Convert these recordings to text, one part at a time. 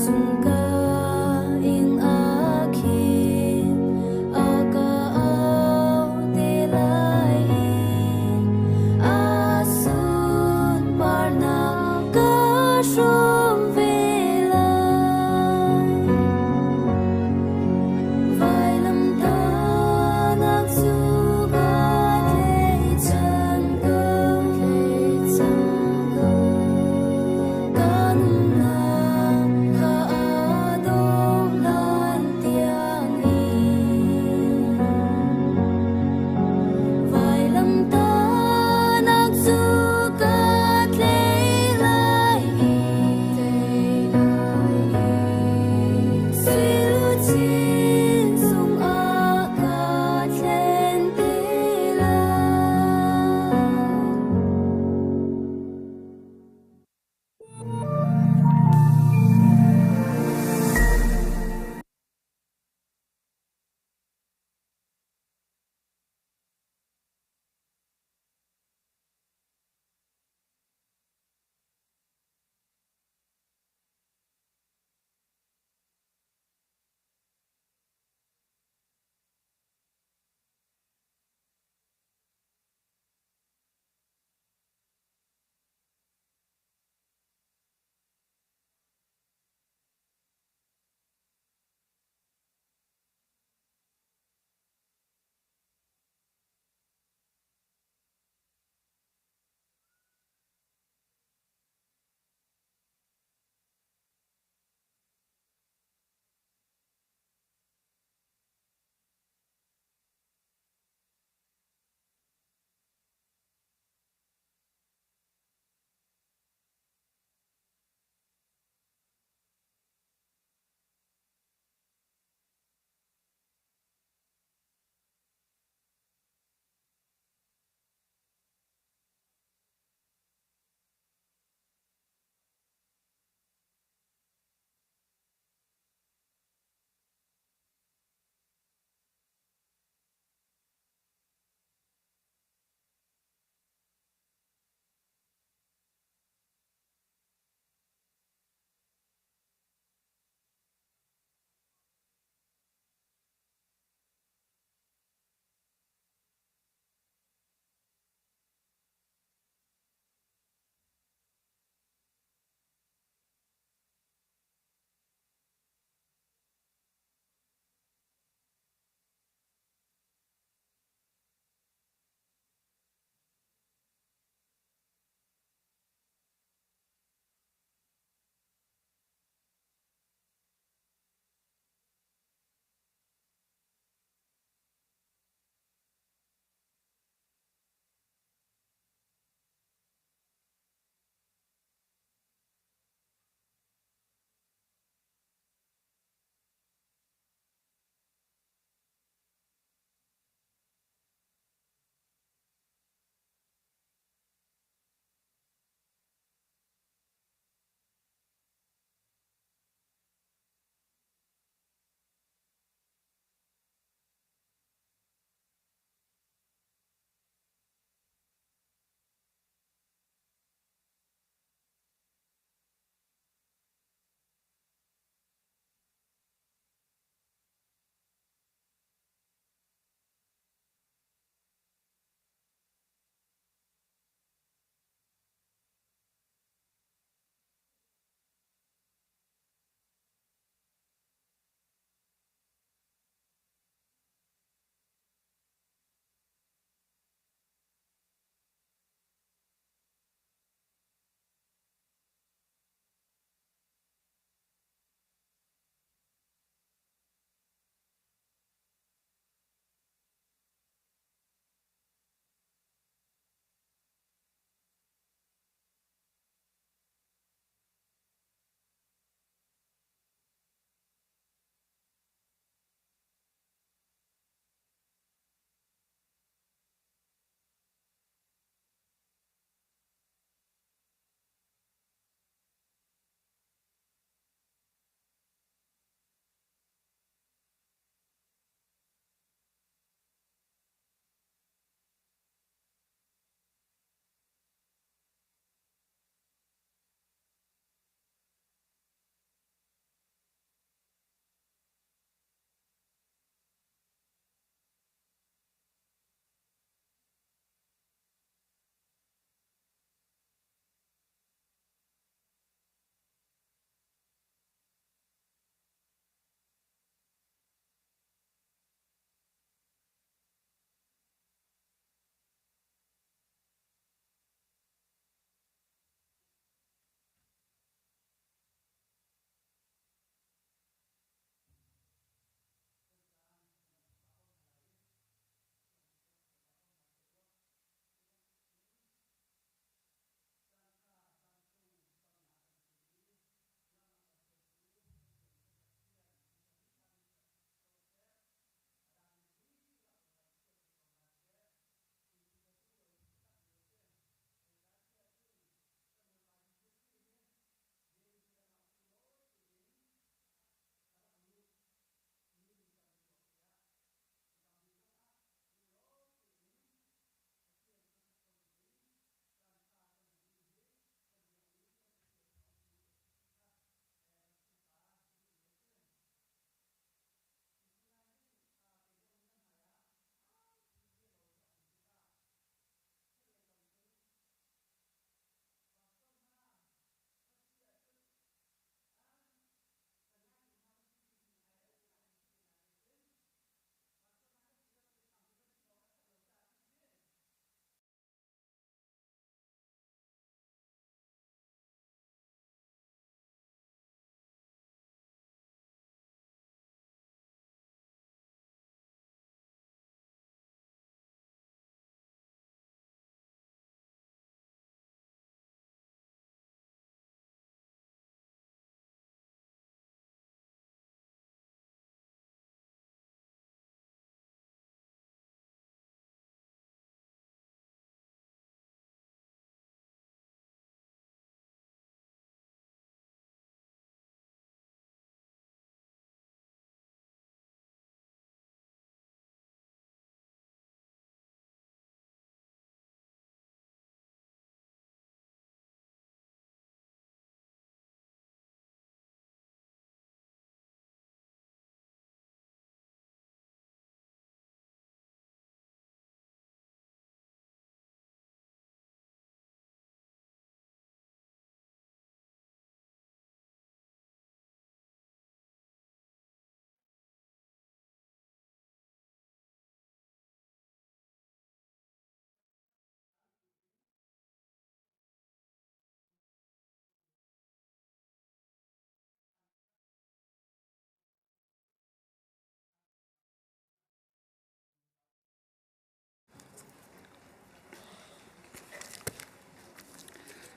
Vancung ka inn ah khin a ka auh te lai i a sunparnak ka hrawm ve lai. Vailamtahnak cu ka tlaihchan ko, Ka nunnak kha a.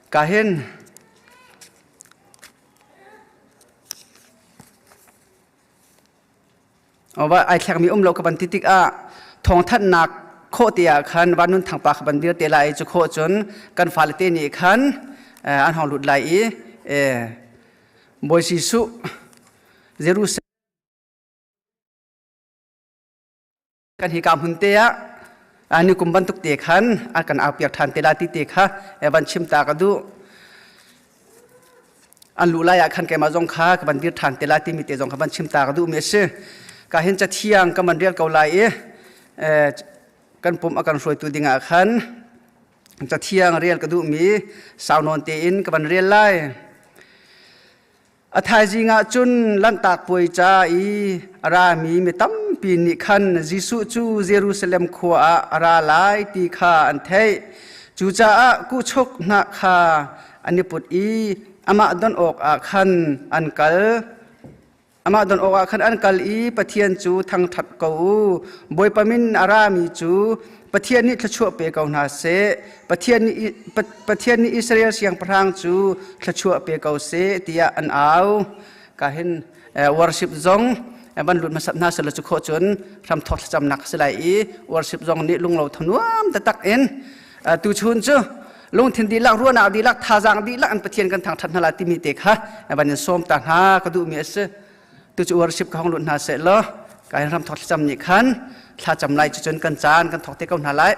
Ka hin Ai thlekmi um lo ka van ti tikah thawngthanhnak khawh te ah khan van nun thangpa kha van dir te lai cu khawh cun kan fale te nih khan an hong lut lai i Bawi Jesuh Jerusalem kan hi ka hmun te ah ni kum bantuk te khan a kan au piak ṭhan te la ti te kha van chim ta ka duh. An luh lai ah khan keimah zong kha ka van dir ṭhan te lai timi te zong kha van chim ta ka duhmi a si. Ka hin cathiang ka man rial ko lai i kan pum a kan hruaitu dingah khan cathiang rel ka duhmi sau nawn tein ka van rel lai. A thaizing ah cun Lanhtak Puai ca i a rami mi tampi nih khan Jesuh cu Jerusalem khua ah a ra lai ti kha an theih. Cucaah kuhchuk hnah kha an i put i amah don awkah khan an kal. Amah don awkah khan an kal i Pathian cu thangṭhat ko u. Bawipa min a rami cu Pathian nih thluachuah pe ko hna seh. Pathian nih, Pathian nih Israel siangpahrang cu thluachuah pe ko seh tiah an au. Ka hin worship zong van lut hmasat hna selaw cu khawh cun hramthawk thlacamnak a si lai i worship zong nih lunglo thanuam taktak in tuchun cu lungthin dihlak ruahnak dihlak thazaang dihlak in Pathian kan thangṭhat hna lai timi te kha van in sawm ta hna ka duhmi a si. Tu cu worship ka hong lut hna seh law ka hin hramthawk thlacam nih khan thlacam lai cu cun kan caan kan thawk te ko hna lai.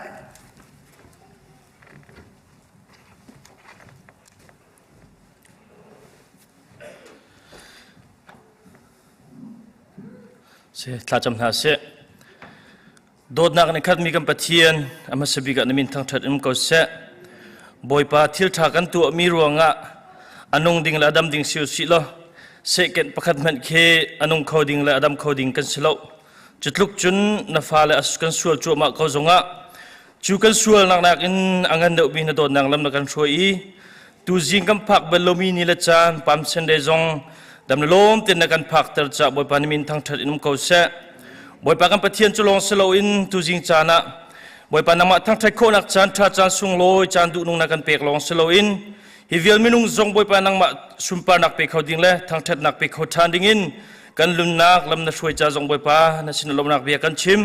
Si, thlacam hna sih. Dawtnak in khatmi kan Pathian, a hmasa bik ah na min thangṭhat in ko seh. Bawipa thil ṭha kan tuahmi ruangah a nung ding le a dam ding si usih law sehkenh pakhat hmanh khi a nung kho ding le a dam kho ding kan si lo. Cu tluk cun na fale kan sual cuahmah ko zongah cu kan sualnak nakin a ngan deuhmi na dawtnak lam na kan hruai i tuzing kan phak bal lomi ni le caan Palm Sunday zong dam le lawm tein na kan phakter caah Bawipa na min thangṭhat in um ko seh. Bawipa kan Pathian cu lawng si loin tuzing caan ah Bawipa nangmah thangṭhat khawhnak caan ṭha caan sunglawi caan duhnung na kan pek lawng si loin hi vial minung zong Bawipa nangmah sunparnak pe kho ding le thangṭhatnak pe kho ṭhan dingin kan lunnak lam na hruai ca zong Bawipa na sin lawmnak bia kan chim.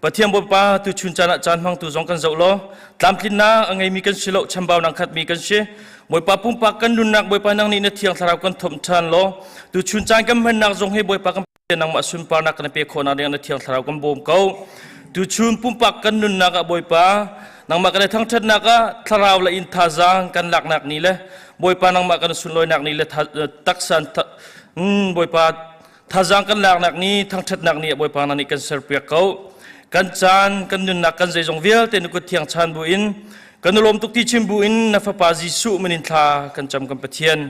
Pathian Bawipa tuchun caan ah caan hmangtu zong kan zoh law tlamtlinnak a ngeimi kan si lo chambaunak khatmi kan si. Bawipa pumpak kan nunnak Bawipa nang nih na thiang thlarau kan thomh ṭhan law tuchun caan kan hmannak zong hi Bawipa kan Pathian nangmah sunparnak kan pe khawhnak ding na thiang thlarau kan bawm ko. Tuchun pumpak kan nunnak ah Bawipa nangmah kan i thangṭhatnak ah thlarau le in thazaang kan laknak ni le Bawipa nangmah kan sunlawinak ni le taksa Bawipa Thazaang kan laknak ni, thangṭhatnak ni ah Bawipa na nih kan serpiak ko. Kan caan, kan nunnak, kan zeizong vialte na kut thiang chan buin, kan i lawm tuk ti chim buin na Fapa Jesuh min in thla kan cam kan Pathian.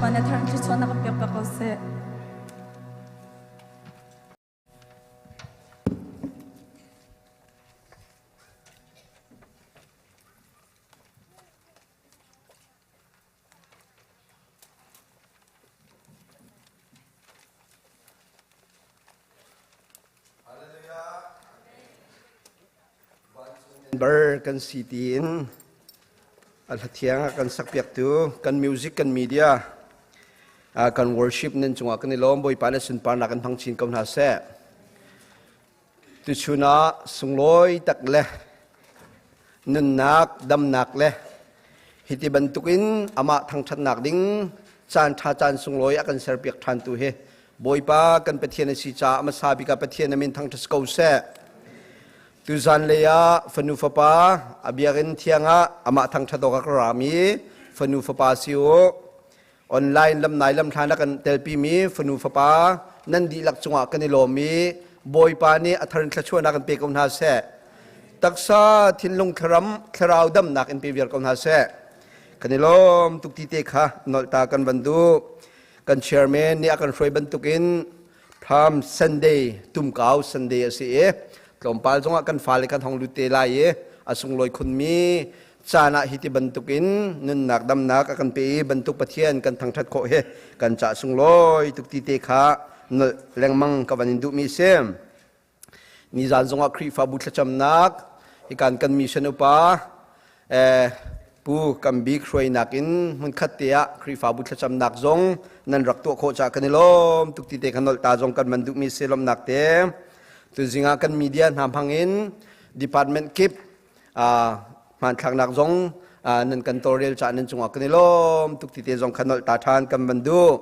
Bawipa nih a thar in thluachuahnak kan pek piak ko seh. Ber kan si tiin a hlathiang a kan sakpiaktu kan music kan media kan worship nan cungah kan i lawm. Bawipa na sunparnak kan hmang chin ko hna seh. Tuchun ah sunglawi tak le nunnak damnak le hiti bantukin amah thangṭhatnak ding caan ṭha caan sunglawi a kan serpiak ṭhan tu hi Bawipa kan Pathian a si caah hmasa bik ah Pathian a min thangṭhat ko seh. Tuzan lei ah fanu fapa a biakinn thiang ah amah thangṭhat awk a ka rami fanu fapa si u. Online lamnai lamhlan a kan telpimi fanu fapa nan dihlak cungah kan i lawm i Bawipa nih a thar in thluachuahnak in pe ko hna seh. Taksa thinlung thlarau thlarau damnak in pe viar ko hna seh. Kan i lawm tuk ti te kha nolh ta kan van duh. Kan chairman nih a kan hruai bantukin Palm Sunday, tumkau Sunday a si i tlawmpal zongah kan fale kan hong lut te lai i a sunglawi khunmi caan ah hi ti bantukin nunnak damnak a kan pe i bantuk Pathian kan thangṭhat khawh hi kan cah sunglawi tuk ti te kha nolh lengmang ka van in duhmi si. Nizan zongah Khrihfabu thlacamnak hikan kan mission upa Pu Kam Bik hruainak in hmunkhat te ah Khrihfabu thlacamnak zong nan rak tuah khawh caah kan i lawm tuk ti te kha nolh ta zong kan man duhmi si lawmhnak te. Tuzing ah kan media hna hmang in department kip hmanthlaknak zong nan kan tawlrel caah nan cungah kan i lawm tuk ti te zong kha nolh ta ṭhan kan van duh.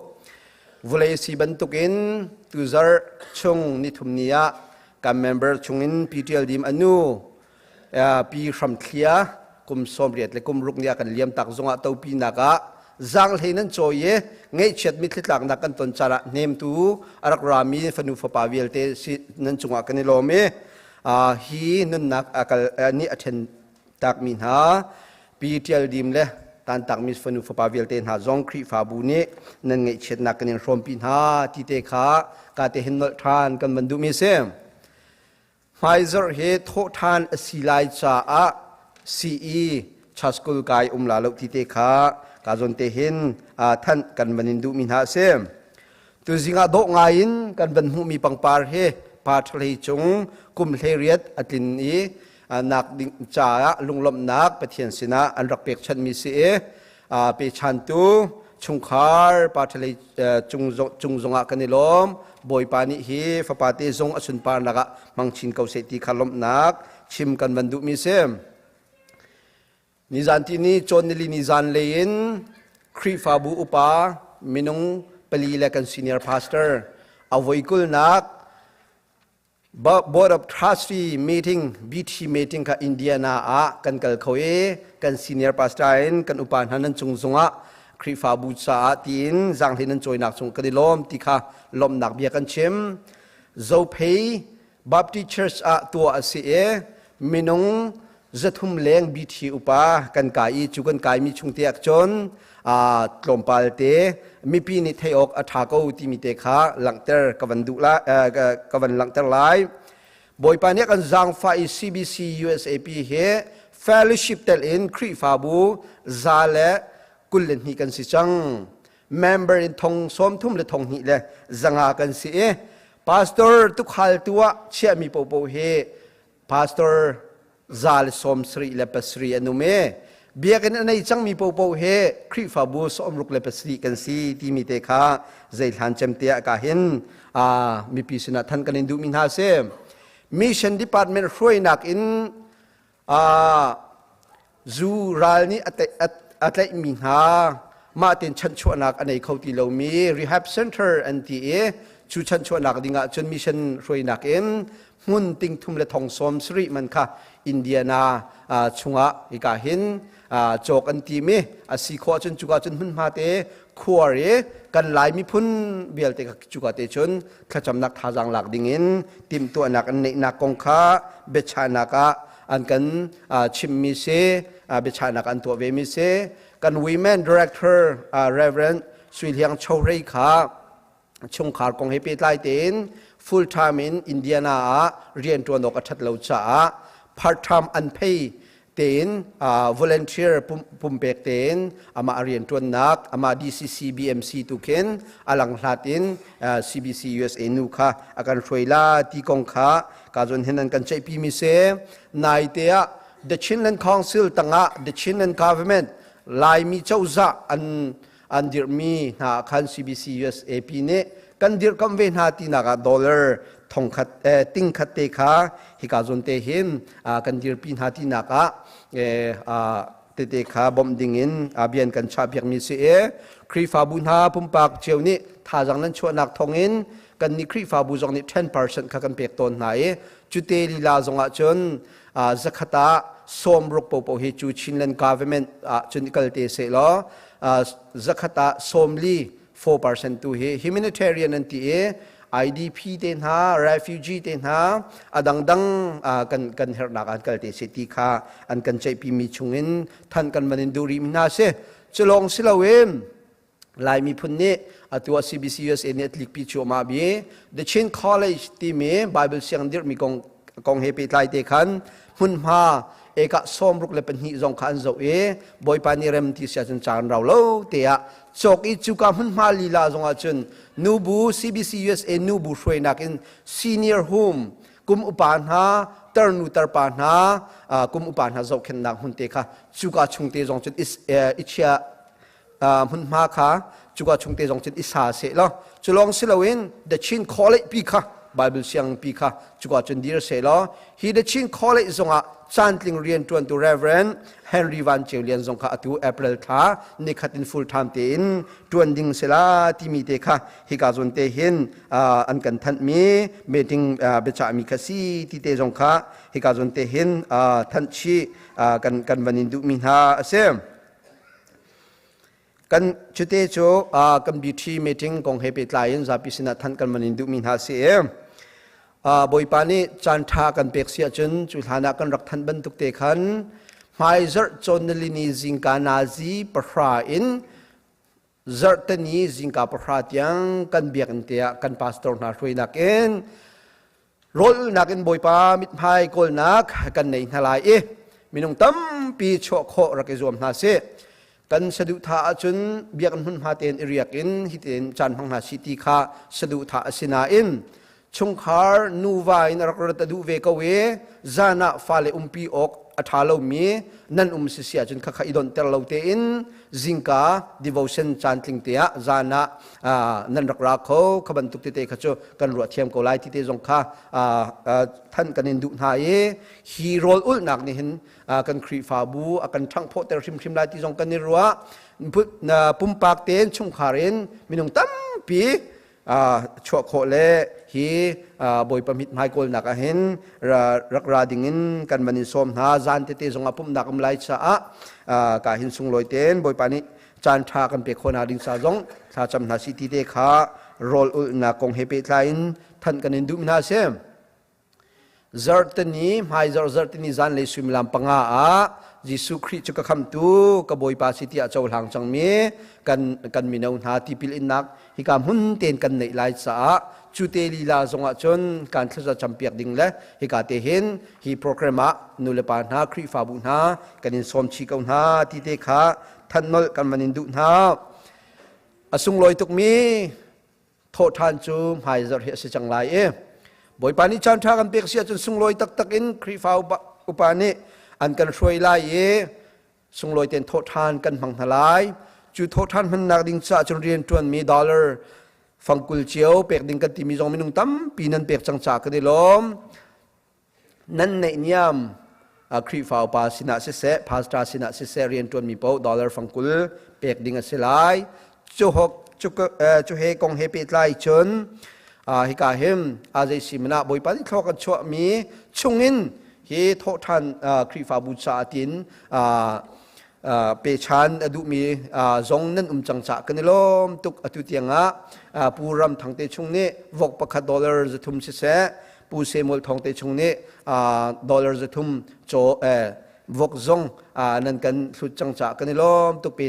Vulei si bantukin tuzarh chung nithum ni ah kan member chungin PTL Dim anu Pi Hram Thlia kum 80 le kum ruk ni ah kan liam tak zongah topi nak ah zaanghlei nan cawi i ngaihchiat mitthli tlaknak kan ton caan ah hnemtu a rak rami fanu fapa vialte si nan cungah kan i lawm i hi nunnak a kal nih a ṭhen takmi hna Pi Ṭial Dim le tantakmi fanu fapa vialte hna zong Khrihfabu nih nan ngaihchiatnak kan in hrawmpi hna ti te kha ka te hin nolh ṭhan kan van duhmi a si. Hmaizarh hi thawhṭhan a si lai caah CE Church School kai um la lo ti te kha ka zawn te hin thanh kan van in duhmi hna a si. Tuzing ah dawh ngai in kan van hmuhmi pangpar hi pa ṭhalei cung kum 18 a tlin i nak ding caah lunglawmhnak Pathian sinah an rak pekchanhmi si i pechantu chungkhar pa ṭhalei cung zongah kan i lawm. Bawipa nih hi fapa te zong a sunparnak ah hmang chin ko seh ti kha lawmhnak chim kan van duhmi si. Nizan ti ni cawn nili ni zan lei in Khrihfabu upa minung pali le kan senior pastor a voikulnak Board of Trustee meeting BT meeting kha Indiana ah kan kal kho i kan senior pastor in kan upa hna nan cung zungah Khrihfabu caah tiin zaanghlei nan cawinak cung kan i lawm ti kha lawmhnak bia kan chim. Zophei Baptist Church ah tuah a si i minung 300 leng BT upa kan kai i cu kan kaimi chung te ah cun tlawmpal te mipi nih theih awk a ṭha ko timi te kha langhter ka van duh la ka van langhter lai. Bawipa nih kan zaangfah i CBC USAP hi fellowship tel in Khrihfabu 122 kan si cang. Member in 331,500 kan si i pastor tukhal tu ah chiahmi popo hi pastor 177 an um i biakinn a nei cangmi popo he Khrihfabu 67 kan si timi te kha zeihlan cem te ah ka hin mipi sinah than kan in duhmi hna si. Mission department hruainak in zu ral nih a tlaihmi hna mah ten chanchuahnak a nei kho ti lomi rehab center an ti i cu chanchuahnak dingah cun mission hruainak in hmun 370,000 man kha Indiana chungah hika hin cawk an tim i a si khawh cun cuka cun hmunhma te khuar i kan Lai miphun vialte cuka te cun thlacamnak thazaang lak dingin timhtuahnak an neihnak kong kha biachahnak ah an kan chimmi si, biachahnak an tuah ve mi si. Kan women director Reverend Sui Hliang Chohrei kha chungkhar kong he pehtlai tein full time in Indiana ah rian ṭuan awk a ṭhat lo caah part time an phei tein volunteer pumpek tein amah a rian ṭuannak amah DCC BMC tu khin a langhlat in CBC USA nu kha a kan hruai la ti kong kha ka zon hin an kan ceihpi mi si. Naite ah The Chinland Council tangah The Chinland Government Laimi cozah an dirhmi hna ah khan CBC USAP nih kan dirhkamh ve hna tinak ah dollar thongkhat tingkhat te kha hika zawn te hin kan dirpi hna tinak ah tete kha bawmh ding in bian kan chah piakmi si i Khrihfabu hna pumpak cio nih thazaang nan chuahnak thawngin kan nih Khrihfabu zong nih 10% kha kan pek tawn hna i cute lila zong ah cun zakhat ah 60 popo hi cu Chinland government ah cun kal te seh law zakhat ah 40 4% tu hi humanitarian an ti i IDP te hna, refugee te hna, a dangdang kan herhnak an kal te se ti kha an kan ceihpi mi chungin than kan van in duh rih mi hna si. Culong si loin Lai miphun nih atu ah CBC USA nih a tlikpi cuahmah bi The Chin College timi Bible siang dirhmi kong he pehtlai te khan hmunhma eka 62 zong kha an zoh i Bawipa nih rem ti sia cun caan rau lo te ah cawk i cuka hmunhma lila zong ah cun nubu CBC USA nubu hruainak in senior home kum upa hna tarnu tarpa hna kum upa hna zohkhenhnak hmun te kha cuka chung te zong cun i chia hmunhma kha cuka chung te zong cun i sa seh law cu lawng si loin The Chin College pi kha Bible siang pi kha cuka cun dir seh law hi The Chin College zongah cantling rian ṭuantu Reverend Henry Van Ceu Lian zong kha atu April thla nikhat in full time tein ṭuan ding sila timi te kha hika zawn te hin an kan thanhmi meeting biachahmi kha si ti te zong kha hika zawn te hin thanh chih kan van in duhmi hna a si. Kan cute cu kan BT meeting kong he pehtlai in zapi sinah thanh kan van in duhmi hna si i Bawipa nih caan ṭha kan pek si ahcun cu hlan ah kan rak thanh bantuk te khan hmaizarh cawn nilini zingka nazi 10 in zarhteni zingka 10 tiang kan biakinn te ah kan pastor hna hruainak in rawlulnak in Bawipa mithmai kawlnak kan nei hna lai i minung tampi chuah khawh rak i zuam hna sih. Kan saduhthah ahcun biakinn hmunhma tein i riak in hitin caan hmang hna sih ti kha saduhthah a si nain chungkhar nuva in a rak rat a duh ve ko i zan ah fale umpi awk a ṭha lomi nan um si si ahcun khakha i donhter lo tein zingka devotion caan tling te ah zan ah nan rak ra kho kha bantuk tete kha cu kan ruah thiam ko lai ti te zong kha than kan in duh hna i hi rawl ulhnak nih hin kan Khrihfabu a kan ṭhanghphawhter hrimhrim lai ti zong kan i ruah. Pumpak tein chungkhar in minung tampi chuah khawh le hi Bawipa mithmai kawlnak ah hin rak ra ding in kan van in sawm hna. Zan tete zong ah pumhnak um lai caah ka hin sunglawi tein Bawipa nih caan ṭha kan pek khawh ding ca zong thlacam hna si ti te kha rawl ulhnak kong he pehtlai in thanh kan in duh hna si. Zarhteni hmaizarh zarhteni zanlei suimilam 5 ah Jesuh Khrih cu ka khamtu ka Bawipa si tiah cohlang cangmi kan mino hna tipil innak hika hmun tein kan neih lai caah cu te lila zongah cun kan thlaza campiak ding le hika te hin hi program ah nu le pa hna Khrihfabu hna kan in sawm chih ko hna ti te kha thanh nolh kan van in duh hna. A sunglawi tukmi thawhṭhan cu hmaizarh hi a si cang lai i Bawipa nih caan ṭha kan pek si ahcun sunglawi taktak in Khrihfa upa nih an kan hruai lai i sunglawi tein thawhṭhan kan hmang hna lai. Cu thawhṭhan hmannak ding caah cun rian ṭuanmi dollar fangkul cio pek ding kan timi zong minung tampi nan pek cang caah kan i lawm. Nan neihniam Khrihfa upa sinah siseh, pastor sinah siseh rianṭuanmi paoh dollar fangkul pek ding a si lai. Cu he kong he pehtlai cun hika hin a zei si man ah Bawipa nih thlawk an chuahmi chungin hi thawhṭhan Khrihfabu caah tin pechan a duhmi zong nan um cang caah kan i lawm tuk. Atu tiangah Pu Ram Thang te chung nih vok pakhat dollar 300 siseh, Pu Samuel Thawng te chung nih dollar 300 caw vok zong nan kan hlut cang caah kan i lawm tuk.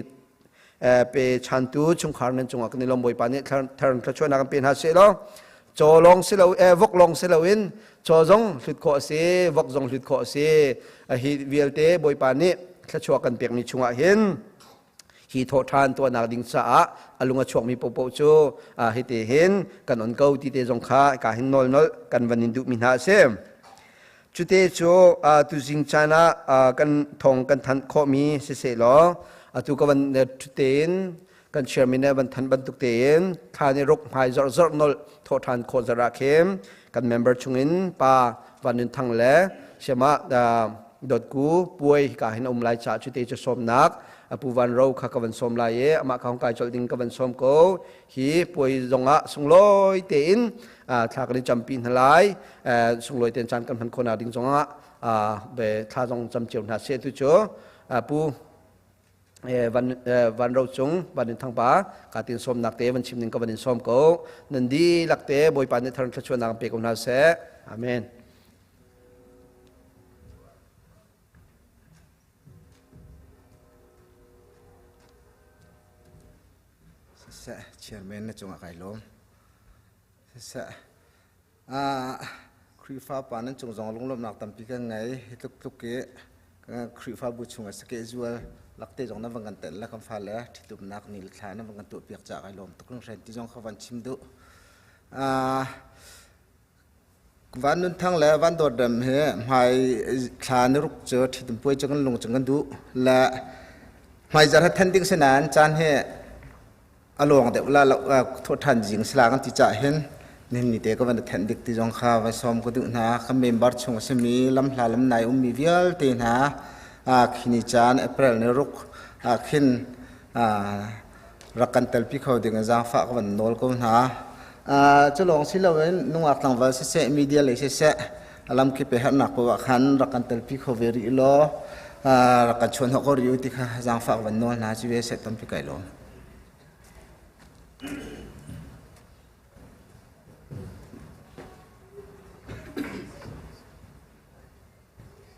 Pe chantu chungkhar nan cungah kan i lawm. Bawipa nih thar thluachuahnak kan pe hna seh law caw lawng si lo vok lawng si loin caw zong hlut khawh a si, vok zong hlut khawh a si. Hi vialte Bawipa nih thluachuah kan pekmi chungah hin hi thawhṭhan tuahnak ding caah a lung a chuakmi paohpaoh cu hiti hin kan on ko ti te zong kha ka hin nawl nolh kan van in duhmi hna a si. Cute cu tuzing caan ah kan thong kan thanh khawhmi siseh law atu ka van tein kan chairman nih van thanh bantuk tein thla ni ruk hmai zarh zarh nolh thawhṭhan khawh zarh ah khin kan member chungin pa Van Nun Thang le siamah dotku puai ka hin um lai ca cute cu sawmnak Pu Van Ro kha ka van sawm lai i amah kha hong kai colh ding ka van sawm ko. Hi puai zongah sunglawi tein thla kan i campi hna lai. Sunglawi tein caan kan hman khawhnak ding zongah be thla zong cam cio hna seh. Tu cu Pu Van Van Ro Cung Van In Thang pa ka tin sawmnak te van chim ning ka van in sawm ko. Nan dihlak te Bawipa nih thar thluachuahnak pe ko hna seh. Amen. Siseh, chairman na cungah kai lawm. Siseh, Khrihfa pa nan cung zong lunglawmhnak tampi kan ngei. Hi tluk tluk i Khrihfabu chungah sakeh zual lakte zong nan van kan telh le kan fale ṭhitumnak ni le thla nan van kan tuahpiak caah kai lawm tuk hringhran ti zong kha van chim duh. Van Nun Thang le Van Dawt Rem hi hmai thla ni ruk cu ṭhitum puai cu kan lung cu kan duh le hmaizarh ha then ding si nain caan hi a lawng deuh la lo thawhṭhan zing sila kan ti cah hin nihin ni te ka van thenh dik ti zong kha van sawm ka duh hna. Kan member chung a simi lamhla lamnai ummi vialte hna khini caan April ni ruk ah khin rak kan telpi kho ding in zaangfah ka van nawl ko hna. Cu lawng si loin nungak tlangval siseh, media lei siseh, lamkip i herhnak paoh ah khan rak kan telpi kho ve rih law rak kan chuanhnawh ko rih u ti kha zaangfah ka van nawl hna. Cu ve seh tampi kai lawm.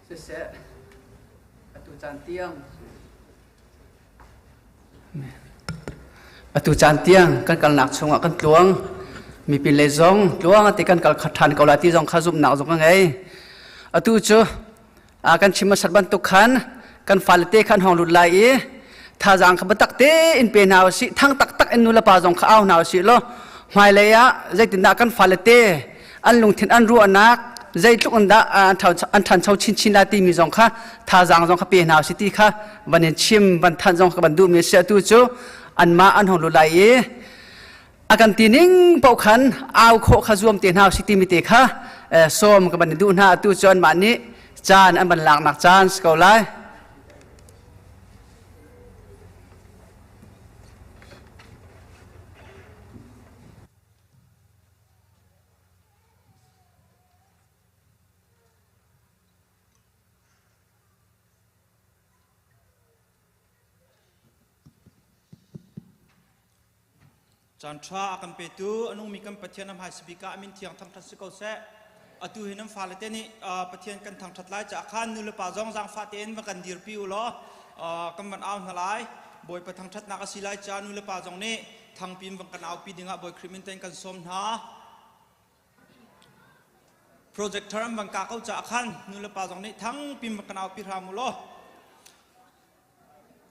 Siseh, atu caan tiang Atu caan tiang kan kalnak chungah kan tluang. Mipi lei zong tluang ti kan kal khat ṭhan ko lai ti zong kha zumhnak zong ka ngei. Atu cu kan chim hmasat bantuk khan kan fale te khan hong lut lai i thazaang kha biatak tein pe hna usih, thang taktak in nulepa zong kha au hna usih law hmailei ah zeitindah kan fale te an lungthin an ruahnak zeitluk in dah an ṭhancho chinchin lai timi zong kha thazaang zong kha pe hna usih ti kha van in chim van thanh zong kha van duhmi a si. Atu cu anmah an hong lut lai i a kan ti ning paoh khan au khawh kha zuam te hna usih timi te kha sawm ka van in duh hna. Atu cu anmah nih caan an van laknak caan si ko lai. Caan ṭha a kan petu a nungmi kan Pathian a hmaisa bik ah a min thiang thangṭhat si ko seh. Atu hi nan fale te nih Pathian kan thangṭhat lai caah khan nu le pa zong zaangfah tein va kan dirpi u law kan van au hna lai. Bawipa thangṭhatnak a si lai caah nu le pa zong nih thangpi in van kan aupi dingah Bawi Khrih min tein kan sawm hna. Projector an van ka ko caah khan nu le pa zong nih thangpi in van kan aupi hram u law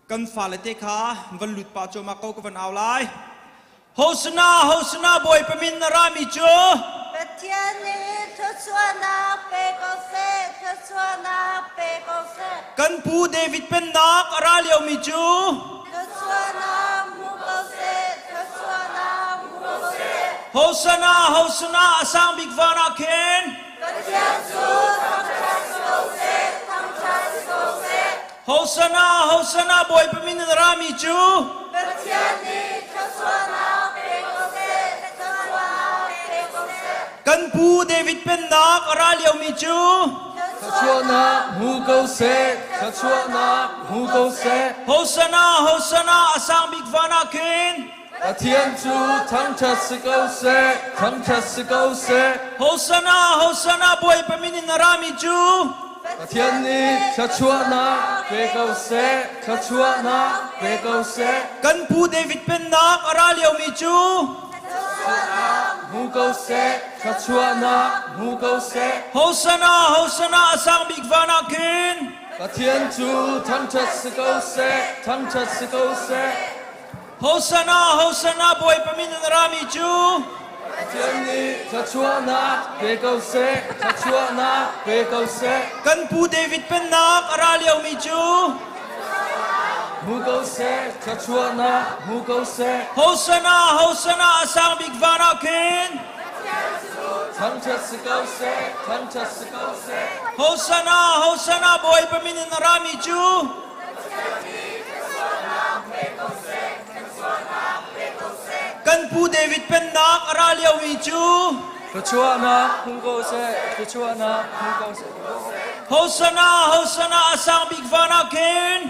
kan fale te kha van lut pah cuahmah ko ka van au lai. Hosana, Hosana, Bawipa min na rami cu Pathian nih thluachuahnak pe ko seh, thluachuahnak pe ko seh. Kan pu David pennak a ra liomi cu Thluachuahnak hmu ko seh, thluachuahnak hmu ko seh. Hosana, Hosana, a sang bik van ah khin Pathian cu thangṭhat si ko seh, thangṭhat si ko seh. Hosana, Hosana, Bawipa min in a rami cu Pathian nih thluachuahnak pe ko seh, thluachuahnak pe ko seh. Kan pu David pennak a ra liomi cu Thluachuahnak hmu ko seh, thluachuahnak hmu ko seh. Hosana, Hosana, a sang bik van ah khin Pathian cu thangṭhat si ko seh, thangṭhat si ko seh. Hosana, Hosana, Bawipa min in a rami cu. Pathian nih thluachuahnak pe ko seh, thluachuahnak pe ko seh. Kan pu David pennak a ra liomi cu Thluachuahnak hmu ko seh, thluachuahnak hmu ko seh. Hosanna, Hosanna, a sang bik van ah khin. Pathian cu thangṭhat si ko seh, thangṭhat si ko seh. Hosanna, Hosanna, Bawipa min in a rami cu. Pathian nih thluachuahnak pe ko seh, thluachuahnak pe ko seh. Kan pu David pennak a ra liomi cu. Hmu ko seh, thluachuahnak hmu ko seh. Hosanna, Hosanna, a sang bik van ah khin. Thangṭhat si ko seh, thangṭhat si ko seh. Hosanna, Hosanna, Bawipa min in a rami cu. Kan pu David pennak a ra liomi cu. Thluachuahnak hmu ko seh, thluachuahnak hmu ko seh. Hosanna, Hosanna, a sang bik van ah khin.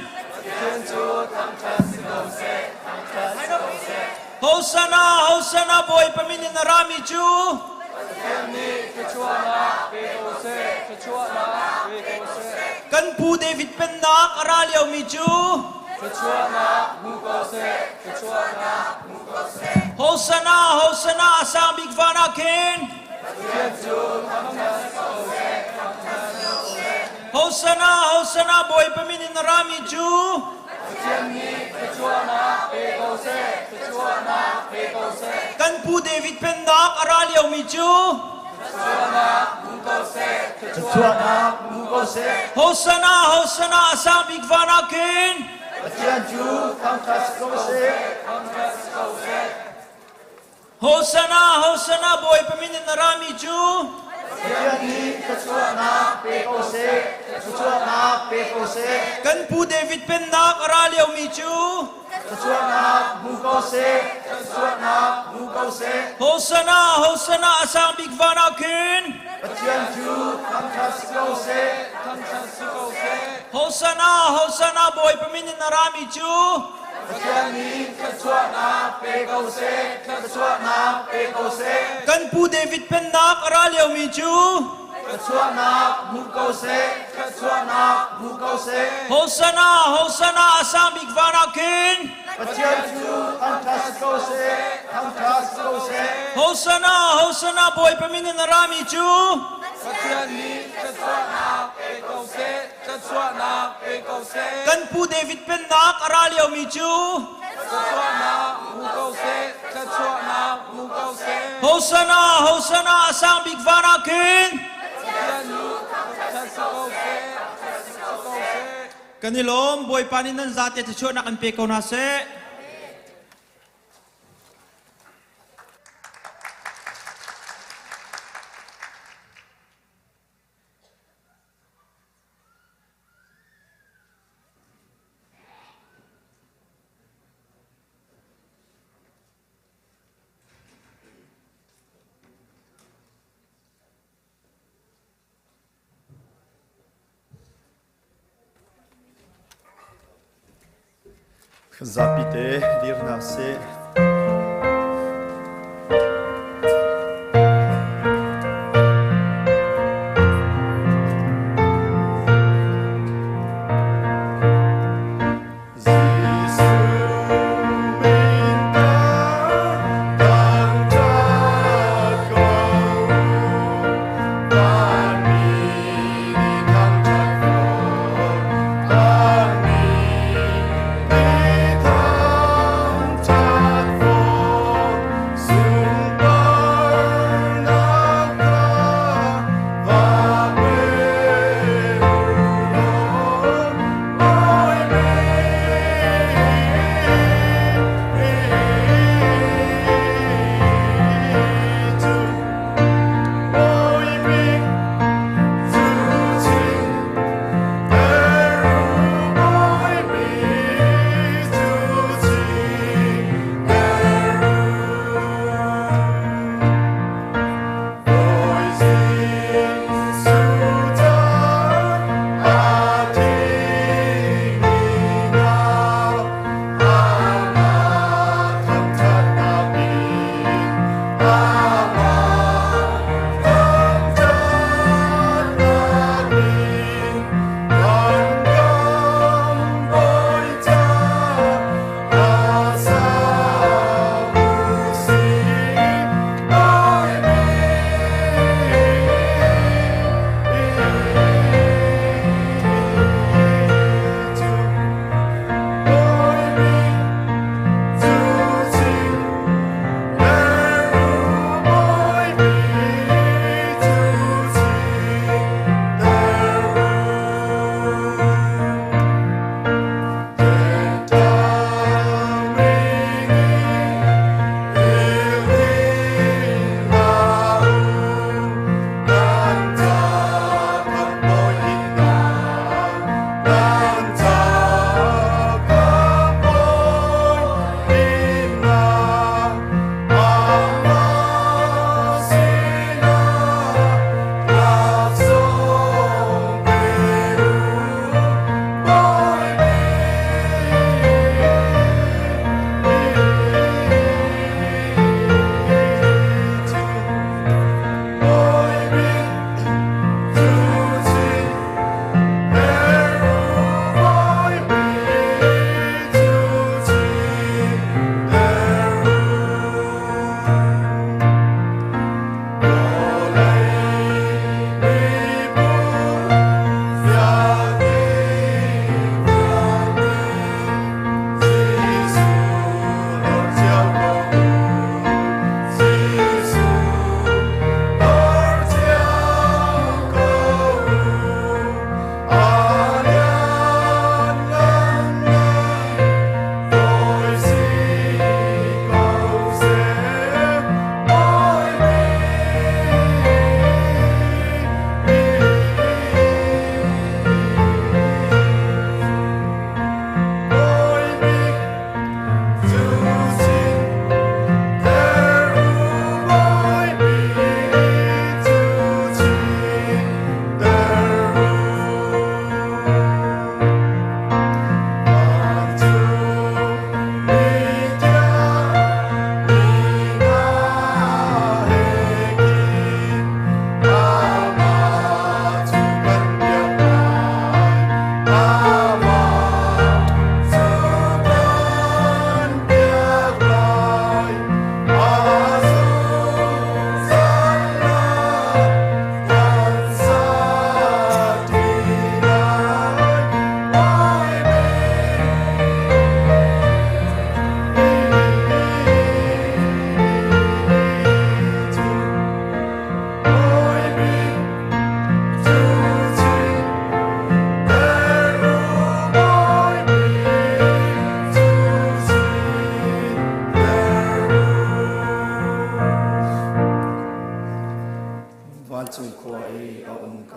Pathian cu thangṭhat si ko seh, thangṭhat si ko seh. Hosanna, Hosanna, Bawipa min in a rami cu. Pathian nih thluachuahnak pe ko seh, thluachuahnak pe ko seh. Kan pu David pennak a ra liomi cu. Thluachuahnak hmu ko seh, thluachuahnak hmu ko seh. Hosanna, Hosanna, a sang bik van ah khin. Pathian cu thangṭhat si ko seh, thangṭhat si ko seh. Hosanna, Hosanna, Bawipa min in a rami cu. Pathian nih thluachuahnak pe ko seh, thluachuahnak pe ko seh. Kan pu David pennak a ra liomi cu. Thluachuahnak hmu ko seh, thluachuahnak hmu ko seh. Hosanna, Hosanna, a sang bik van ah khin. Pathian cu thangṭhat si ko seh, thangṭhat si ko seh. Hosanna, Hosanna, Bawipa min in a rami cu. Pathian nih thluachuahnak pe ko seh, thluachuahnak pe ko seh. Kan pu David pennak a ra liomi cu. Thluachuahnak hmu ko seh, thluachuahnak hmu ko seh. Hosanna, Hosanna, a sang bik van ah khin. Pathian cu thangṭhat si ko seh, thangṭhat si ko seh. Hosanna, Hosanna, Bawipa min in a rami cu. Pathian nih thluachuahnak pe ko seh, thluachuahnak pe ko seh. Kan pu David pennak a ra liomi cu. Thluachuahnak hmu ko seh, thluachuahnak hmu ko seh. Hosanna, Hosanna, a sang bik van ah khin. Pathian cu thangṭhat si ko seh, thangṭhat si ko seh. Hosanna, Hosanna, Bawipa min in a rami cu. Pathian nih thluachuahnak pe ko seh, thluachuahnak pe ko seh. Kan pu David pennak a ra liomi cu. Thluachuahnak hmu ko seh, thluachuahnak hmu ko seh. Hosanna, Hosanna, a sang bik van ah khin. Pathian nih thangṭhat si ko seh, thangṭhat si ko seh. Kan i lawm, Bawipa nih nan zate thluachuahnak an pe ko hna seh. Zapi te dir hna sih.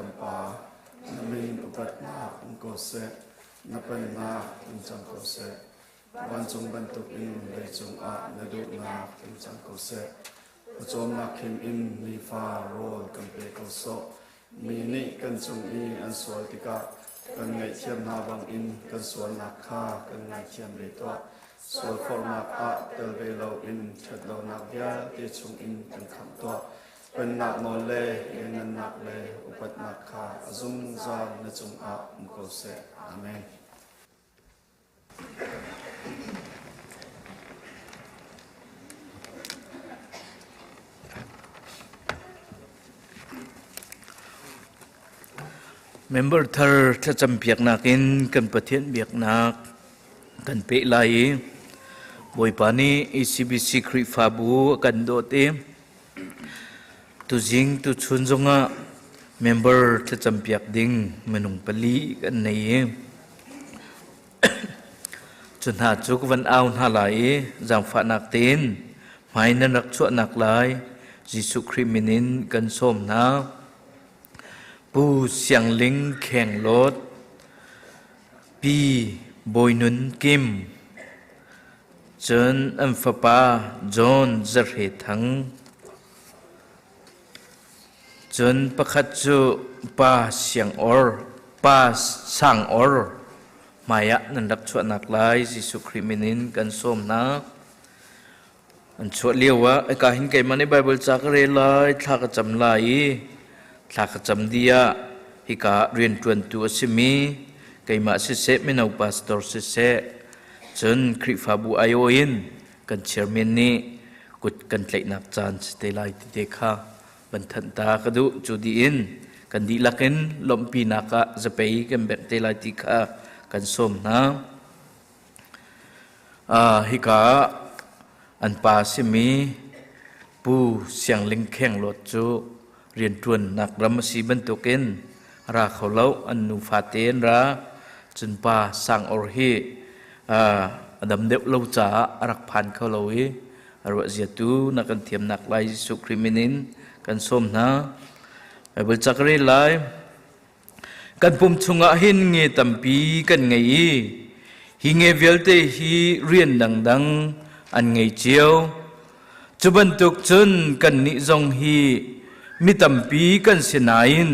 kan Pa, na min upatnak um ko seh, na pennak in cang ko seh. Vancung bantukin leicung ah na duhnak in cang ko seh. Pawcawmnak khim in nifa rawl kan pe ko sawh. Mi nih kan cung i an sual tikah kan ngaihthiam hna bangin kan sualnak kha kan ngaithiam ve tuah. Sualforhnak ah tel ve loin ṭhatlonak vialte chungin kan khamh tuah. Pennak nawl le lianngannak le upatnak kha a zungzal na cungah um ko seh. Amen. Member thar thlacam piaknak in kan Pathian biaknak kan peh lai i Bawipa nih ECBC Khrihfabu a kan dawt i tuzing tuchun zongah member thlacam piak ding minung pali kan nei i Cu hna cu ka van au hna lai i zaangfahnak tein hmai nan rak chuahnak lai Jesuh Khrih min in kan sawm hna. Pu Siang Ling Khenglawt, Pi Bawi Nun Kim, cun an fapa John Zarhre Thang, Cun pakhat cu pa siang or, pa sang or hmaiah nan rak chuahnak lai Jesuh Khrih min in kan sawm hna. An chuah lio ah eka hin keimah nih Bible ca ka rel lai, thla ka cam lai i thla ka cam dih ah hika rianṭuantu a simi keimah siseh mino pastor siseh cun Khrihfabu aiawh in kan chairman nih kut kan tlaihnak caan si te lai ti te kha van thanh ta ka duh. Cu dih in kan dihlak in lawmhpinak ah zapei kan bengh te lai ti kha kan sawm hna. Hika ah an pa simi Pu Siang Ling Kheng Lawt cu rianṭuannak ram a si bantukin ra kho lo, an nufa tein ra. Cun pa Sang Or hi a dam deuh lo caah a rak phan kho lo i a ruah zia tu na kan thiamnak lai Jesuh Khrih min in kan sawm hna. Bible ca ka rel lai. Kan pum chungah hin nge tampi kan ngei i hi nge vialte hi rian dangdang an ngei cio. Cu bantuk cun kannih zong hi mi tampi kan si nain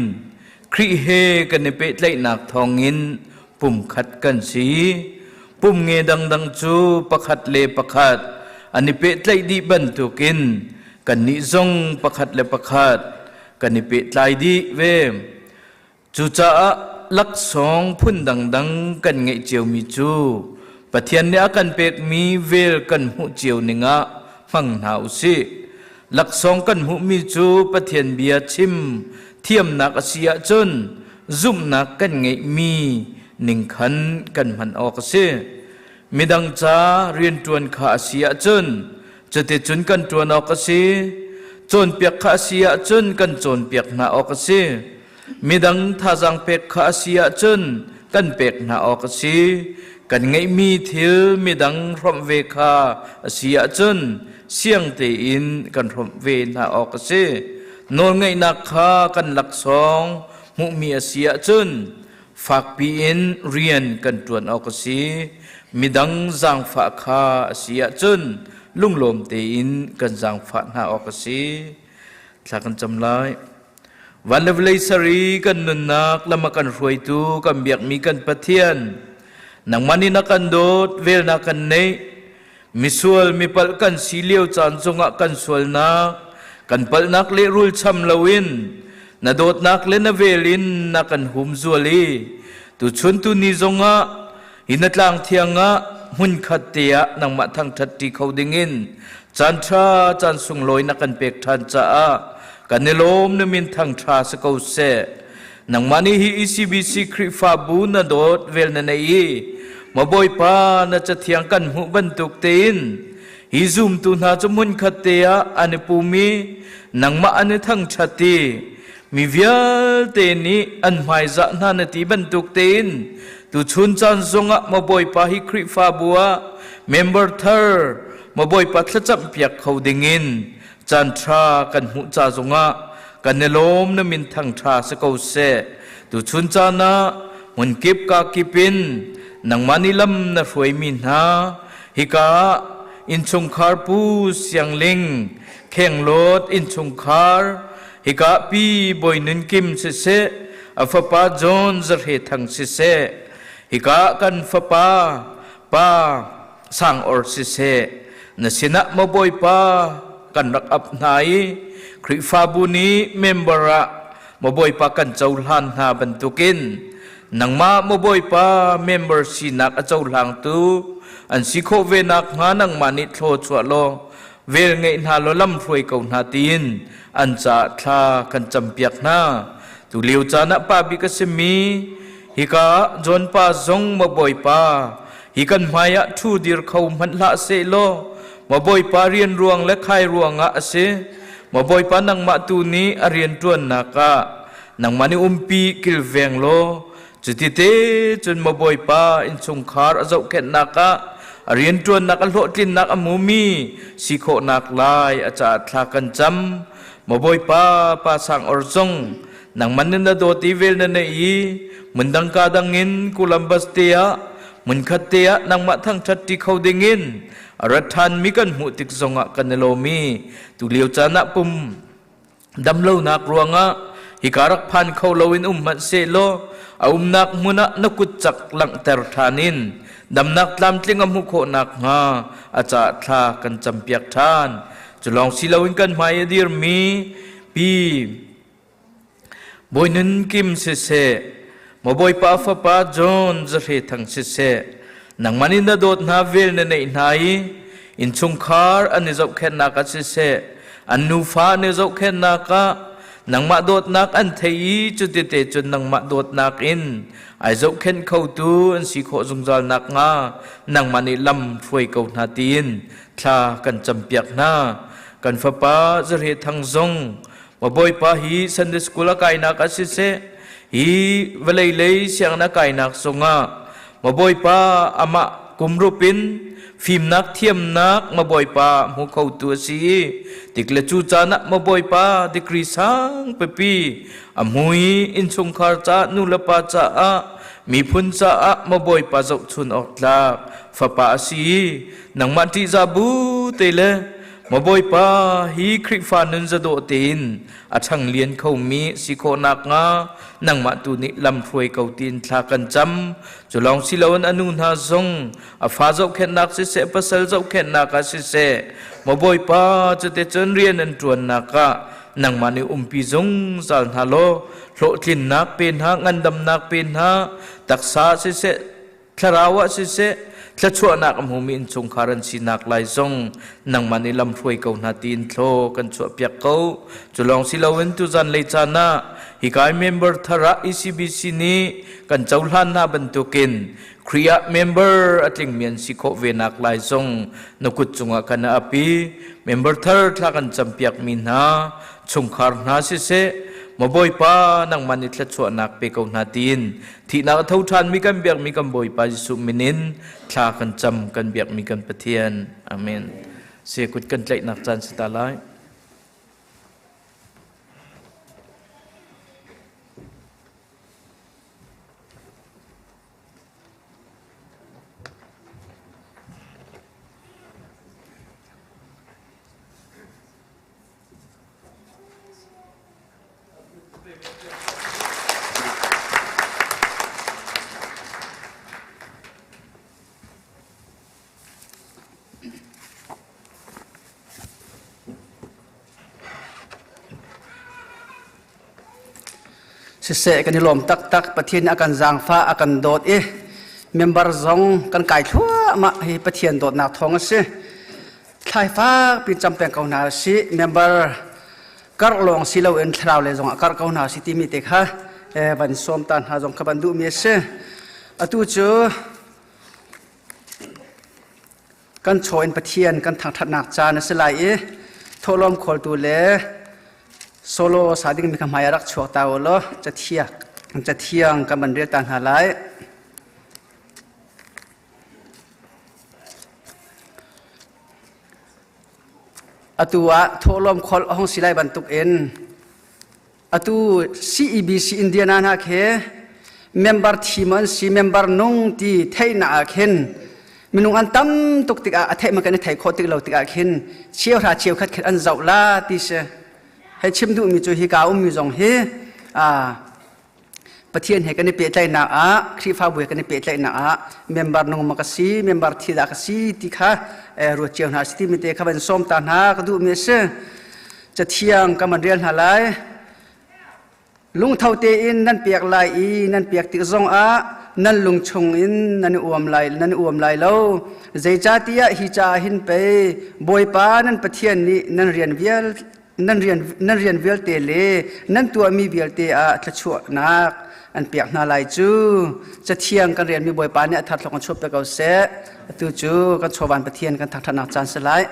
Khrih he kan i pehtlaihnak thawngin pumkhat kan si. Pum nge dangdang cu pakhat le pakhat an i pehtlaih dih bantukin kannih zong pakhat le pakhat kan i pehtlai dih ve. Cucaah laksawng phun dangdang kan ngeih ciomi cu Pathian nih a kan pekmi vel kan hmuh cio ning ah hmang hna u sih. Laksawng kan hmuhmi cu Pathian bia chim thiamnak a si ahcun zumhnak kan ngeihmi ning khan kan hman awk a si. Midang ca rianṭuan kha a si ahcun cuticun kan ṭuan awk a si. Cawnpiak kha a si ahcun kan cawnpiak hna awk a si. Midang thazaang pek kha a si ahcun kan pek hna awk a si. Kan ngeihmi thil midang hrawmh ve kha a si ahcun siang tein kan hrawmh ve hna awk a si. Nawlngeihnak kha kan laksawng hmuhmi a si ahcun fakpi in rian kan ṭuan awk a si. Midang zaangfah kha a si ahcun lunglawm tein kan zaangfah hna awk a si. Thla kan cam lai. Van le vawlei ser i kan nunnak lam a kan hruaitu kan biakmi kan Pathian, nangmah nih na kan dawt, velnak kan neih. Misual mipalh kan si lio caan zongah kan sualnak, kan palhnak lehrul cham loin na dawtnak le na vel in na kan humzual i tuchun tuni zongah hi na tlang thiang ah hmunkhat te ah nangmah thangṭhat ṭi kho dingin caan ṭha caan sunglawi na kan pek ṭhan caah kan i lawm. Na min thangṭha si ko seh. Nangmah nih hi ECBC Khrihfabu na dawt vel na nei i maw Bawipa, na cathiang kan hmuh bantuk tein hi zumtu hna cu hmunkhat te ah an i pum i nangmah an i thangṭhat i mi vialte nih an hmaizah hna na ti bantuk tein tuchun caan zongah maw Bawipa, hi Khrihfabu ah member thar maw Bawipa thlacampiak kho dingin caan ṭha kan hmuh ca zongah. Kan i lawm na min thangṭha si ko seh. Tuchun caan ah hmunkip ka kip in nangmah nih lam na hruaimi hna hika ah innchungkhar Pu Siang Ling, Khenglawt innchungkhar hika Pi Bawi Nun Kim siseh, a fapa John Zahre Thang siseh, hika kan fapa Pa Sang Or siseh, na sinah maw Bawipa kan rak ap hna i Khrihfabu nih member ah maw Bawipa kan cohlan hna bantukin nangmah maw Bawipa member sinak a cohlangtu an si khawh ve nakhnga nangmah nih thlaw chuah law vel ngeih hna law lam hruai ko hna tiin an caah thla kan campiak hna. Tu lio caan ah pa bik a simi hika John pa zong maw Bawipa hi kan hmai ah ṭhu dir kho hmanh hlah seh law maw Bawipa rian ruang le khai ruangah a si. Maw Bawipa nangmah tu nih a rian ṭuannak ah nangmah nih umpi kilveng law cuti te cun maw Bawipa innchungkhar a zohkhenhnak ah a rianṭuannak a hlawhtlinnak a hmumi si khawhnak lai a caah thla kan cam. Maw Bawipa pa sang or zong nangman nih na dawt i vel na neih i hmundang ka dang in Columbus te ah hmunkhat te ah nangmah thangṭhat ṭi kho dingin a rat ṭhanmi kan hmuh tik zongah kan i lawm i tulio caan ah pum damlonak ruangah hika rak phan kho loin um hmanh sehlaw a umnak hmun ah na kut cak langhter ṭhan in damnak tlamtling a hmuh khawh nakhnga a caah thla kan campiak ṭhan. Cu lawng si loin kan hmai a dirmi pi Bawi Nun Kim siseh, maw Bawipa fapa John Zahre Thang siseh, nangmah nih na dawt hna vel na neih hna i innchungkhar an i zohkhenhnak ah siseh, an nufa an i zohkhenhnak ah nangmah dawtnak an thei i cutite cun nangmah dawtnak in ai zohkhenh khotu an si khawh zungzal nakhnga nangmah nih lam hruai ko hna tiin thla kan campiak hna. Kan fapa Zahre Thang zong Ma Bawipa hi Sunday school a kainak ah siseh, hi vawlei lei sianginn a kainak zongah ma Bawipa amah kumrup in fimnak thiamnak ma Bawipa hmu khotu a si i tik le cu caan ah ma Bawipa degree sang pipi a hmu i innchungkhar caah nu le pa caah miphun caah ma Bawipa zohchun awk tlak fapa a si i nangmah ṭihzah bu te le Maw Bawipa, hi Khrihfa nun zadawh tein a ṭhanglian khomi si khawh nakhnga nangmah tu nih lamhruai ko tiin thla kan cam. Cu lawng si loin a nu hna zong a fa zohkhenhnak siseh, pasal zohkhenhnak ah siseh, Maw Bawipa, cuticun rian an ṭuannak ah nangmah nih umpi zungzal hna law hlawhtlinnak pe hna, ngandamnak pe hna, taksa siseh, thlarau ah siseh thluachuahnak a hmumi innchungkhar an sinak lai zong nangmah nih lamhruai ko hna tiin thlaw kan chuahpiak ko. Cu lawng si loin tuzan lei caan ah hikai member thar ah ECBC nih kan cohlan hna bantukin Khrih ah member a tlingmi an si khawh ve nak lai zong na kut cungah kan ap i member thar thla kan campiakmi hna chungkhar hna siseh maw Bawipa nangmah nih thluachuahnak pe ko hna tiin Thihnak a tho ṭhanmi kan biakmi kan Bawipa Jesuh min in thla kan cam kan biakmi kan Pathian. Amen. Se kut kan tlaihnak caan si ta lai. Siseh kan i lawm taktak Pathian nih a kan zaangfah a kan dawt i member zong kan kai thluahmah hi Pathian dawtnak thawng a si. Thlai fakpi cam peng ko hna usih. Member karh lawng si loin thlarau lei zongah karh ko hna usih timi te kha van sawm ta hna zong kha van duhmi a si. Atu cu kan chaw in Pathian kan thangṭhatnak caan a si lai i thawhlawm khawltu le solo sa dingmi kha hmai ah rak chuak ta u law cathiang kan van rel ta hna lai. Atu ah thawhlawm kholh a hung si lai bantukin. Atu CEBC Indiana hna khi member thim an si, member nung ti theihnak ah khin minung an tam tuk tikah a theih man kan i thei khawh tik lo tikah khin cheuhra cheukhat khin an zoh la ti si. Hei chim duhmi cu hika ummi zong hi Pathian he kan i pehtlaihnak ah Khrihfabu he kan i pehtlaihnak ah member nung ma ka si, member thi dah ka si ti kha ruat cio hna si timi te kha van sawm ta hna ka duhmi a si. Cathiang ka man rel hna lai. Lungtho tein nan pek lai i nan pek tik zongah nan lung chungin nan i uam lai nan i uam lai lo. Zeicahtiah hi ca ah hin pei Bawipa nan Pathian nih nan rian vial nan rian nan rian vialte le nan tuahmi vialte ah thluachuahnak an pek hna lai cu. Cathiang kan relmi Bawipa nih a thar thlok in chuah pe ko seh. Atu cu kan chawvan Pathian kan thangṭhatnak caan si lai.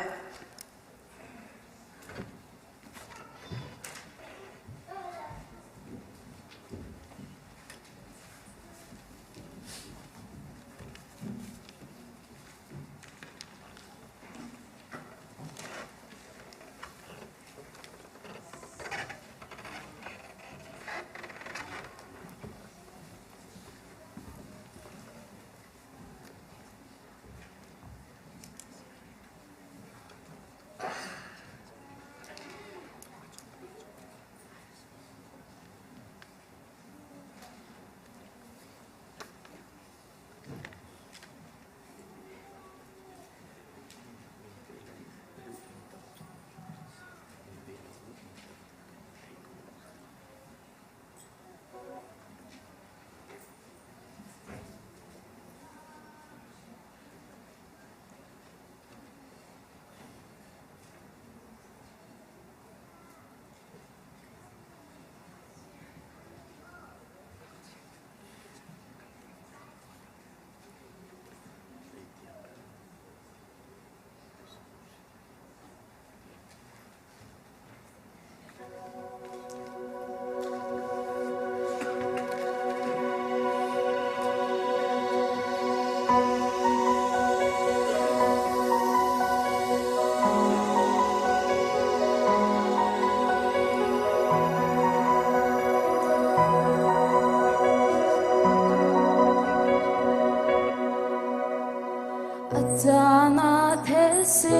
A caan ah these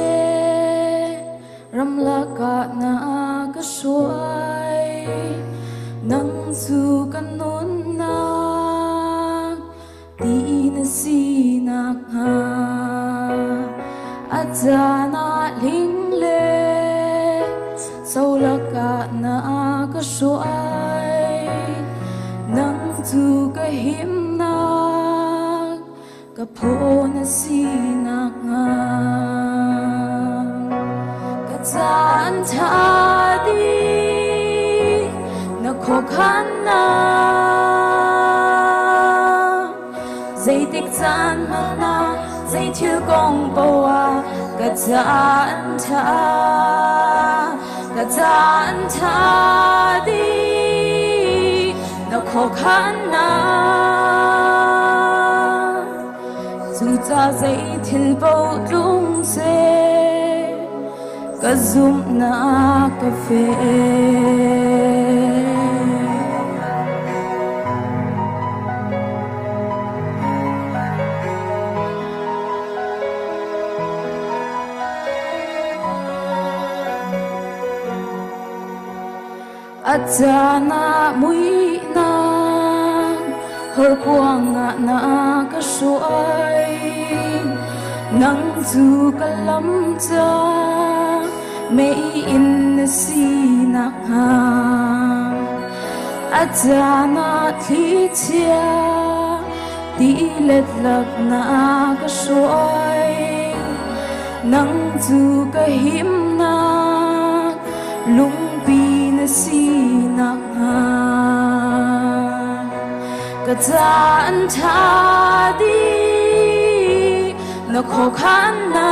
ramlak ah na ka hruai nang cu ka nunnak ti na si nakhnga a caan ah hling le solak ah na ka hruai nang cu ka himnak ka phaw na si nakhnga ka caan ṭha dih na khuakhannak zeitik caan hmanh ah zei thil kong poah ka caan ṭha ka caan ṭha dih na khuakhannak cuca zei thil paoh tlung seh ka zumhnak ka feh. A caan ah muihnak horkuang ah na ka hruai nang cu ka lam ca mei in na si nakhnga a caan ah thlichia tilet lak na ka hruai nang cu ka himnak lungpi na si nakhnga ka caan ṭha dih na khuakhannak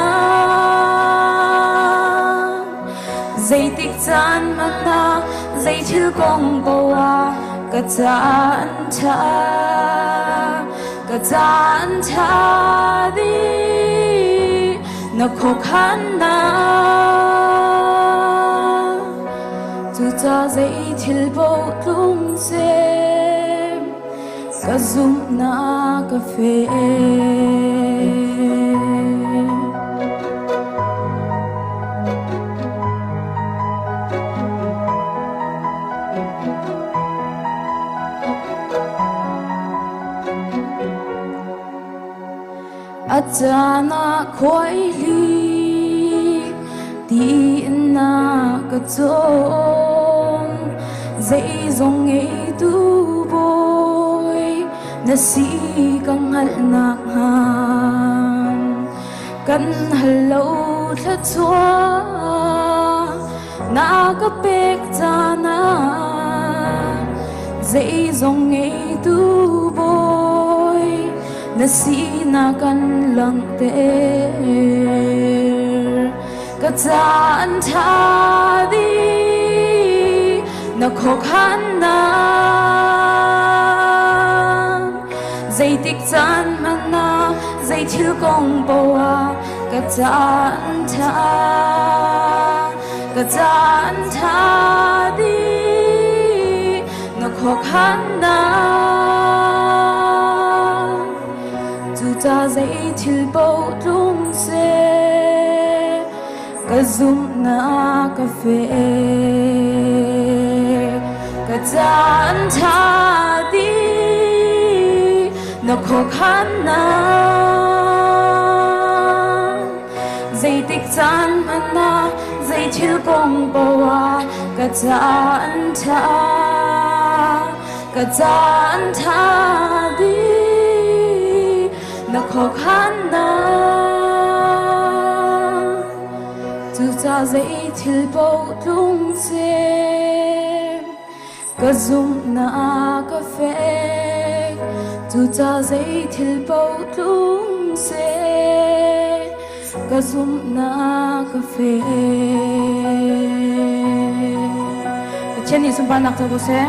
zeitik caan hmanh ah zei thil kong poah ka caan ṭha ka caan ṭha dih na khuakhannak. Cuca zei thil paoh tlung seh, ka zumhnak ka feh. A caan ah khuaihli tiin na ka cawm, zeizong ngeitu Bawi na si ka hngalh nakhnga. Kan hal lo thluachuah na ka pek caan ah, zeizong ngeitu Bawi na sinak kan langhter. Ka caan ṭha dih na khuakhannak, zeitik caan hmanh ah, zei thil kong paoh ah, ka caan ṭha, ka caan ṭha dih na khuakhannak. Cuca zei thil paoh tlung seh, ka zumhnak ka feh. Ka caan ṭha dih na khuakhannak, zeitik caan hmanh ah, zei thil kong paoh ah, ka caan ṭha, ka caan ṭha dih na khuakhannak. Cucaah zei thil paoh tlung seh, ka zumhnak ka fek. Cucaah zei thil paoh tlung seh, ka zumhnak ka fek. Pathian nih sunparnak co ko seh.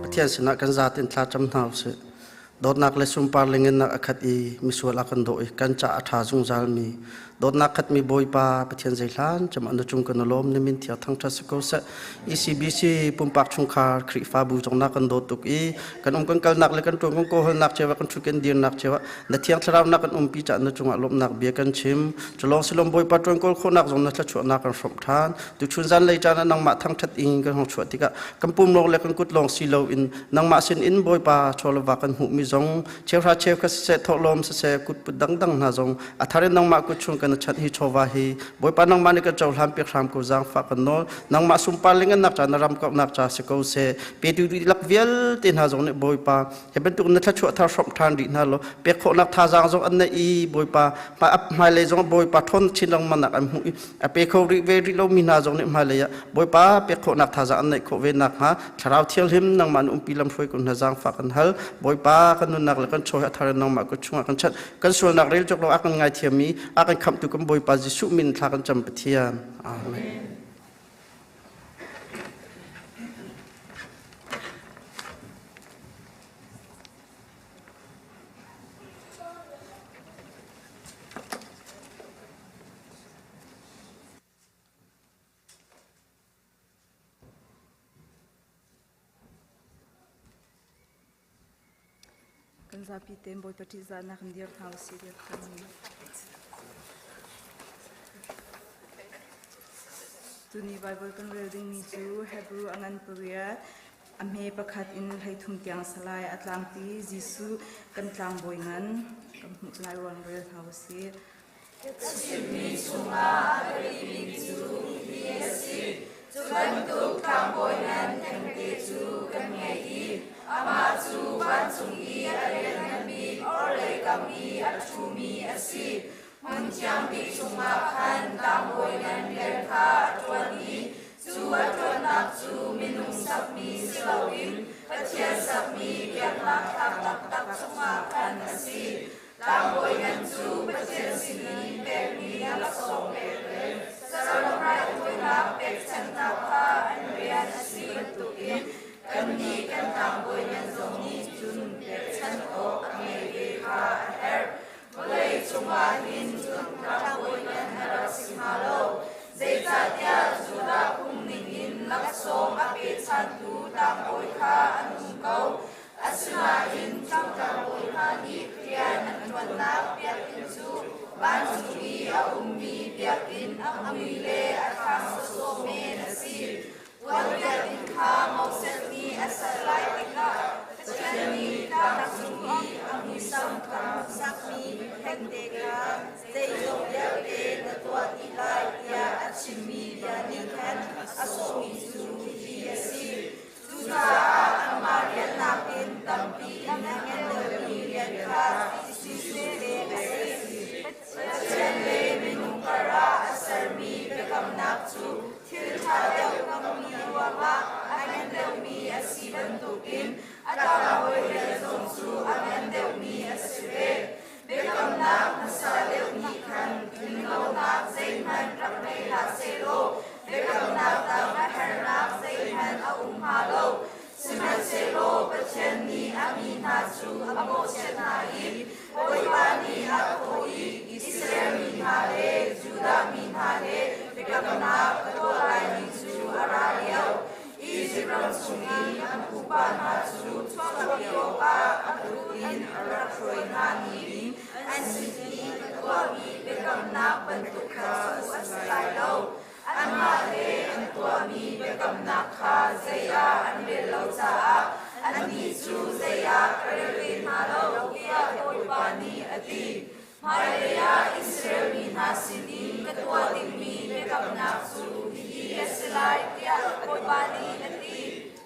Pathian sinah kan zatin thla cam hna usih. Dawtnak le sunpar lengennak a khat i misual a kan dawh i kan ca a ṭha zungzal mi dawtnak khatmi Bawipa Pathian zeihlan cem an cung kan lawm na min thiang thangṭhat si ko seh. ECBC pumpak chungkhar Khrihfabu zong na kan dawt tuk i kan um kan kalnak le kan ṭuan kan kawlnak cewa kan ṭhut kan dirnak cewa na thiang thlarau na kan umpi ca na cungah lawmhnak bia kan chim. Culawng silom Bawipa ṭuan kawl khawhnak zong na thluachuahnak kan hrawmh ṭhan. Tuchun zanlei caan ah nangmah thangṭhat in kan hong chuah tikah kan pum lawng le kan kut lawng si loin nangmah sin in Bawipa chawleva kan hmuhmi zong cheuhra cheukhat siseh, thawhlawm siseh, kutput dangdang hna zong a thar in nangmah kut chung kan chat hi chawva hi Bawipa nangmah nih kan cohlan piak hram ko. Zaangfah kan nawl, nangmah sunpar lingannak ca, na ram kauhnak ca si ko seh. Petu dihlak vialte hna zong nih Bawipa he bantuk na thluachuah thar hrawmh ṭhan rih hna law pek khawhnak thazaang zong an nei i Bawipa hmailei zong Bawipa ṭhawn chin lengmang nak an hmuh i a pe kho rih ve rih lomi hna zong nih hmailei ah Bawipa pek khawhnak thazaang an neih khawh ve nakhnga Thlarau Thianghlim nangmah na umpi lamhruai ko hna. Zaangfah kan hal. Bawipa, kan nunnak le kan chaw hi a thar in nangmah kut chungah kan chanh. Kan sualnak rel cawk lo a kan ngaithiam i a kan khamhtu kan Bawipa Jesuh min thla kan cam, Pathian. Amen. Kan zapi tein Bawipa ṭihzahnak in dir hna usih dir hna. Tuni Bible kan rel dingmi cu Hebrew a ngan pariat a hme pakhat in 13 tiang salai a tlangpi Jesuh kan tlangbawi ngan kan hmuh lai ruang rel hna usih. Ka chimmi chungah a biapi bik cu hihi a si: Cu bantuk tlangbawi ngan thengte cu kan ngei i amah cu vancung kam i a ṭhumi a si. Hmun Thiang Bik chungah khan tlangbawi ngan rian kha a ṭuan i cu a ṭuannak cu minung sakmi si loin Pathian sakmi biaknak thlam taktak chungah khan a si. Tlangbawi ngan cu Pathian sinin pekmi laksawng pek le saram raithawinak pekchanhnak kha an rian a si bantukin kannih kan tlangbawi ngan zong nih cun pekchanh awk a ngeih ve kha a herh. Vawlei cungah hin cun tlangbawi ngan a rak si hnga lo, zeicahtiah Judah phung ningin laksawng a pechantu tlangbawi kha an um ko. Asinain cu tlangbawi hna nih rian an ṭuannak biakinn cu vancung i a ummi biakinn a mui le a thlam sawsawh men a si. Puan biakinn kha Moses nih a ser lai tikah Pathian nih tlang cung i a muisam kha sakmi phekte kha zeizong vialte na tuah dih lai tiah a chimmi bia nih khan a sawhmi cu hihi a si. Cucaah anmah rian nakin tampi in a ngen deuhmi rian kha Jesuh pek a si. Pathian le minung karah a sermi biakamnak cu thil ṭha deuh ngammi ruangah a ngen deuhmi a si bantukin a tlangbawi rian zong cu a ngen deuhmi a si ve. Biakamnak hmasa deuh nih khan tlinlonak zeihmanh rak ngei hlah sehlaw biakamnak dang a herhnak zeihmanh a um hnga lo. Sihmanhsehlaw Pathian nih a mi hna cu a mawhchiat hna i Bawipa nih a thawh i Israel mi hna le Judah mi hna he biakamnak ka tuah laimi cu a ra lio. Izipt ram chung i an pupa hna cu chuahpi awkah a kut in a rak hruai hna ni in an sin i ka tuahmi biakamnak bantuk kha cu a si lai lo. Anmah le an tuahmi biakamnak kha zei ah an rel lo caah annih cu zei ah ka rel ve hna lo, tiah Bawipa nih a ti. Hmailei ah Israel mi hna sinin ka tuah dingmi biakamnak cu hihi a si lai, tiah Bawipa nih a ti.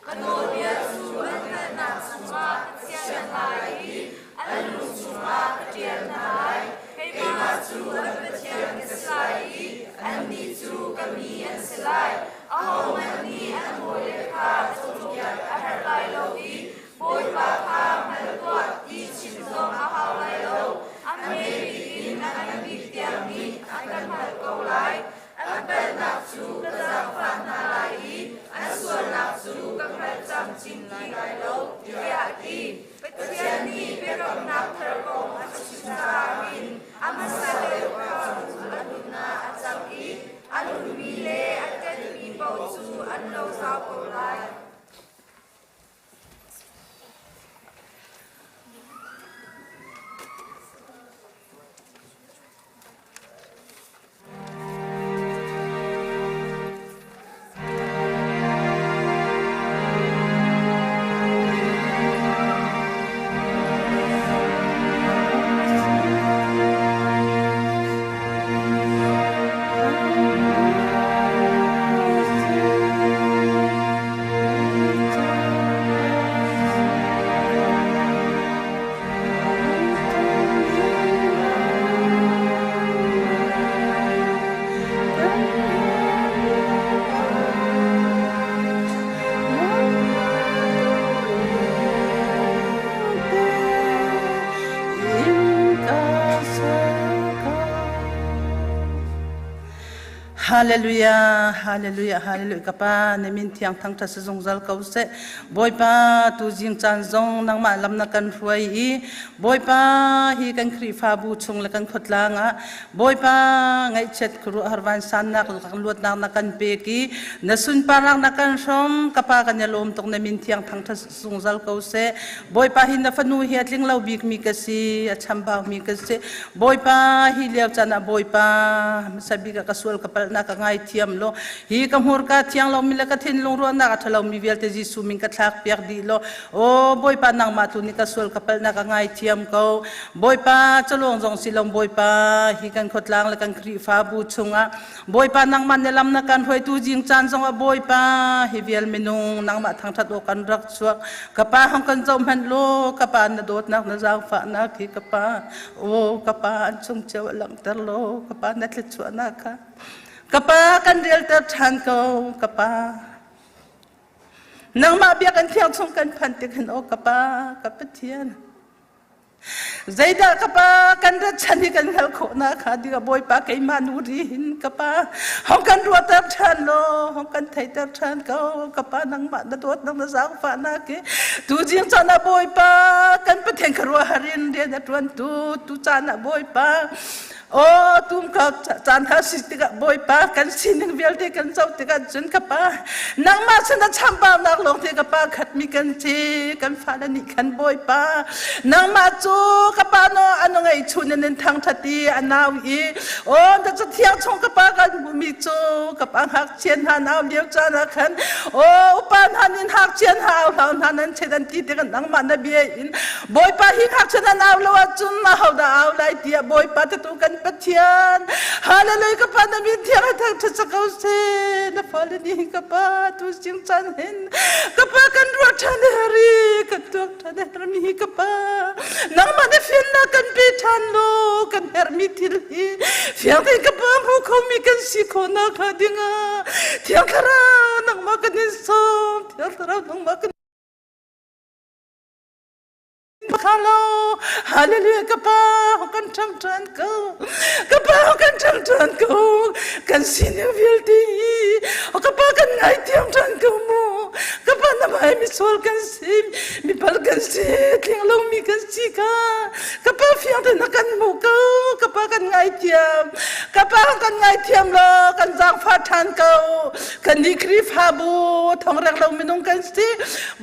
Ka nawlbia cu an hngalhnak chungah ka chiah hna lai i an lung chungah ka ṭial hna lai. Keimah cu an Pathian ka si lai i annih cu ka mi an si lai. Ahohmanh nih an hawile kha cawnpiak a herh lai lo i Bawipa kha hngal tuah ti chim zong a hau lai lo. A hme bik in a ngan bik tiang nih an kan hngalh ko lai. An palhnak cu ka zaangfah hna lai i an sualnak cu ka hngalh camcin ti lai lo, tiah a ti. Pathian nih biakamnak thar kong a chim caah hin a hmasa deuh kha cu a hlun ah a cang i a hlunmi le a ṭetmi paoh cu an lo zau ko lai. Hallelujah, hallelujah, hallelujah. Ka pa, na min thiang thangṭhat si zungzal ko seh. Bawipa, tu zing caan zong nangmah lam na kan hruai i Bawipa hi kan Khrihfabu chung le kan khuatlang ah Bawipa ngaihchiat khuaruahhar vansannak luatnak na kan pek i na sunparnak na kan hrawm. Ka pa kan i lawm tuk na min thiang thangṭhat zungzal ko seh. Bawipa hi na fanu hi a tling lo bikmi ka si, a chambau mi ka si. Bawipa hi lio caan ah Bawipa hmasa bik ah ka sual ka palhnak. palhnak ka ngaithiam law hi ka hmurka thiang lomi le ka thinlung ruahnak a ṭhalomi vialte Jesuh min ka thlak piak dih law aw Bawipa nangmah tu nih ka sual ka palhnak ka ngaithiam ko. Bawipa calawng zong si lo Bawipa hi kan khuatlang le kan Khrihfabu chungah Bawipa nangmah na lam na kan hruaitu jing caan zongah Bawipa hi vial minung nangmah thangṭhat awk kan rak chuak. Ka pa hong kan zoh hmanh law ka pa na dawtnak na zaangfahnak hi ka pa aw ka pa an chung cio a langhter law ka pa na thluachuahnak kha ka pa kan relter ṭhan ko ka pa. Nangmah biakinn thiang chung kan phanh tik hin aw ka pa ka Pathian Zeidah ka pa kan rat chan hi kan hngalh khawhnak kha ding Bawipa keimah nu ri hin ka pa hong kan ruahter ṭhan law hong kan theiter ṭhan ko ka pa nangmah na dawt nang na zaangfahnak hi tu jing caan ah Bawipa kan Pathian ka ruah harin rian a ṭuantu tu caan ah Bawipa Aw tum ka caan tha si tikah Bawipa kan sining vialte kan zoh tikah cun ka pa nangmah sin a chambaunak lawng te ka pa khatmi kan si kan fale nih khan Bawipa nangmah cu ka pa no an ngei chun in thangthat i a nau i aw na cu thiang chung ka pa kan hmuhmi cu ka pa ngakchia hna nau lio caan ah khan aw upa hna nin ngakchia hna au hlau hna nan chet an ti tikah nangmah na bia in Bawipa hi ngakchia nan au lo ahcun ahodah au lai tiah Bawipa tu kan Pathian Hallelujah ka pa na min thiang a thang ṭha ko seh na fale nih ka pa tu sing chan hin ka pa kan ruah ṭhan hari kan tuak ṭhan hermi ka pa nangmah na fiannak kan pe ṭhan lo kan herhmi thil hi fiang tein ka pa hmu khomi kan si khawhnak hnga dingah Thiang Thlarau nangmah kan in sawm Thiang Thlarau nangmah kan Halo, hallelujah ka pa kan ṭhang ṭhan ko. Ka pa kan ṭhang ṭhan ko. Kan sining vialte hi ka pa kan ngaithiam ṭhan ko mu. Ka pa na hmai misual kan si, mipal kan si, tling lomi kan si ka. Ka pa fiang te na kan hmuh ko. Ka pa kan ngaithiam. Ka pa kan ngaithiam lo, kan zaangfah ṭhan ko. Kan nih Khrihfabu thongrek lo minung kan si.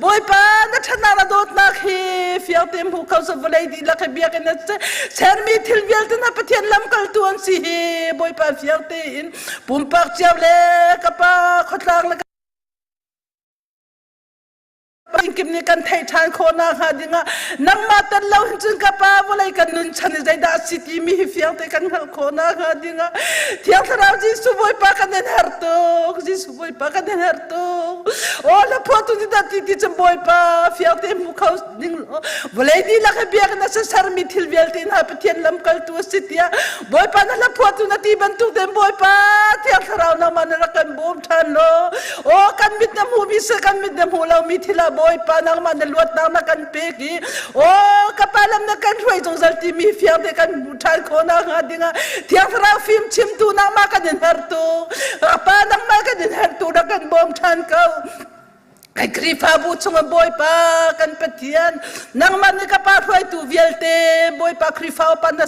Bawipa na ṭhatnak na dawtnak hi fiang te hmu kho sa vawlei dihlak hi biakinn a si sermi thil vialte hna Pathian lamkaltu an si hi Bawipa fiang tein pumpak cio le ka pa khuatlang le kim nih kan theih ṭhan khawhnak hnga dingah nangmah tel lo hin cun ka pa vawlei kan nun chan i zeidah a si timi hi fiang te kan hngalh khawhnak hnga dingah Thiang Thlarau Jesuh Bawipa kan in herh tuk Jesuh Bawipa kan in herh tuk Aw la phuah tu ni dah ti ti cun Bawipa fiang te hmu kho ding law vawlei dihlak hi biakinn a sermi thil vialte hna Pathian lamkaltu a si tiah Bawipa na hla phuahtu na ti bantuk tein Bawipa Thiang Thlarau nangmah na rak kan bawm ṭhan law aw kan mit na hmuhmi si kan mit na hmuh lomi thil ah Bawipa nangmah na luatnak na kan pek i aw ka pa lam na kan hruai zungzal timi fiang te kan hmuh ṭhan khawh nakhnga dingah Thiang Thlarau fim chimtu nangmah kan in hertu Pa nangmah kan in hertu rak kan bawm ṭhan ko. Kan Khrihfabu chungah Bawipa kan Pathian nangmah nih ka pa hruaitu vialte Bawipa Khrihfa upa na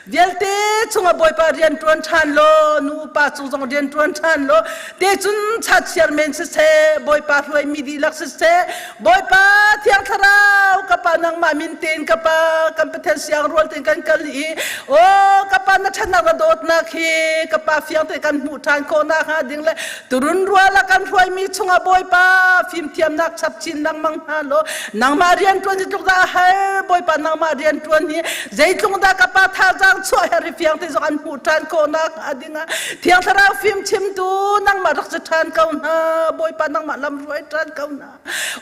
vialte chungah Bawipa rian ṭuan ṭhan law nu upa cung zong rian ṭuan ṭhan law te cun chachiar men siseh Bawipa hruaimi dihlak siseh Bawipa Thiang Thlarau ka pa nangmah min tein ka pa kan Pathian siang rual tein kan kal i aw ka pa na ṭhatnak na dawtnak hi ka pa fiang tein kan hmuh ṭhan khawh nakhnga ding le turun rual a kan hruaimi chungah Bawipa fimthiamnak chap chin lengmang hna law nangmah rian ṭuan hi tluk dah a har Bawipa nangmah rian ṭuan hi zeitluk dah ka pa thazaang chuah her hi fiang te zong an hmuh ṭhan khawh nakhnga dingah Thiang Thlarau fim chimtu nangmah rak si ṭhan ko hna Bawipa nangmah lam hruai ṭhan ko hna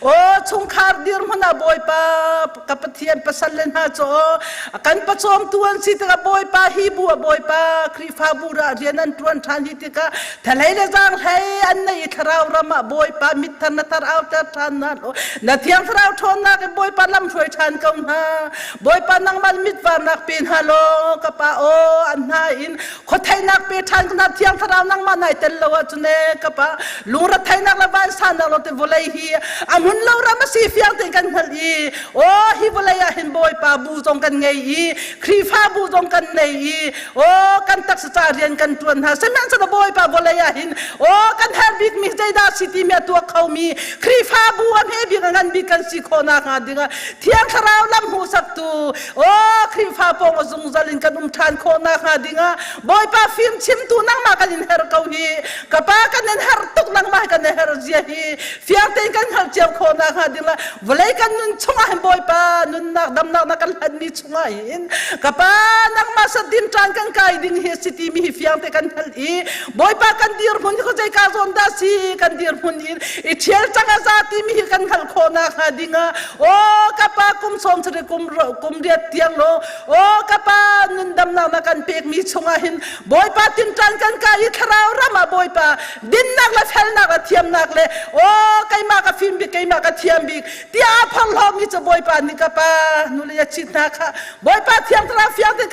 Aw chungkhar dirhmun ah Bawipa ka Pathian pasal le hna cu kan pacawmtu an si tikah Bawipa hi bu ah Bawipa Khrihfabu ah rian an ṭuan ṭhan hi tikah thalei le zaanghlei an nei i thlarau ram ah Bawipa mitthar na thar auter ṭhan hna law na thiang thlarau ṭhawnnak in Bawipa lam hruai ṭhan ko hna Bawipa nangmah mitvarnak pe hna law ka pa aw an hna in khuatheinak pe ṭhan na thiang thlarau nangmah nai tel lo ahcun e ka pa lungretheihnak le vansannak lo te vawlei hi A hmun lo ram a si fiang tein kan hngalh i aw hi vawlei ah hin Bawipa bu zong kan ngei i Khrihfabu zong kan nei i aw kan taksa ca rian kan ṭuan hna. Sihmanhsehlaw Bawipa vawlei ah hin aw kan herh bikmi zeidah si timi a tuak khomi Khrihfabu a hme bik a ngan bik kan si khawh nakhnga dingah Thiang Thlarau lam hmuhsaktu aw Khrihfa pawng a zungzal in kan um ṭhan khawh nakhnga dingah Bawipa fim chimtu nangmah kan in herh ko hi. Ka pa kan in herh tuk, nangmah kan in herh zia hi fiang tein kan hngalh cio khawh nakhnga ding le vawlei kan nun chungah hin Bawipa nunnak damnak na kan hlanmi chungah hin ka pa nangmah sadin ṭan kan kai ding hi si timi hi fiang te kan hngalh i Bawipa kan dirhmun hi khuazei ka zawn dah si kan dirhmun in i ṭhial cang a za timi hi kan hngalh khawh nakhnga dingah aw ka pa kum sawm sarih kum riat tiang law aw ka pa nundamnak na kan pekmi chungah hin Bawipa tinṭan kan kai i thlarau ram ah Bawipa dinnak le felnak le thiamnak le aw keimah ka fim bik, keimah ka thiam bik tiah a phorhlawmi cu Bawipa nih ka pa nule a chit hna kha Bawipa thiang thlarau fiang tein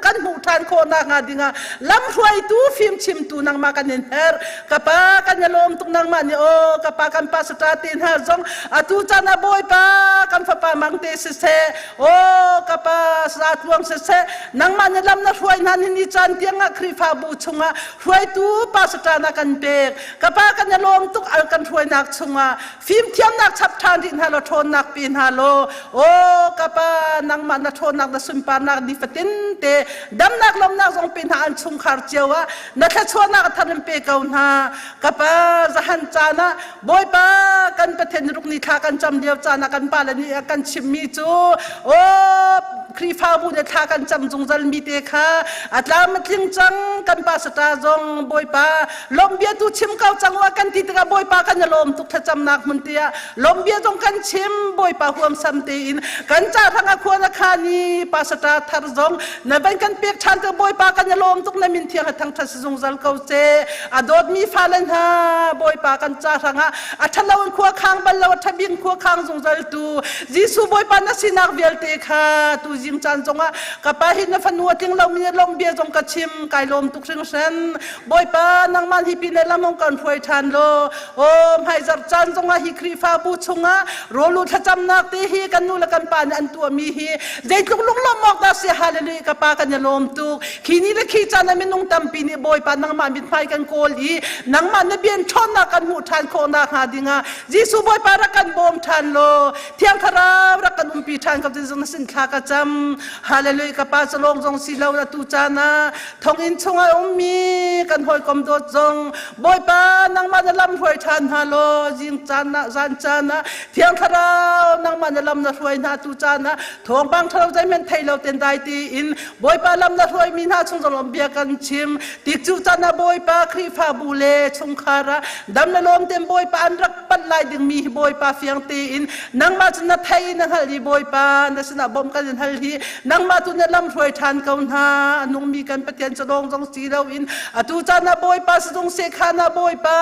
kan hmuh ṭhan khawh nakhnga dingah lamhruaitu fimchimtu nangmah kan in herh. Ka pa kan i lawm tuk nangmah nih aw ka pa kan pastor te hna zong atu caan ah Bawipa kan fapa Mangte siseh, aw ka pa Zatluang siseh, nangmah nih lam na hruai hna ni ni caan tiangah Khrihfabu chungah hruaitu pastor na kan pek. Ka pa kan i lawm tuk al kan hruainak chungah fimthiamnak chap ṭhan rih hna law, ṭhawnnak pe hna law, aw ka pa nangmah na ṭhawnnak na sunparnak nifatin te damnak lawmnak zong pe hna. An chungkhar cio ah na thluachuahnak a thar in pe ko hna. Ka pa zahan caan ah Bawipa kan Pathian ruk ni thla kan cam lio caan ah kan pa le nih a kan chimmi cu aw Khrihfabu nih thla kan cam zungzal mi te kha a tlam a tling cang. Kan pastor zong Bawipa lawmhbia tu chim ko cang u kan ti tikah Bawipa kan i lawm tuk. Thlacamnak hmun tiah lawmhbia zong kan chim. Bawipa huamsam tein kan ca hrang a khuan a khan i pastor thar zong na van kan pek ṭhan te Bawipa kan i lawm tuk. Na min thiang thangṭhat si zungzal ko seh. A dawtmi fale hna, Bawipa kan ca hrangah a ṭhalo in khua khang bal lo, a ṭhabik khua khang zungzal tu Jesuh Bawipa na sinak vialte kha tu zing caan zongah ka pa hi na fanu a tling lomi lawmhbia zong ka chim, kai lawm tuk hringhran. Bawipa nangmah hi pin le lam hong kan hruai ṭhan law, aw hmaizarh caan zongah hi Khrihfabu chungah rawlu thlacamnak te hi kan nu le kan pa nih an tuahmi hi zeitluk lunglawmh awk dah si. Hallelujah, ka pa kan i lawm tuk. Khi ni le khi caan ah minung tampi nih Bawipa nangmah mithmai kan kawl i nangmah na bian ṭhawnnak kan hmuh ṭhan khawh nakhnga dingah Jesuh Bawipa rak kan bawm ṭhan law, Thiang Thlarau rak kan umpi ṭhan ko tin zong na sin thla ka cam. Hallelujah, ka pa calawng zong si lo atu caan ah thonginn chungah ummi kan hawikom dawt zong Bawipa nangmah na lam hruai ṭhan hna law, zing caan ah zan caan ah Thiang Thlarau nangmah na lam na hruai hna. Tu caan ah thawngpang ṭhalo zeihmanh thei lo ten dai tiin Bawipa lam na hruaimi hna chung zong bia kan chim tik cu caan ah Bawipa Khrihfabu le chungkhar ah dam le lawm ten Bawipa an rak panh lai dingmi hi Bawipa fiang tein nangmah cu na thei na hngalh i Bawipa na sinah bawmh kan in hal hi nangmah tu na lam hruai ṭhan ko hna. A nungmi kan Pathian calawng zong si loin atu caan ah Bawipa sizung sekhan ah Bawipa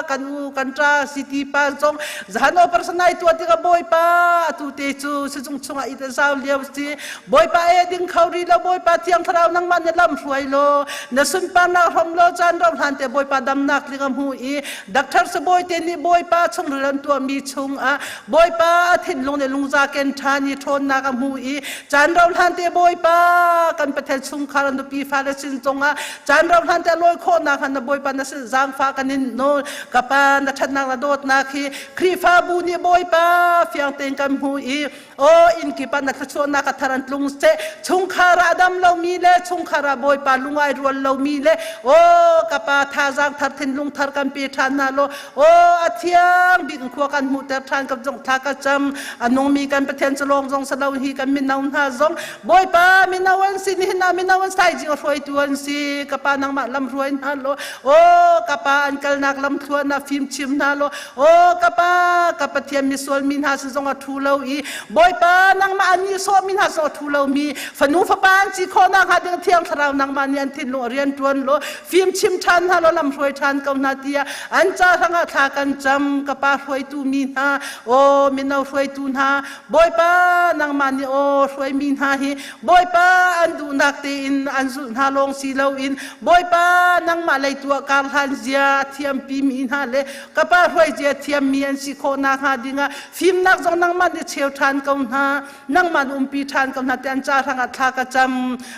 kan u kan ṭa city pa zong zahan operation ai tuah tikah Bawipa atu te cu sizung chungah i zau lio si. Bawipa e ding kho ri lo. Bawipa Thiang Thlarau nangmah na lam hruai law, na sunparnak hrom law, caan ro hlan te Bawipa damnak tling a hmu i Doctor Sabawi te nih Bawipa chungril an tuahmi chungah Bawipa a thinlung le lungza ken ṭhan i ṭhawnnak a hmu i caan rau hlan te Bawipa kan Pathian chungkhar a nupi fale sin zongah caan rau hlan te a lawi khawhnak hnga na Bawipa na sin zaangfah kan in nawl. Ka pa na ṭhatnak na dawtnak hi Khrihfabu nih Bawipa fiang tein kan hmu i aw inn kip ah na thluachuahnak a thar an tlung seh. Chungkhar ah dam lomi le chungkhar ah Bawipa lungai rual lomi le aw ka pa thazaang thar thinlung thar kan pe ṭhan hna law, aw a thiang bik in khua kan hmuhter ṭhan ka zong thla ka cam. A nungmi kan Pathian cu lawng zong salo hi kan mino hna zong Bawipa mino an si, nihin ah mino an sai jing hruaitu an si. Ka pa nangmah lam hruai hna law, aw ka pa an kalnak lam thluan ah fim chim hna law, aw ka pa ka Pathian misual mi hna sin zong a thu lo i Bawipa nangmah an nih sawh mi hna zong a thu lo mi fanu fapa an si khawh nakhnga ding Thiang Thlarau nangmah nih an thinlung a rian ṭuan law, fim chim ṭhan hna law, lam hruai ṭhan ko hna tiah an ca hrangah thla kan cam. Ka pa hruaitu mi hna, aw mino hruaitu hna, Bawipa nangmah nih aw hruaimi mi hna hi Bawipa an duhnak tein an zulh hna lawng si loin Bawipa nangmah lei tuah kar hlan zia a thiampi mi hna le ka pa hruai zia thiammi an si khawh nakhnga dingah fimnak zong nangmah nih cheu ṭhan ko hna. Nangmah na umpi ṭhan ko hna ti an ca hrangah thla ka cam.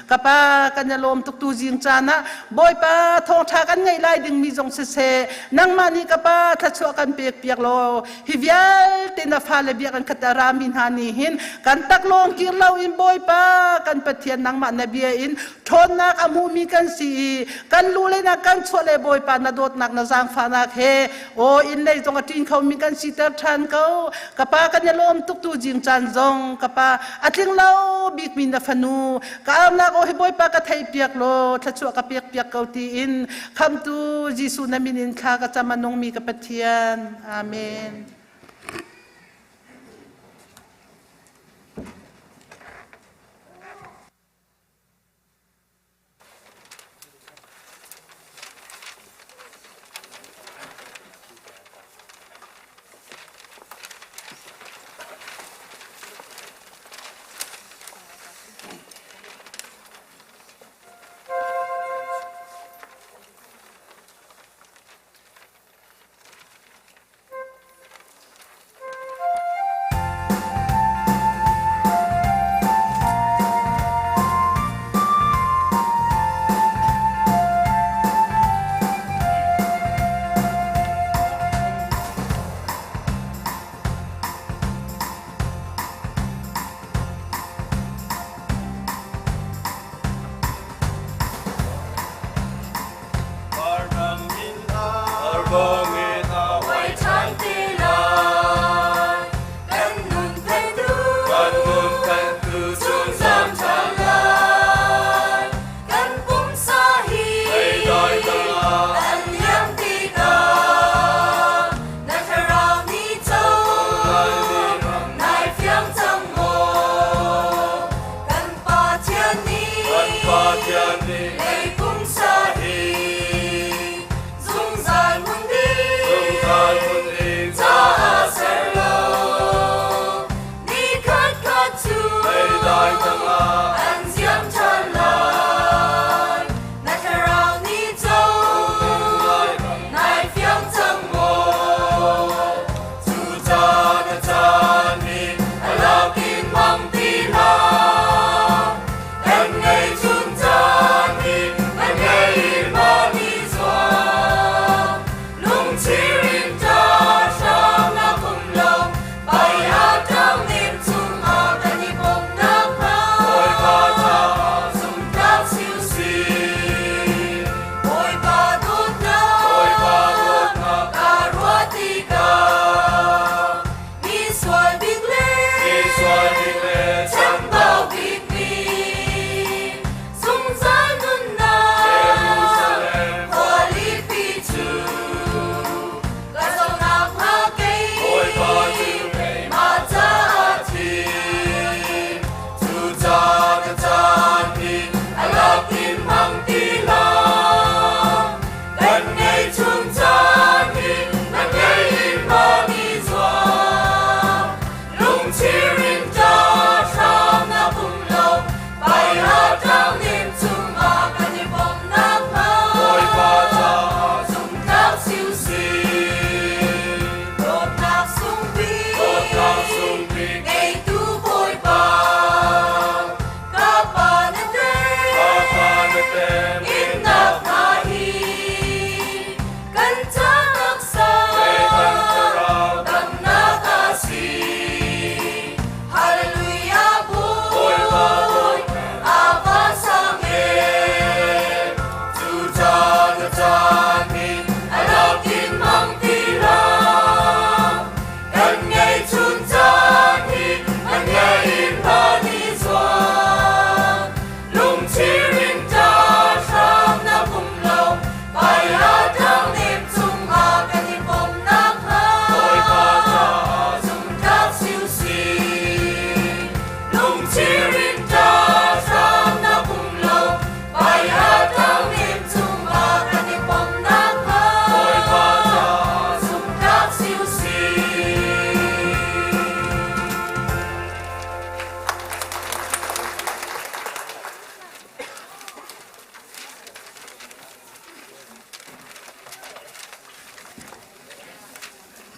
Ka pa, kan i lawm tuk tu zing caan ah Bawipa thawngṭha kan ngeih lai dingmi zong siseh, nangmah nih ka pa thluachuah kan pek piak law hi vialte na fale biak an khat a rami hna nih hin kan taklawng kir loin Bawipa kan Pathian nangmah na bia in ṭhawnnak a hmumi kan si i kan lu le na kan chuah le Bawipa na dawtnak na zaangfahnak he Aw inn lei zong a ṭin khomi kan siter ṭhan ko. Ka pa kan i lawm tuk tu jing caan zong ka pa a tling lo bikmi na fanu ka aunak aw hi Bawipa ka theih piak law thluachuah ka pek piak ko tiin khamtu Jesuh na min in thla ka cam a nungmi ka Pathian. Amen.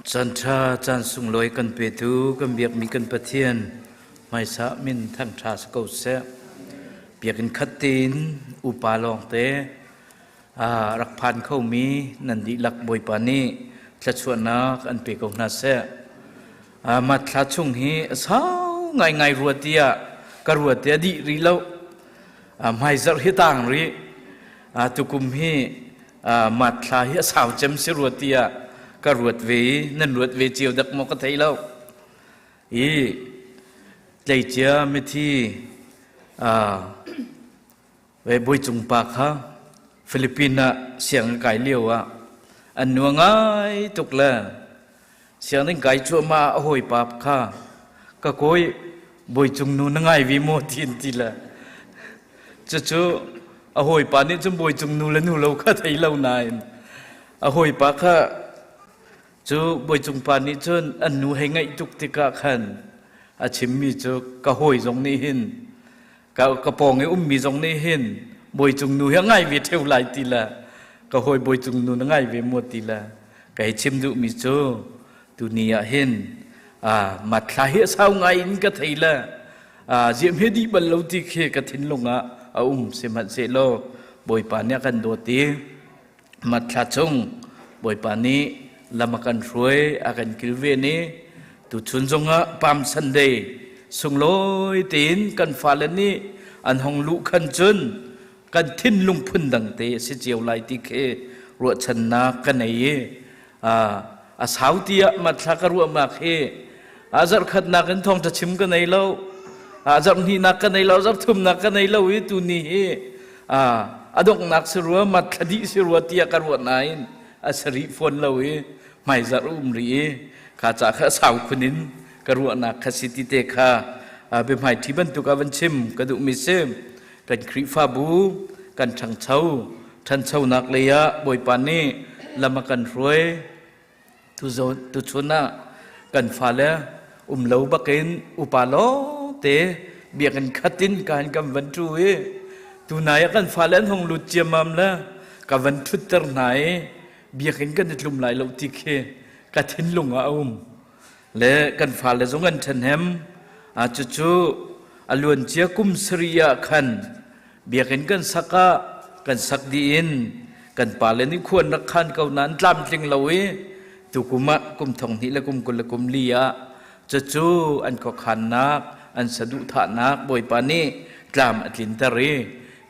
Caan ṭha caan sunglawi kan petu kan biakmi kan Pathian hmaisa min thangṭha si ko seh. Biakinn khat tein upa lawngte rak phan khomi nan dihlak Bawipa nih thluachuahnak an pe ko hna seh. Mat thla chung hi a sau ngaingai rua tiah ka ruat i a dih rih lo. Hmaizarh hi tang rih. Tukum hi mat thla hi a sau cem si rua tiah ka ruat ve i nan ruat ve cio dak maw ka thei lo. I tleicia mithi ve Bawichung pa kha Philippines ah siang kai lio ah an nua ngai tuk le sianginn kai cuahmah a hawipa kha ka kawi Bawichung nu na ngai vi maw ti an ti le cucu a hawipa nih cun Bawichung nu le nu lo kha thei lo nain a hawipa kha Cu Bawicung pa nih cun an nu hei ngaih tuk tikah khan a chimmi cu ka hawi zong nih hin ka, ka pawng i ummi zong nih hin Bawicung nu hi a ngai ve ṭheu lai ti le ka hawi Bawicung nu na ngai ve maw ti le ka hei chim duhmi cu tuni ah hin mathla hi a sau ngai in ka thei le ziam he dih bal lo ti khi ka thinlung ah a um sihmanhsehlaw Bawipa nih a kan dawt i Matthla chung Bawipa nih lam a kan hruai, a kan kilven i tuchun zongah Palm Sunday sunglawi tein kan fale nih an hong luh khan cun kan thinlung phundang te a si cio lai ti khi ruahchannak ka nei i a sau tiah matthla ka ruahnak hi a zarhkhatnak in thawngṭha chim ka nei lo a zarhhnihnak ka nei lo zarhthumnak ka nei lo i tuni hi a donghnak si rua matthla dih si rua tiah ka ruah nain a si rih fawn lo i hmaizarh um rih i kha ca kha sau khun in ka ruahnak kha si ti te kha biahmaiṭhi bantuk ah van chim ka duhmi si. Kan Khrihfabu kan ṭhangcho ṭhanchonak lei ah Bawipa nih lam a kan hruai. Tuchun ah kan fale um lo bakin upa lawngte biakinn khat in ka han kan van ṭu i tunai ah kan fale an hung lut ciammam le ka van ṭhutter hna i biakinn kan i tlum lai lo ti khi ka thinlung ah a um. Le kan fale zong an ṭhahnem. Cucu a luancia kum sarih ah khan biakinn kan sak ah kan sak dih in kan pale nih khua an rak khan ko nain tlamtling lo i tukum ah kum thong hnih le kum 20 le kum li ah cucu an khuakhannak an saduhthahnak Bawipa nih tlam a tlinter i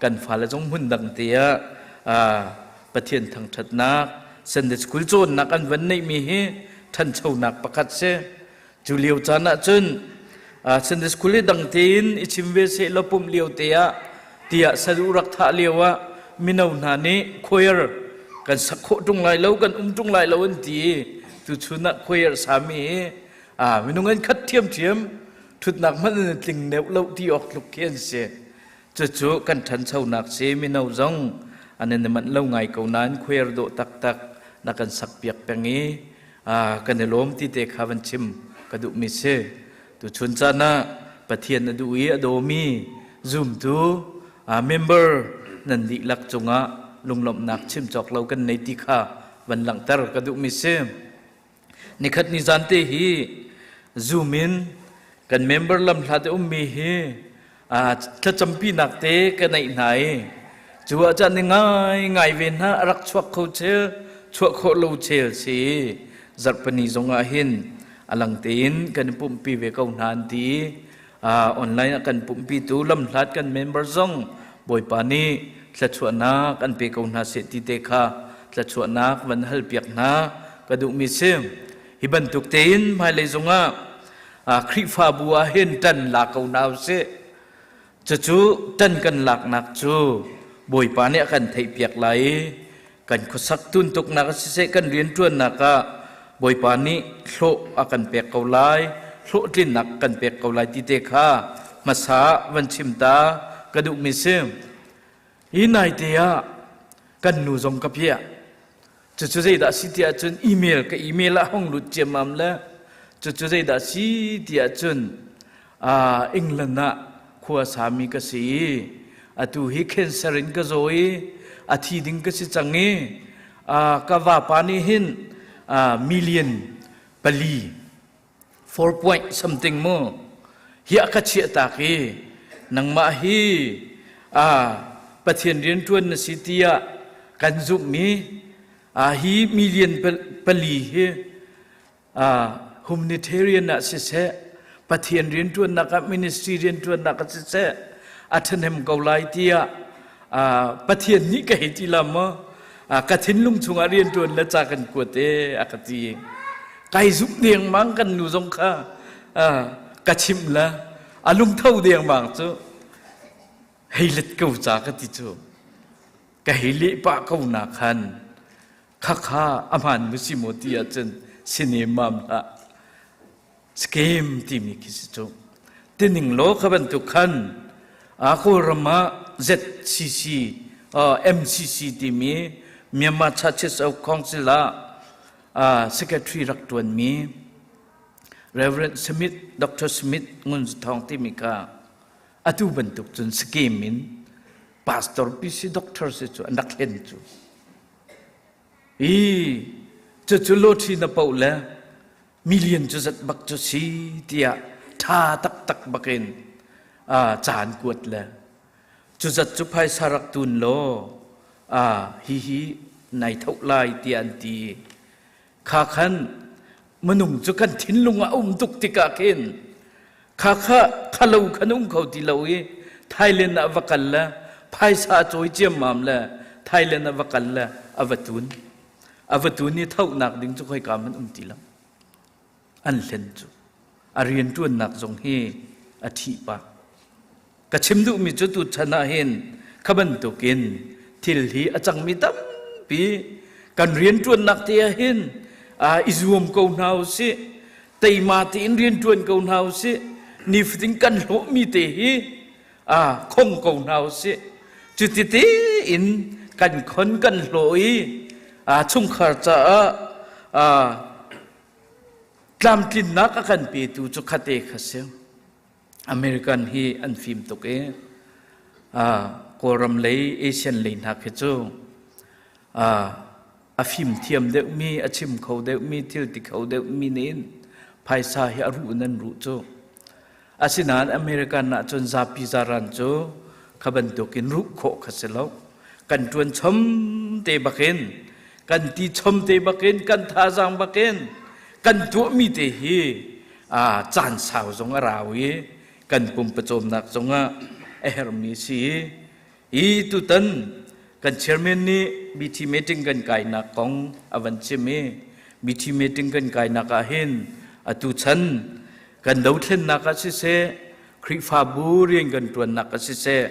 kan fale zong hmun dang te ah Pathian thangṭhatnak Sunday school cawnnak an van neihmi hi ṭhanchonak pakhat si. Cu lio caan ah cun Sunday school i dang tein i chim ve seh law pumh lio te ah tiah saduh rak thah lio ah mino hna nih choir kan sak khawh ṭung lai lo kan um ṭung lai lo an ti i tuchun ah choir sami hi minung an khat ṭhiamṭhiam ṭhutnak hmanh an tling deuh lo ti awk tluk khi an si. Cucu kan ṭhanchonak si. Mino zong an in manh lo ngai ko nain choir dawh taktak na kan sakpiak peng i kan i lawm ti te kha van chim ka duhmi si. Tuchun caan ah Pathian a duh i a dawmi zumtu member nan dihlak cungah lunglawmhnak chim cawk lo kan nei ti kha van langhter ka duhmi si. Nikhat ni zan te hi Zoom in kan member lam hlat i ummi hi thlacampinak te ka neih hna i cu ah caan ni ngai ngai ve hna a rak chuak kho chel chuah khawh lo chel si. Zarhpini zong ah hin a lang tein kan i pumhpi ve ko hna an ti. Online ah kan pumhpi tu lamhlat kan member zong Bawipa nih thluachuahnak an pe ko hna seh ti te kha thluachuahnak van hal piak hna ka duhmi si. Hi bantuk tein hmailei zongah Khrihfabu ah hin ṭan la ko hna usih. Cucu ṭan kan laknak cu Bawipa nih a kan theihpiak lai i kan khuasak tuntuknak siseh kan rianṭuannak ah Bawipa nih hlawh a kan pek ko lai, hlawhtlinnak kan pek ko lai ti te kha hmasa van chim ta ka duhmi si. Hi naite ah kan nu zong ka piah. Cucu zeidah si ti ahcun email ka email ah hong lut ciammam le cucu zeidah si ti ahcun England ah khua sami ka si i atu hi cancer in ka zaw i a thi ding ka si cang i ka vapa nih hin million. pali 4 point something mu hi a ka chiah tak i nangmah hi a Pathian rianṭuan na si tiah kan zumhmi a hi million pali hi humanitarian ah siseh Pathian rianṭuannak ah ministry rianṭuannak ah siseh a ṭhahnem ko lai tiah Pathian nih ka hei ti la maw ka thinlung chungah rianṭuan le ca kan kuat e a ka ti. Kai zumh dengmang kan nu zong kha ka chimh la a lungtho dengmang cu hei let ko ca ka ti cu ka hei leh pah ko na khan khakha a hmaan mu si maw ti ahcun sinemam hlah scam timi khi si cu tining law kha bantuk khan a Kawlram ah ZCC MCC timi Myanmar Churches of Council ah secretary rak ṭuanmi Reverend Smith Dr. Smith Ngun Thawng timi kha atu bantuk cun scam in pastor PC doctor si cu an rak hlen cu i cucu lottery na poh le million cu zat bak cu si tiah ṭha taktak bakin caan kuat le cu zat cu phaisa rak tun law hihi nai thoh lai tiah an ti kha khan minung cu kan thinlung ah um tuk tikah khin kha kha khalo khan um kho ti lo i Thailand ah va kal le phaisa cawi ciammam le Thailand ah va kal le a va tun a va tun i thohnak ding cu khoika man um ti lo an hlen cu a rianṭuannak zong hi a thih pah ka chim duhmi cu tu chan ah hin kha bantukin thil hi a cangmi tampi kan rianṭuannak te ah hin i zuam ko hna u sih teima tein rianṭuan ko hna u sih nifatin kan hlawhmi te hi khong ko hna u sih cuti tein kan khon kan hlawh i chungkhar caah tlamtlinnak a kan petu cu khate kha si. American hi an fim tuk i Kawlram lei Asian lei hna khi cu a fimthiam deuhmi, a chim kho deuhmi, thil ti kho deuhmi nih phaisa hi a ruh in an ruh cu. Asinain American ah cun zapi zaran cu kha bantukin ruh khawh kha si lo. Kan ṭuan chom te bakin, kan ti chom te bakin, kan thazaang bakin, kan tuahmi te hi caan sau zong a rau i kan pumpawcawmnak zongah a herhmi si i tutan kan chairman nih BT meeting kan kainak kong a van chim i BT meeting kan kainak ah hin atu chan kan dothlennak ah siseh Khrihfabu rian kan ṭuannak ah siseh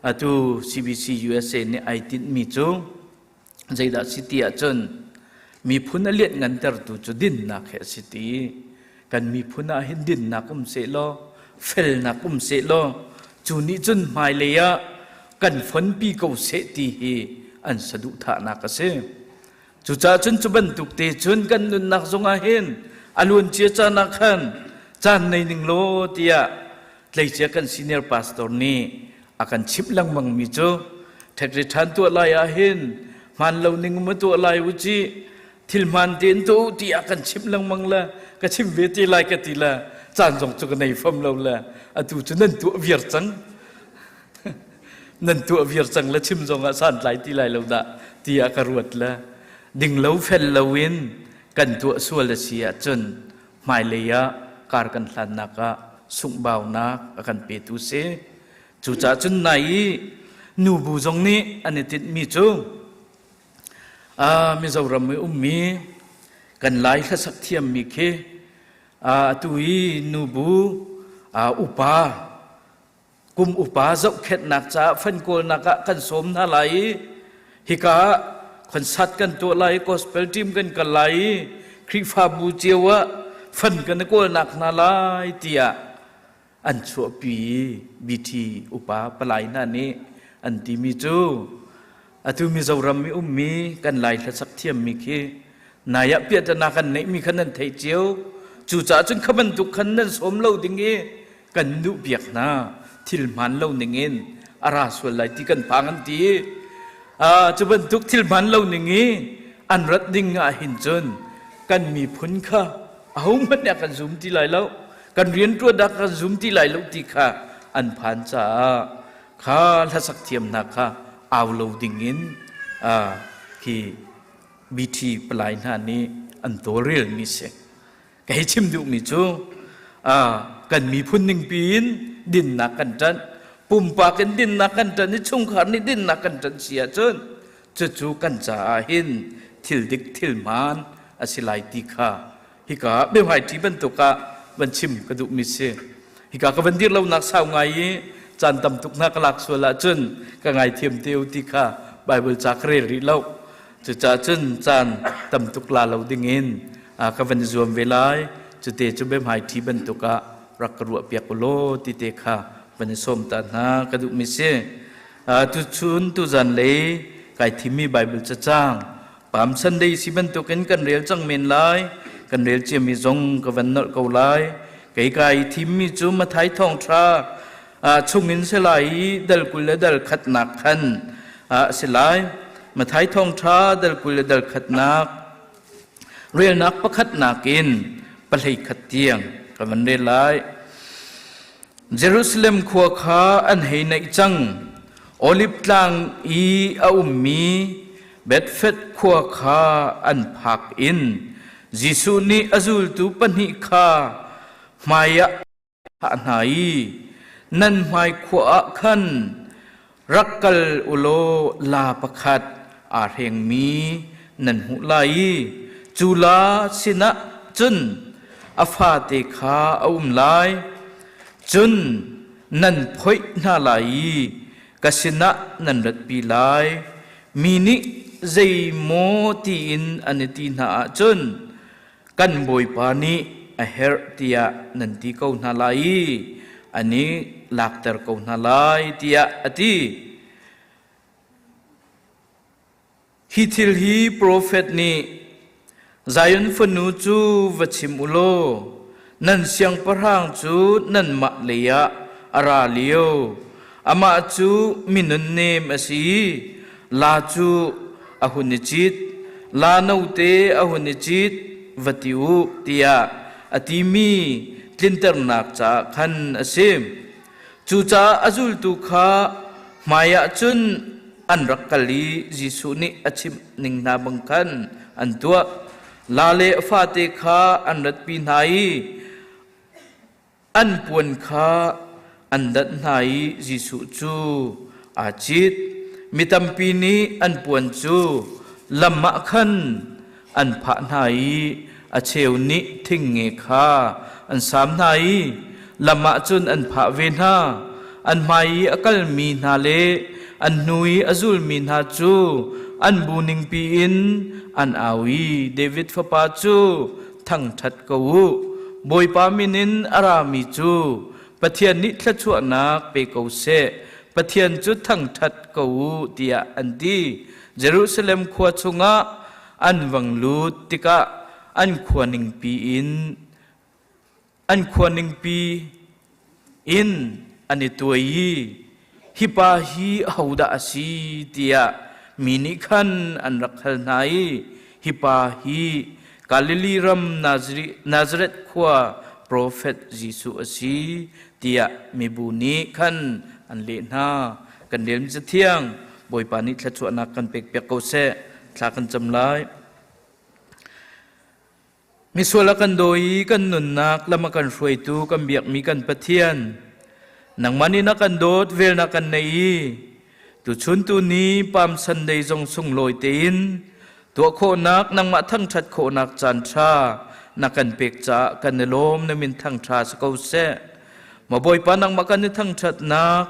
atu CBC USA nih ai tinhmi cu zeidah si ti ahcun miphun a lianhngantertu cu dinnak hi a si ti kan miphun ah hin dinnak um sehlaw felnak um sehlaw cu nih cun hmailei ah kan fonpi ko seh ti hi an saduhthahnak a si cucaah cun cu bantuk te cun kan nunnak zongah hin a luancia caan ah khan caan nei ning law tiah tleicia kan senior pastor nih a kan chimh lengmang mi cu ṭhekri ṭhan tuah lai ah hin hmaan lo ning ma tuah lai u ci thil hmaan tein tuah u ti a kan chimh lengmang le ka chim ve te lai ka ti le caan zong cu ka nei fam lo le atu cu nan tuah viar cang nan tuah viar cang le chim zong ah santlai ti lai lo dah tiah ka ruat le ding lo fel lo in kan tuah sual a si ahcun hmailei ah kar kan hlannak ah sunghbaunak a kan petu si. Cucaah cun nai i nubu zong nih an i tinhmi cu Mizoram i ummi kan Lai hlasak thiammi khi atu i nubu upa kum upa zohkhenhnak caah fan kawlnak ah kan sawm hna lai i hika ah concert kan tuah lai i gospel team kan kal lai i Khrihfabu cio ah fan kan i kawlnak hna lai tiah an chuahpi i BT upa palai hna nih an timi cu atu Mizoram i ummi kan Lai hlasak thiammi khi nai ah piahtana kan neihmi kha nan theih cio cucaah cun kha bantuk khan nan sawm lo ding i kan duhpiak hna thil hmaan lo ning in a ra sual lai ti kan phang an ti cu bantuk thil hmaan lo ning i an rat ding ah hin cun kan miphun kha. Ahohmanh nih a kan zum ti lai lo. Kan rianṭuan ah kan zum ti lai lo ti kha an phan caah kha hlasak thiam hna kha au lo dingin khi BT palai hna nih an tawlrelmi si. Ka hei chim duhmi cu kan miphun ningpi in dinnak kan ṭanh, pumpak in dinnak kan ṭanh i chungkhar nih dinnak kan ṭanh si ahcun cucu kan caah hin thil dik thil hmaan a si lai ti kha hika biahmaiṭi bantuk ah van chim ka duhmi si. Hika ka van dir lonak sau ngai i caan tam tuk hna ka lak sual ahcun ka ngaithiam te u ti kha Bible ca ka rel rih lo. Cucaah cun caan tam tuk la lo dingin ka van i zuam ve lai. Cute cu biahmaiṭi bantuk ah rak ka ruahpiak u law ti te kha van i sawm ta hna ka duhmi si. Tuchun tuzan lei kai thimmi Bible cacang Palm Sunday si bantukin kan rel cang men lai. Kan rel ciami zong ka van nolh ko lai. Kei kai thimmi cu Mathai thawngṭha chungin si lai i dal 20 le dal khatnak khan a si lai. Mathai thawngṭha dal 20 le dal khatnak relnak pakhatnak in 11 tiang ka van rel lai. Jerusalem khua kha an hei naih cang. Oliv tlang i a ummi Bethfed khua kha an phak in Jesuh nih a zultu pahnih kha hmaiah thlah hna i nan hmai khua ah khan rak kal u law laa pakhat aa hrengmi nan hmuh lai i cu laa sinah cun a fate kha a um lai. Cun nan phoih hna lai i ka sinah nan ratpi lai. Mi nih zeimaw tiin an i ti hna ahcun kan Bawipa nih a herh tiah nan ti ko hna lai i an i lakter ko hna lai tiah a ti. Hi thil hi profet nih Zion fanu cu va chim u law nan siangpahrang cu nanmah leiah a ra lio. Amah cu minunnem a si i la cu a hun i cit, la note a hun i cit, va ti u, tiah a timi tlinternak caah khan a si. Cucaah a zultu kha hmaiah cun an rak kal i Jesuh nih a chimh ning hna bang khan an tuah. La le a fate kha an ratpi hna i An puan kha an danh hna i Jesuh cu aa cit. Mi tampi nih an puan cu lam ah khan an phah hna i a cheu nih thingnge kha an saam hna i lam ah cun an phah ve hna. An hmai i a kalmi hna le an hnu i a zulmi hna cu an bu ningpi in an au i David fapa cu thangṭhat ko u. Bawipa min in a rami cu Pathian nih thluachuahnak pe ko seh. Pathian cu thangṭhat ko u tiah an ti. Jerusalem khua chungah an vang lut tikah an khua ningpi in an khua ningpi in an i tuai i hi pa hi ahodah a si tiah mi nih khan an rak hal hna i hi pa hi Galilee ram Nazareth khua profet Jesuh a si tiah mibu nih khan an leh hna. Kan rel Cathiang Bawipa nih thluachuahnak kan pekpiak ko seh. Thla kan cam lai. Misual a kan daw i kan nunnak lam a kan hruaitu kan biakmi kan Pathian, nangmah nih na kan dawt, vel na kan nei i tuchun tu ni Palm Sunday zong sunglawi tein tuah khawhnak nangmah thangṭhat khawhnak caan ṭha na kan pek caah kan i lawm na min thangṭha si ko seh. Maw Bawipa nangmah kan i thangṭhatnak,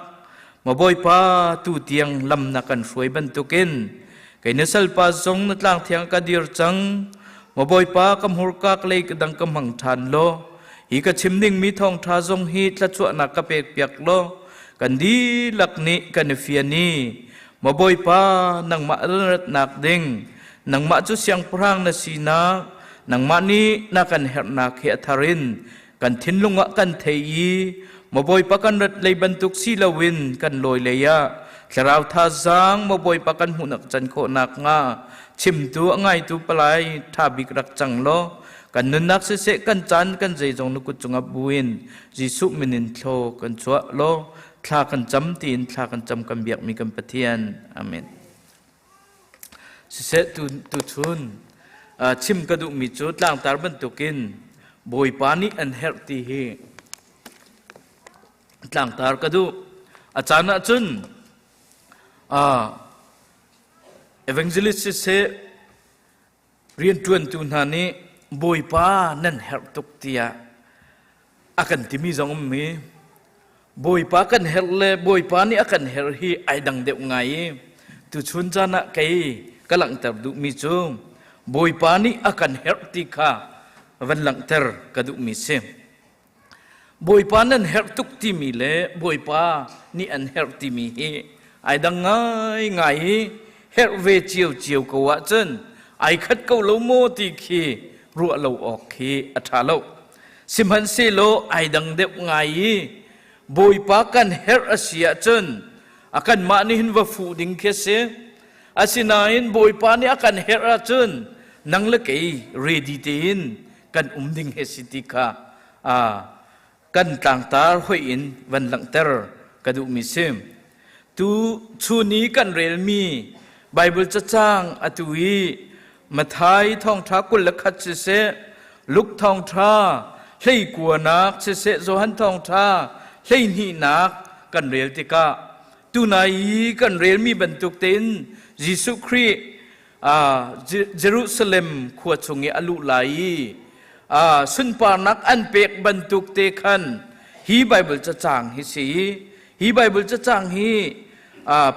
Maw Bawipa tu tiang lam na kan hruai bantukin kei na salpa zong na tlang thiang ka dir cang. Maw Bawipa ka hmurka ka lei ka dang ka hmang ṭhan law hi ka chim dingmi thawngṭha zong hi thlachuahnak ka pek piak law kan dihlak nih kan i fian i Maw Bawipa nangmah ratnak ding nangmah cu siangpahrang na sinak nangmah nih na kan herhnak hi a thar in kan thinlung ah kan thei i maw Bawipa kan rat lei bantuk si loin kan lawi lei ah thlarau thazaang maw Bawipa kan hmuhnak can khawh nakhnga chimtu a ngaitu palai ṭha bik rak cang law. Kan nunnak siseh, kan caan kan zeizong na kut cungah buin Jesuh min in thlaw kan chuah law thla kan cam tiin thla kan cam kan biakmi kan Pathian. Amen. Siseh tu tuchun chim ka duhmi cu tlangtar bantukin Bawipa nih an herh ti hi tlangtar ka duh. A caan ahcun evangelist siseh rianṭuantu hna nih Bawipa nan herh tuk tiah a kan timi zong um i Bawipa kan herh le Bawipa nih a kan herh hi ai dang deuh ngai i tuchun caan ah kei ka langhter duhmi cu Bawipa nih a kan herh ti kha van langhter ka duhmi si. Bawipa nan herh tuk timi le Bawipa nih an herh timi hi ai dang ngaingai i herh ve ciocio ko ahcun ai khat ko lo maw ti khi ruah lo awk khi a ṭha lo. Sihmanhsehlaw ai dang deuh ngai i Bawipa kan herh a si ahcun a kanmah nih hin va fuh ding khi a si. Asinain Bawipa nih a kan herh ahcun nang le kei ready tein kan um ding he si ti kha kan tlangtar hoih in van langhter ka duhmi si. Tu chun i kan relmi Bible cacang atu i Mathai thawngṭha 21 siseh, Luke thawngṭha hleikuanak siseh, Johan thawngṭha hleihnihnak kan rel tikah tunai i kan relmi bantuk tein Jesuh Khrih Jerusalem khua chung i a luh lai i sunparnak an pek bantuk te khan hi Bible cacang hi si. Hi Bible cacang hi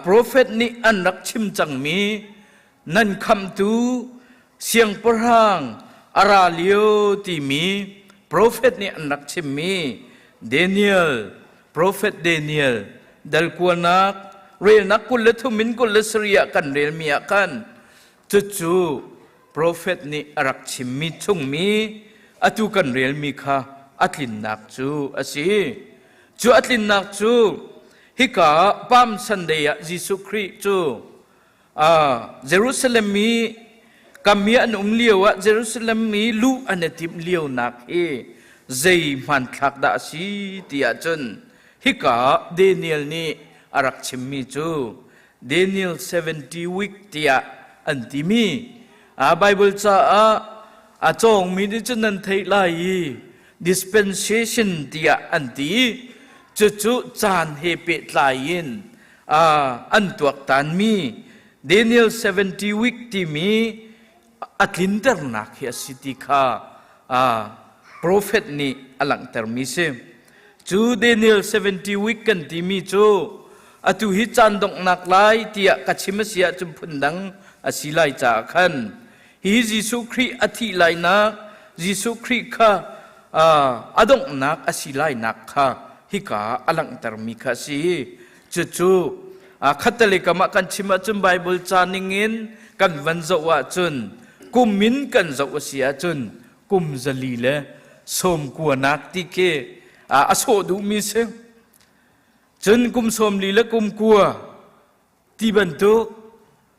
profet nih an rak chim cangmi nan khamtu siangpahrang a ra lio timi profet nih an rak chimmi Daniel Profet Daniel dal kualnak relnak 23 in 27 ah kan relmi ah khan cucu profet nih a rak chimmi chungmi atu kan relmi kha a tlinnak cu a si. Cu a tlinnak cu hika Palm Sunday ah Jesuh Khrih cu Jerusalem mi kam i an um lio ah Jerusalem mi luh an i timh lio nak hi zei hmanthlak dah a si ti ahcun hika Daniel nih a rak chimmi cu Daniel 70 week tiah an timi a Bible caah a cawngmi nih cun nan theih lai i dispensation tiah an ti. Cucu caan he pehtlai in an tuaktanmi Daniel 70 week timi a tlinternak hi a si ti kha prophet nih a langhtermi si. Cu Daniel 70 week kan timi cu atu hi caan donghnak lai tiah ka chim a si ahcun phundang a si lai caah khan hi Jesuh Khrih a thih lainak Jesuh Khrih kha a donghnak a si lainak kha hika a langhtermi kha a si. Cucu khattelei kam ah kan chim ahcun Bible ca ningin kan van zoh ahcun kum in kan zoh a si ahcun kum zali le sawm kuanak ti khi a sawh duhmi si. Cun kum 40 le kum kua ti bantuk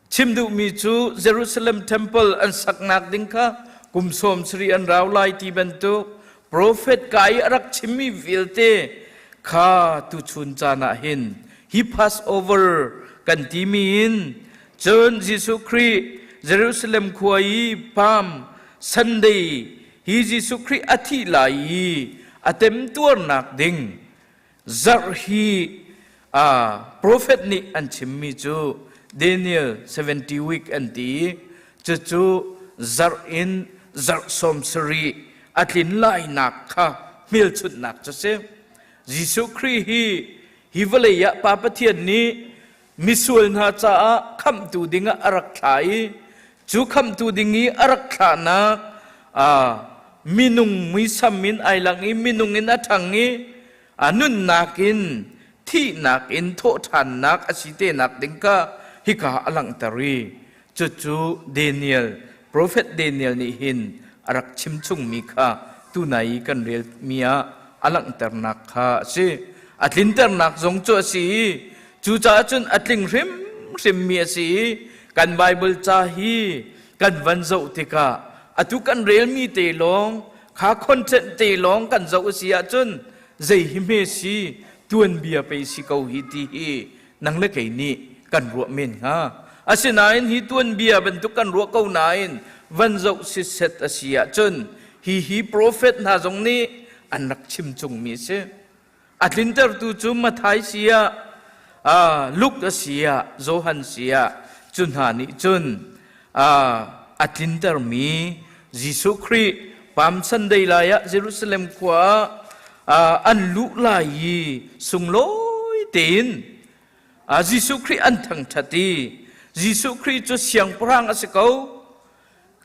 chim duhmi cu Jerusalem Temple an saknak ding kha kum 70 an rau lai ti bantuk profet ka i a rak chimmi vialte kha tuchun caan ah hin hi Passover kan timi in cun Jesuh Khrih Jerusalem khua i Palm Sunday hi Jesuh Khrih a thih lai i a temtuarnak ding Zarh hi prophet nih an chimmi cu Daniel 70 week an ti i cucu zarh in zarh 70 a tlin lainak kha hmelchunhnak cu si. Jesuh Khrih hi hi vawlei ah Pa Pathian nih misual hna caah khamhtu dingah a rak thlah i cu khamhtu ding i a rak thlahnak minung muisam in ai lang i minung in a ṭhang i a nunnak in thihnak in thawhṭhannak a si tenak ding kha hika a langhter i cucu Daniel profet Daniel nih hin a rak chim chungmi kha tunai i kan relmi ah a langhternak kha a si. A tlinternak zong cu a si i cucaah cun a tling hrimhrimmi a si i kan Bible ca hi kan van zoh tikah Atu kan relmi te lawng kha content te lawng kan zoh a si ahcun zei hi hme si tuanbia pei si ko hi ti hi nang le kei nih kan ruah men hnga. Asinain hi tuanbia bantuk kan ruah ko nain van zoh sitset a si ahcun hi hi profet hna zong nih an rak chim chungmi a si. A tlintertu cu Matthai si ah, Luke a si ah, Johan si ah, cu hna nih cun a tlintermi Jesuh Khrih Palm Sunday lai ah Jerusalem khua ah an luh lai i sunglawi tein Jesuh Khrih an thangṭhat i Jesuh Khrih cu siangpahrang a si ko.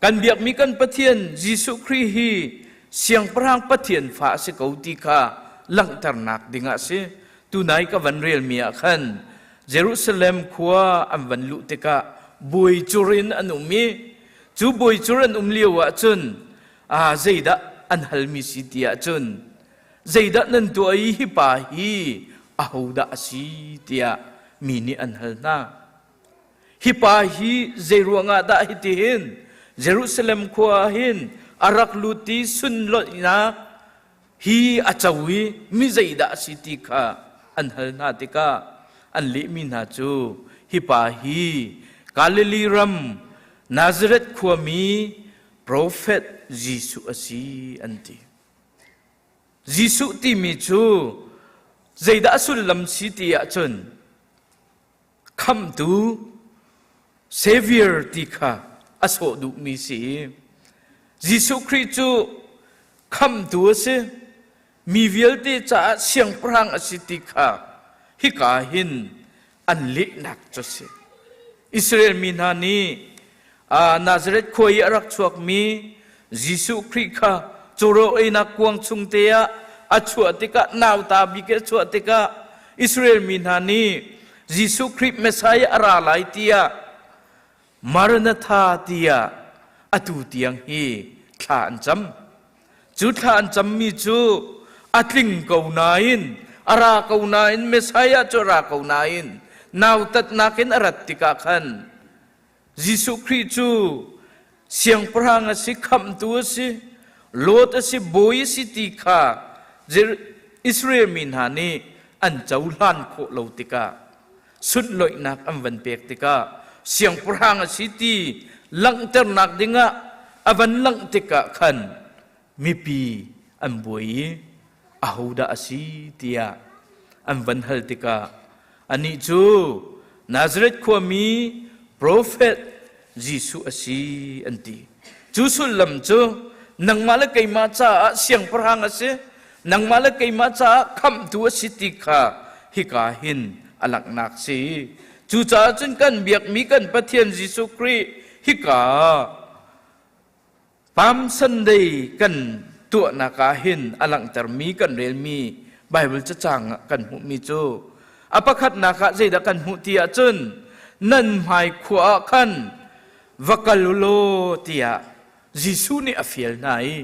Kan biakmi kan Pathian Jesuh Khrih hi siangpahrang Pathian fa a si ko ti kha langhternak dingah a si. Tunai ka van relmi ah khan Jerusalem khua an van luh tikah buai cur in an um i cu buai cur an um lio ah cun zeidah an halmi si ti ahcun zeidah nan tuah i hi pa hi ahodah a si tiah mi nih an hal hna. Hi pa hi zeiruangah dah hitihin Jerusalem khua ah hin a rak lut i sunlawihnak hi a co i mi zeidah a si ti kha an hal hna tikah an lehmi hna cu hi pa hi Galilee ram Nazareth khuami profet Jesuh a si an ti. Jesuh timi cu zeidah a sullam si ti ahcun Khamhtu Savior ti kha a sawh duhmi si. Jesuh Khrih cu khamhtu a si. Mi vialte caah siangpahrang a si ti kha hika hin an lehnak cu a si. Israel mi hna nih Nazareth khua i a rak chuakmi Jesuh Khrih kha cawraw einak kuang chung te ah a chuah tikah nauta bik a chuah tikah Israel mi hna nih Jesuh Khrih Messiah a ra lai tiah Maranatha tiah atu tiang hi thla an cam. Cu thla an cammi cu a tling ko nain a ra ko nain Messiah cu a ra ko nain nautatnak in a rat tikah khan Jesuh Khrih cu siangpahrang a si, khamhtu a si, Lord a si, bawi a si ti kha Israel mi hna nih an cohlan khawh lo tikah sunlawihnak an van pek tikah siangpahrang a si ti langhternak dingah a van langh tikah khan mipi an buai i ahodah a si tiah an van hal tikah anih cu Nazareth khuami profet Jesuh a si an ti. Cu sullam cu nangmah le keimah caah siangpahrang a si, nangmah le keimah caah khamhtu a si ti kha hika hin a langhnak si. Cucaah cun kan biakmi kan Pathian Jesuh Khrih hika Palm Sunday kan tuahnak ah hin a langhtermi kan relmi Bible cacang ah kan hmuhmi cu a pakhatnak ah zeidah kan hmuh ti ahcun nan hmai khua ah khan va kal u law tiah Jesuh nih a fial hna i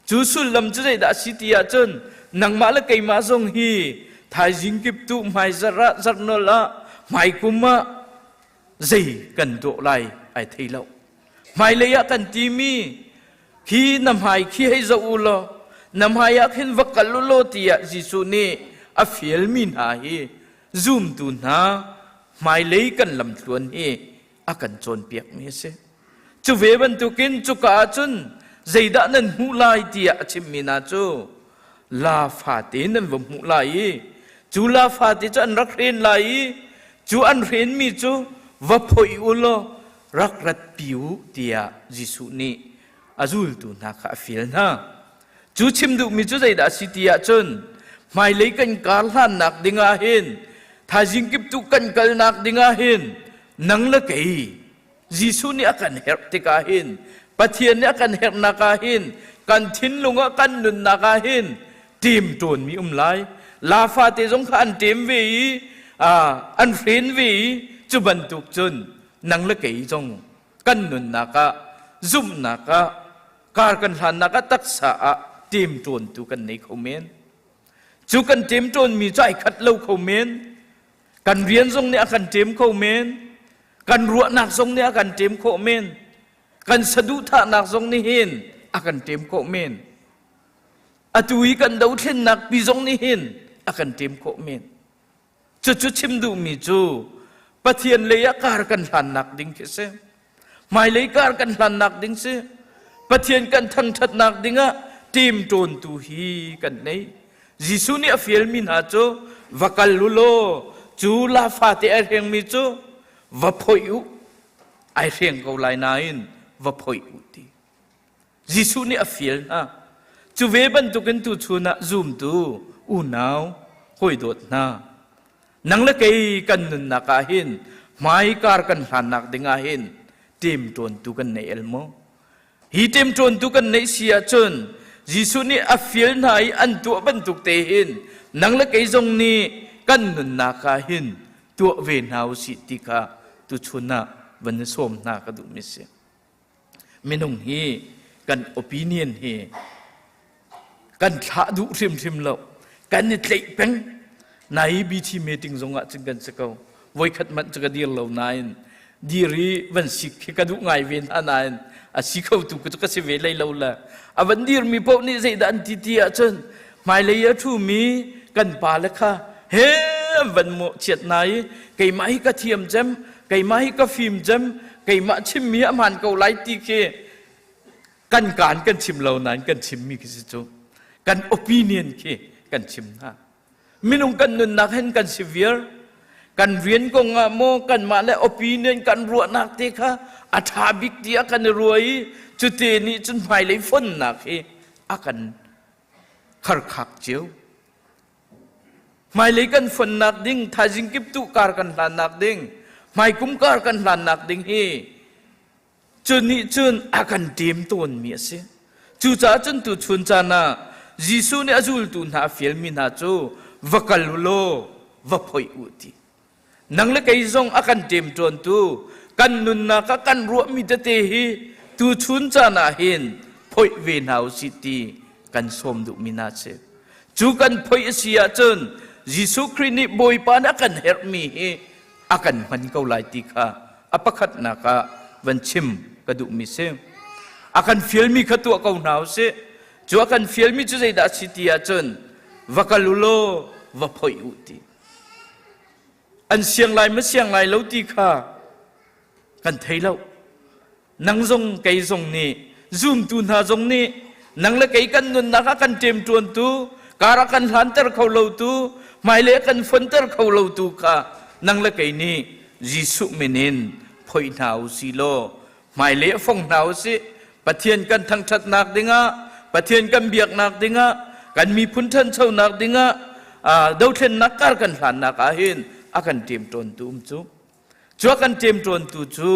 cu sullam cu zeidah a si ti ahcun nangmah le keimah zong hi thaizing kip tu hmai zarh ah zarhnol ah hmaikum ah zei kan tuah lai ai thei lo hmailei ah kan timi khi na hmai khi hei zoh u law na hmai ah khin va kal u law tiah Jesuh nih a fialmi hna hi zumtu hna hmailei kan lamthluan hi a kan cawnpiakmi a si. Cu ve bantukin cuka ah cun zeidah nan hmuh lai tiah a chimmi hna cu la fate nan va hmuh lai i cu la fate cu an rak hren lai i cu an hrenmi cu va phoih u law rak ratpi u tiah Jesuh nih a zultu hna kha a fial hna. Cu chim duhmi cu zeidah a si ti ahcun hmailei kan kar hlannak dingah hin thaizing kip tu kan kalnak dingah hin nang le kei Jesuh nih a kan herh tikah hin Pathian nih a kan herhnak ah hin kan thinlung ah kan nunnak ah hin ṭem ṭawnmi um lai la fate zong kha an ṭem ve i an hren ve i cu bantuk cun nang le kei zong kan nunnak ah zumhnak ah kar kan hlannak ah taksa ah ṭem ṭawntu kan nei kho men cu kan ṭem ṭawnmi cu ai khat lo kho men kan rian zong nih a kan ṭem kho men kan ruahnak zong nih a kan ṭem khawh men. Kan saduhthahnak zong nih hin a kan ṭem khawh men. Atu i kan dothlennak pi zong nih hin a kan ṭem khawh men. Cucu chim duhmi cu Pathian lei ah kar kan hlannak ding khi si. Hmailei kar kan hlannak ding si. Pathian kan thangṭhatnak dingah ṭemṭawntu hi kan nei. Jesuh nih a fialmi hna cu va kal u law cu la fate ai hrengmi cu va phoih u. Ai hreng ko lai nain va phoih u ti. Jesuh nih a fial hna. Cu ve bantukin tuchun ah zumtu unau hawidawt hna nang le kei kan nunnak ah hin hmaikar kan hlannak ding ah hin ṭemṭawntu kan nei el maw? Hi ṭemṭawntu kan neih si ahcun Jesuh nih a fial hna i an tuah bantuk te hin nang le kei zong nih kan nunnak ah hin tuah ve hna usih ti kha tuchun ah van i sawm hna ka duhmi si. Minung hi kan opinion hi kan thlah duh hrimhrim lo. Kan i tleih peng. Nai BT meeting zong ah cun kan si ko. Voikhat hmanh cu ka dir lo nain dir i van sik khi ka duh ngai ve hna nain a si kho tu cu ka si ve lei lo le a van dirmi paoh nih zeidah an ti ti ahcun hmailei a ṭhumi kan pa le kha he an van mawhchiat hna i keimah hi ka thiam cem keimah hi ka fim cem keimah chimmi a hmaan ko lai ti khi kan kaan kan chim lo nain kan chimmi khi si cu kan opinion khi kan chim hna minung kan nunnak hin kan si viar kan rian kong ah maw kanmah le opinion kan ruahnak te kha a ṭha bik tiah kan i ruah i cute nih cun hmailei fonnak hi a kan kharkhak cio Hmailei kan fonnak ding, thaizing kiptuh kar kan hlannak ding, hmaikum kar kan hlannak ding hi cu nih cun a kan ṭem tawnmi a si. Cucaah cun tuchun caan ah Jesuh nih a zultu hna a fialmi hna cu va kal u law va phoih u ti. Nang le kei zong a kan ṭemṭawntu kan nunnak ah kan ruahmi tete hi tuchun caan ah hin phoih ve hna u sih ti kan sawm duhmi hna a si. Cu kan phoih a si ahcun Jesuh Khrih nih Bawipa nih a kan herhmi hi a kan hman ko lai ti kha a pakhatnak ah van chim ka duhmi si. A kan fialmi kha tuah ko hna u sih. Cu a kan fialmi cu zeidah a si ti ahcun va kal u law va phoih u ti. An siang lai ma siang lai lo ti kha kan thei lo. Nang zong kei zong nih zumtu hna zong nih nang le kei kan nunnak ah kan ṭemṭuantu kar ah kan hlanter kho lo tu hmailei ah kan fonter kho lo tu kha nang le kei nih Jesuh min in phoih hna u si law hmailei a fong hna u sih Pathian kan thangṭhatnak dingah Pathian kan biaknak dingah kan miphun ṭhanchonak dingah dothlennak kar kan hlannak ah hin a kan ṭemṭawntu um cu cu a kan ṭemṭawntu cu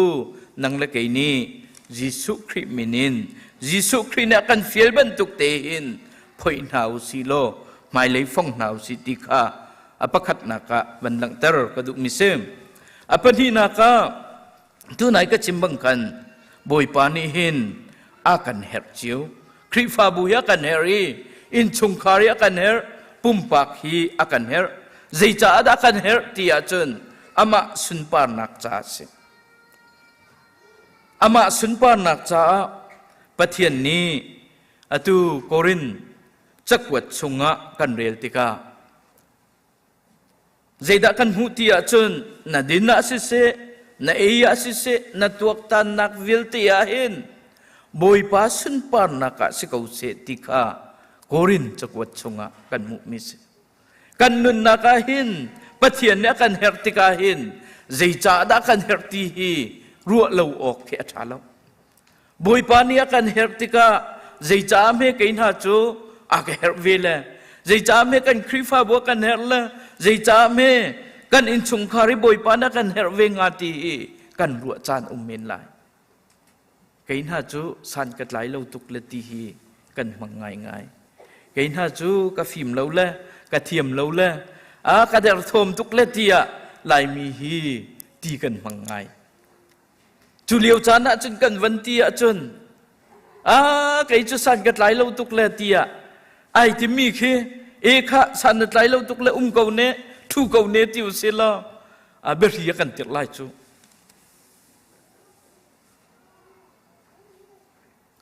nang le kei nih Jesuh Khrih min in Jesuh Khrih nih a kan fial bantuk te hin phoih hna u si law hmailei fong hna u si ti kha a pakhatnak ah van langhter ka duhmi si a pahnihnak ah Tunai ka chim bang khan Bawipa nih hin a kan herh cio. Khrihfabu hi a kan herh i innchungkhar hi a kan herh, pumpak hi a kan herh. Zeicaah dah a kan herh ti ahcun amah sunparnak caah a si. Amah sunparnak caah Pathian nih atu Korin cakuat chungah kan rel tikah Zeidah kan hmuh ti ahcun na din ah siseh, na ei ah siseh, na tuaktannak vialte ah hin Bawipa sunparnak ah si ko seh ti kha Korin cakuat chungah kan hmuhmi si. Kan nunnak ah hin Pathian nih a kan herh tikah hin zeicah dah kan herh ti hi ruah lo awk khi a ṭha lo. Bawipa nih a kan herh tikah zeicah hme kei hna cu a ka herh ve le zeicah hme kan Khrihfabu a kan herh le zeicah hme kan innchungkhar i Bawipa nih a kan herh ve hnga ti hi kan ruah caan um men lai. Kei hna cu san ka tlai lo tuk le ti hi kan hmang ngaingai. Kei hna cu ka fim lo le ka thiam lo le a ka derthawm tuk le tiah Laimi hi ti kan hmang ngai. Cu lio caan ahcun kan van ti ahcun a kei cu san ka tlai lo tuk le tiah ai timi khi e kha san na tlai lo tuk le um ko ne thu ko ne ti u si law a biahri a kan tirh lai cu.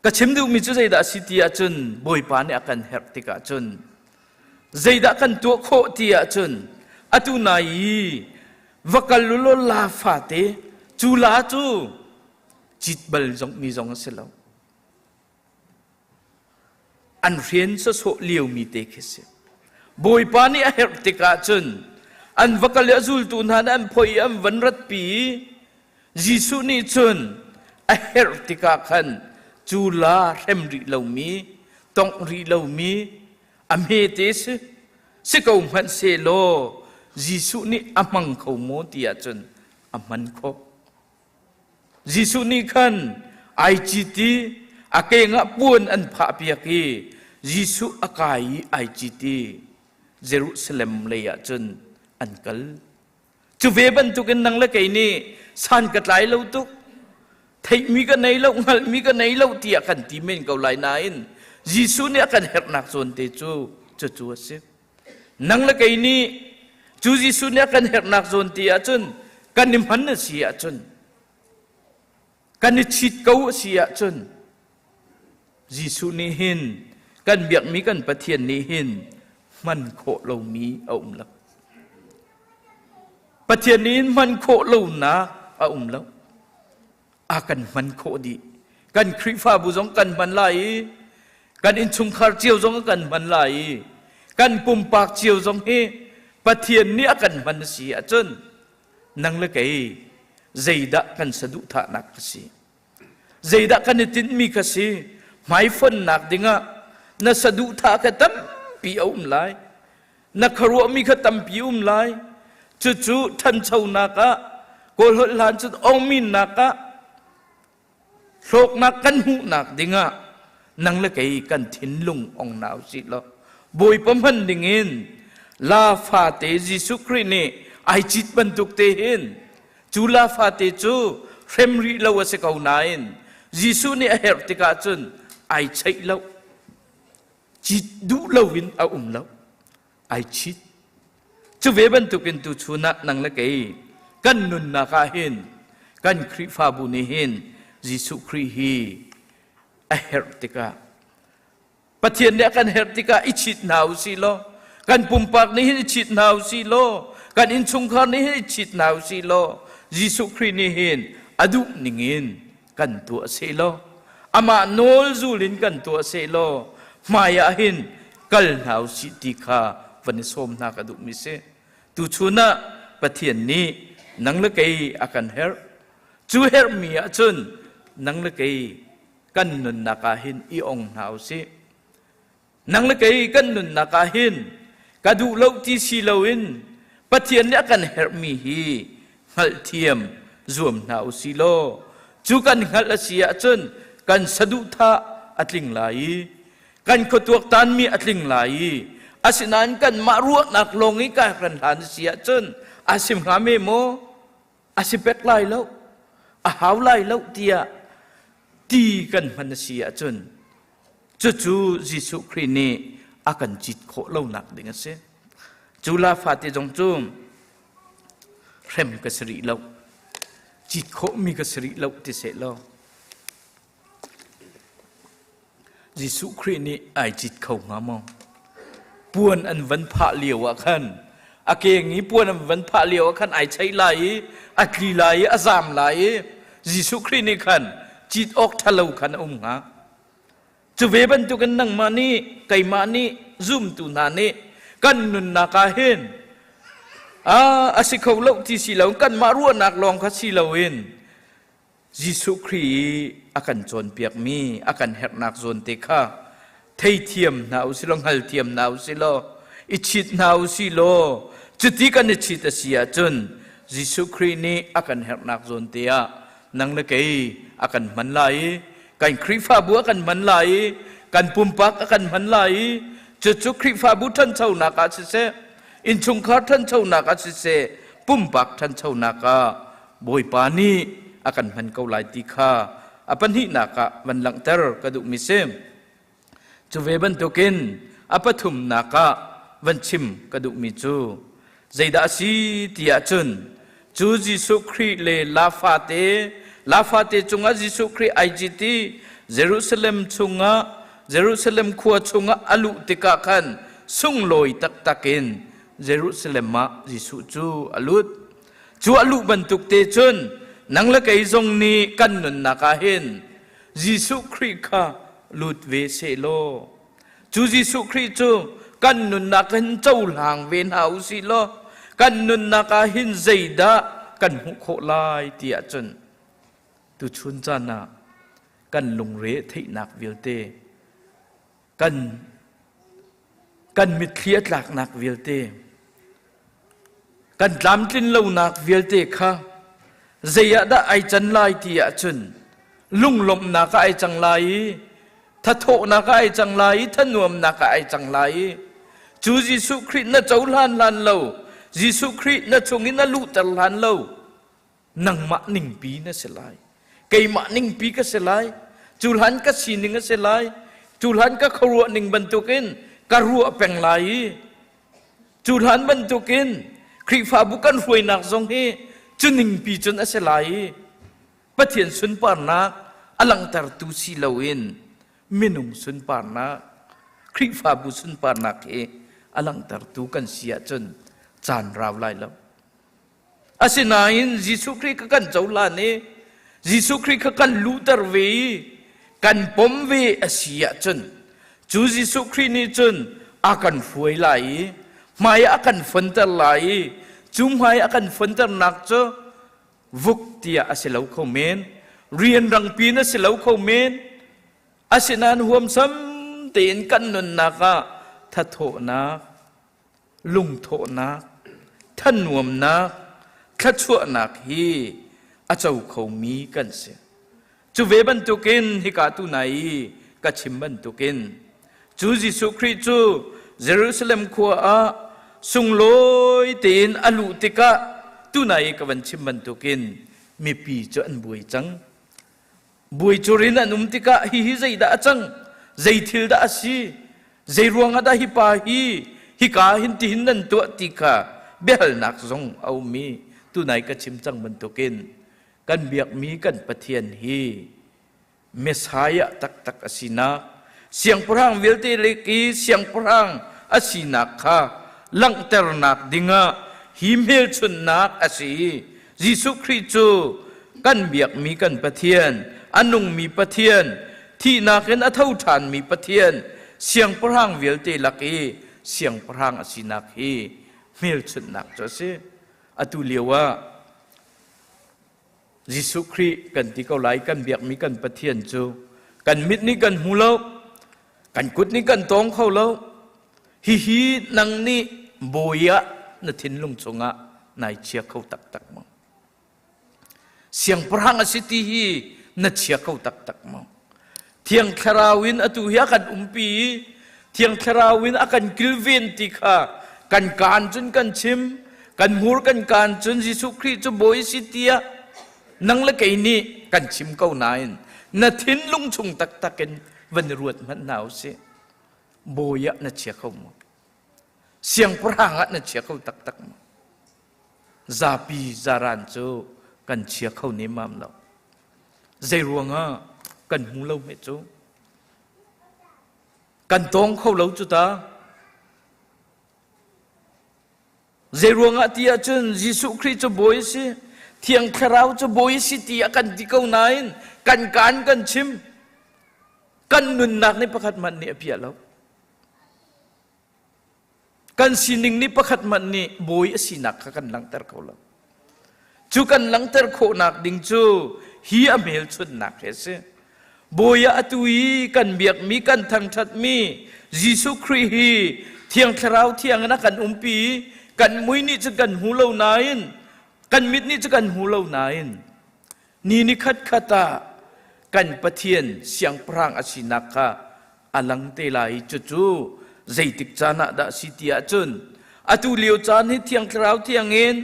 Ka chim duhmi cu zeidah a si ti ahcun Bawipa nih a kan herh tikah cun zeidah kan tuah khawh ti ahcun atu nai i va kal u law la fate cu la cu cit bal zong mi zong a si lo. An rian sawsawh liomi te khi si. Bawipa nih a herh tikah cun an va kal i a zultu hna nih an phoi i an van ratpi i Jesuh nih cun a herh tikah khan cu la hrem rih lomi, tongh rih lomi, a hmete si, si ko hmanh sehlaw Jesuh nih a hmang kho maw ti ahcun a hman khawh. Jesuh nih khan ai cit i a keng ah puan an phahpiak i Jesuh a kai i ai cit i Jerusalem lei ah cun an kal. Cu ve bantukin nang le kei nih san ka tlai lo tuk, theihmi ka nei lo, hngalhmi ka nei lo tiah kan ti men ko lai nain Jesuh nih a kan herhnak zawn te cu cucu a si. Nang le kei nih cu Jesuh nih a kan herhnak zawn ti ahcun kan i hman a si ahcun kan i chit ko a si ahcun Jesuh nih hin kan biakmi kan Pathian nih hin hman khawh lomi a um lo. Pathian nih hin hman khawh lonak a um lo. A kan hman khawh dih. Kan Khrihfabu zong kan hman lai i kan innchungkhar cio zong a kan hman lai i kan pumpak cio zong hi Pathian nih a kan hman a si ahcun nang le kei zeidah kan saduhthahnak ka si zeidah kan i tinhmi ka si hmaifonnak dingah na saduhthah kha tampi a um lai na khuaruahmi kha tampi um lai cucu ṭhanchonak ah kawlholh hlan cun ongminnak ah hlawknak kan hmuhnak dingah nang le kei kan thinlung ong na usih law Bawipa hman dingin la fate Jesuh Khrih nih ai cit bantuk te hin cu la fate cu hrem rih lo a si ko nain Jesuh nih a herh tikah cun ai cheih lo cit duh loin a um lo ai chit cu ve bantukin tu chun ah nang le kei kan nunnak ah hin kan Khrihfabu nih hin Jesuh Khrih hi a herh tikah Pathian nih a kan herh tikah i chit hna u sih law kan pumpak nih hin i chit hna u sih law kan innchungkhar nih hin i chit hna u sih law Jesuh Khrih nih hin a duh ningin kan tuah seh law amah nawl zul in kan tuah seh law hmai ah hin kal hna u sih ti kha van i sawm hna ka duhmi si tuchun ah Pathian nih nang le kei a kan herh cu herhmi ah cun nang le kei kan nunnak ah hin i ong hna u sih Nang le kei kan nunnak ah hin ka duh lo ti si loin Pathian nih a kan herhmi hi hngalhthiam zuam hna u si law cu kan hngalh a si ahcun kan saduhthah a tling lai i kan khuatuaktanmi a tling lai i asinain kanmah ruahnak lawng i ka kan hlan a si ahcun a si hnga me maw a si pek lai lo a hau lai lo tiah ti kan hman a si ahcun cucu Jesuh Khrih nih a kan cit khawh lonak ding a si. Cu la fate zong cu hrem ka si rih lo cit khawhmi ka si rih lo ti seh law Jesuh Khrih nih ai cit kho hnga maw? Puan an van phah lio ah khan a keng i puan an van phah lio ah khan ai cheih lai i a tli lai i a zaam lai i Jesuh Khrih nih khan cit awk ṭhalo khan a um hnga. Cu ve bantukin nangmah nih keimah nih zumtu hna nih kan nunnak ah hin a si kho lo ti si lo kanmah ruahnak lawng kha si loin Jesuh Khrih i a kan cawnpiakmi a kan herhnak zawn te kha theithiam hna u silaw hngalthiam hna u silaw i chit hna u silaw cuti kan i chit a si ahcun Jesuh Khrih nih a kan herhnak zawn te ah nang le kei a kan hman lai i kan Khrihfabu a kan hman lai i kan pumpak a kan hman lai i cucu Khrihfabu ṭhanchonak ah siseh innchungkhar ṭhanchonak ah siseh pumpak ṭhanchonak ah Bawipa nih a kan hman ko lai ti kha a pahnihnak ah van langhter ka duhmi si. Cu ve bantukin a pathumnak ah van chim ka duhmi cu zeidah a si ti ahcun cu Jesuh Khrih le la fate la fate cungah Jesuh Khrih ai cit i Jerusalem chungah Jerusalem khua chungah a luh tikah khan sunglawi taktak in Jerusalem ah Jesuh cu a lut. Cu a luh bantuk te cun nang le kei zong nih kan nunnak ah hin Jesuh Khrih kha lut ve sehlaw cu Jesuh Khrih cu kan nunnak hin cohlang ve hna u sih law kan nunnak ah hin zeidah kan hmuh khawh lai ti ahcun tuchun caan ah kan lungre theihnak vialte kan kan mitthli a tlaknak vialte kan tlamtlin lonak vialte kha zei ah dah ai can lai ti ahcun lunglawmhnak ah ai cang lai i thathawhnak ah ai cang lai i thanuamnak ah ai cang lai i cu Jesuh Khrih na cohlan hlan lo Jesuh Khrih na chung in na luhter hlan lo nangmah ningpi na si lai keimah ningpi ka si lai cu hlan ka sining a si lai cu hlan ka khuaruah ning bantukin ka ruah peng lai i cu hlan bantukin Khrihfabu kan hruainak zong hi cu ningpi cun a si lai i Pathian sunparnak a langhtertu si loin minung sunparnak Khrihfabu sunparnak hi a langhtertu kan si ahcun caan rau lai lo. Asinain Jesuh Khrih kha kan cohlan i Jesuh Khrih kha kan luhter ve i kan pom ve a si ahcun cu Jesuh Khrih nih cun a kan hruai lai i hmai a kan fonter lai i cu hmai a kan fonternak cu vuk tiah a si lo kho men rianrang pin a si lo kho men asinain huamsam tein kan nunnak ah thathawhnak lungthawhnak, thanuamnak, thluachuahnak hi a co khomi kan si. Cu ve bantukin hika tu nai i ka chim bantukin cu Jesuh Khrih cu Jerusalem khua ah sunglawi tein a luh tikah tunai i ka van chim bantukin mipi cu an buai cang. Buai curin an um tikah hihi zeidah a cang? Zei thil dah a si? Zei ruangah dah hi pa hi hika hin tihin nan tuah ti kha biahalnak zong a um i tunai ka chim cang bantukin kan biakmi kan Pathian hi Messiah taktak a sinak siangpahrang vialte lek i siangpahrang a sinak kha langhternak dingah hi hmelchunhnak a si i Jesuh Khrih cu kan biakmi kan Pathian, a nungmi Pathian, thihnak in a tho ṭhanmi Pathian, siangpahrang vialte lak i siangpahrang a sinak hi hmelchunhnak cu a si. Atu lio ah Jesuh Khrih kan ti ko lai kan biakmi kan Pathian cu kan mit nih kan hmu lo, kan kut nih kan tawng kho lo. Hihi nang nih bawi ah na thinlung chungah nai chia kho taktak maw? Siangpahrang a si ti hi na chia kho taktak maw? Thiang Thlarau in atu hi a kan umpi i Thiang Thlarau in a kan kilven ti kha kan kaan cun kan chim, kan hmur kan kaan cun Jesuh Khrih cu Bawi si tiah nang le kei nih kan chim ko nain na thinlung chung taktak in van i ruat hmanh hna u sih. Bawi ah na chia kho maw? Siangpahrang ah na chia kho taktak maw? Zapi zaran cu kan chia kho nemmam lo. Zei ruangah kan hmu lo hme cu? Kan tawng kho lo cu ta. Zei ruangah ti ahcun Jesuh Khrih cu bawi a si, Thiang Thlarau cu bawi a si ti a kan ti ko nain kan kaan kan chim. Kan nunnak nih pakhat hmanh nih a piah lo. Kan sining nih pakhat hmanh nih bawi a sinak kha kan langhter kho lo. Cu kan langhter khawhnak ding cu hi a hmelchunhnak hi a si. Bawi ah atu i kan biakmi kan thangṭhatmi Jesuh Khrih hi Thiang Thlarau thiang in a kan umpi i kan mui nih cun kan hmu lo nain kan mit nih cun kan hmu lo nain ni ni khat khat ah kan Pathian siangpahrang a sinak kha a lang te lai i cucu zeitik caan ah dah si ti ahcun atu lio caan hi Thiang Thlarau thiang in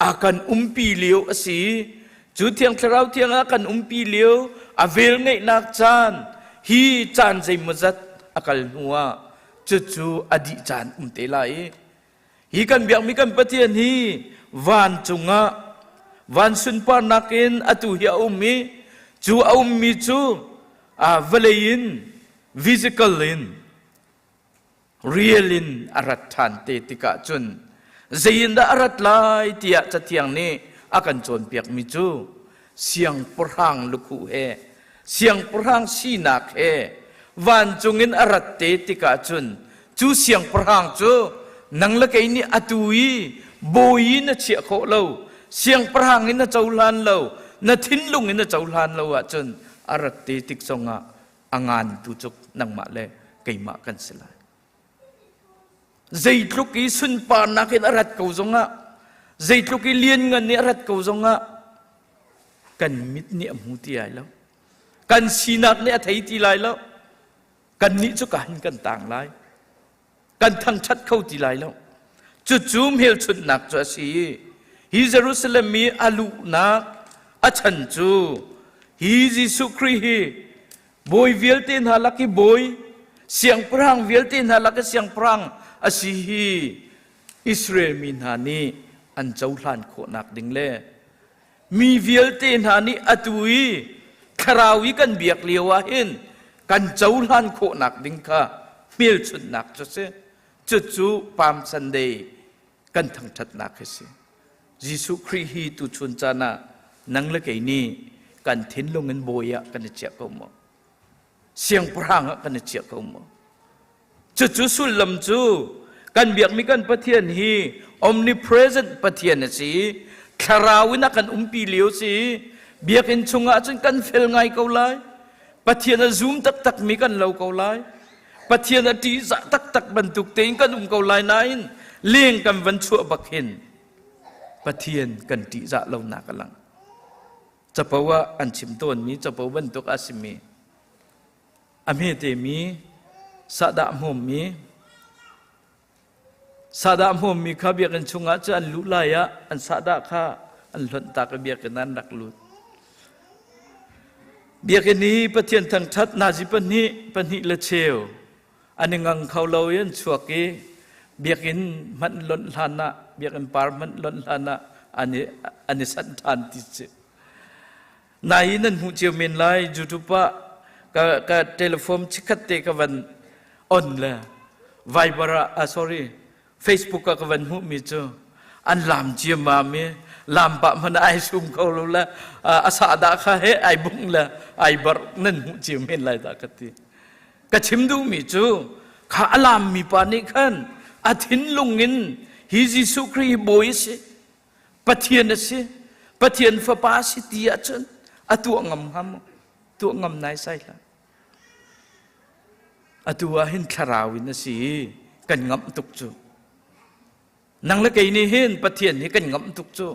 a kan umpi lio a si cu Thiang Thlarau thiang a kan umpi lio a vel ngeihnak caan hi caan zeimawzat a kal hnu ah cucu a dih caan um te lai i Hi kan biakmi kan Pathian hi vancung ah van sunparnak in atu hi a um i cu a ummi cu Vawlei in physical in real in a rat ṭhan te tikah cun zei in dah a rat lai tiah Cathiang nih a kan cawnpiakmi cu siangpahrang lukhuh he siangpahrang sinak he vancung in a rat te tikah cun cu siangpahrang cu nang le kei nih atu i bawi in na chiah khawh lo, siangpahrang in na cohlan lo, na thinlung in na cohlan lo ahcun a rat te tik zongah a ngan tu cu nangmah le keimah kan si lai. Zeitluk i sunparnak in a rat ko zongah, zeitluk i lianngan nih a rat ko zongah, kan mit nih a hmu ti lai lo, kan sinak nih a thei ti lai lo. Kannih cu ka hin kan tang lai, kan thangṭhat kho ti lai lo. Cucu hmelchunhnak cu a si. Hi Jerusalem i a luhnak a chan cu hi Jesuh Khrih hi bawi vialte hna lak i bawi, siangpahrang vialte hna lak i siangpahrang a si hi Israel mi hna nih an cohlan khawhnak ding le mi vialte hna nih atu i thlarau i kan biak lio ah hin kan cohlan khawhnak ding kha hmelchunhnak cu a si. Cucu Palm Sunday kan thangṭhatnak hi si. Jesuh Khrih hi tuchun caan ah nang le kei nih kan thinlung in bawi ah kan i chiah ko maw? Siangpahrang ah kan i chiah ko maw? Cucu sullam cu kan biakmi kan Pathian hi omnipresent Pathian a si. Thlarau in a kan umpi lio si. Biakinn chungah cun kan fel ngai ko lai. Pathian a zum taktakmi kan lo ko lai. Pathian a ṭihzah taktak bantuk tein kan um ko lai nain leng kan van chuah bak hin Pathian kan ṭihzah lonak a lang. Capo ah an chim tawnmi capo bantuk a simi a hmetemi sahdah hmawmmi sahdah hmawmmi kha biakinn chungah cu an luh lai ah an sahdah kha an hlonh tak i biakinn an rak lut. Biakinn i Pathian thangṭhat nazi pahnih pahnih le cheu an i ngang kho lo i an chuak i biakinn hmanh lonh hlan ah biakinn par hmanh lonh hlan ah an i an i sanh ṭhan ti si. Nai nan hmuh cio men lai YouTube ah ka ka telephone chikkhat te ka van on le Viber ah ah sorry Facebook ah ka van hmuhmi cu an lam ciammam i lam pah hmanh ai sum kho lo le a sahdah kha he ai bung le ai barh nan hmuh cio men lai dah ka ti. Ka chim duhmi cu kha a lammi pa nih khan a thinlung in hi Jesuh Khrih hi bawi a si, Pathian a si, Pathian fapa a si ti ahcun a tuah ngam hnga maw? Tuah ngam naisai hlah. Atu ah hin thlarau in a si i kan ngamh tuk cu. Nang le kei nih hin Pathian hi kan ngamh tuk cu.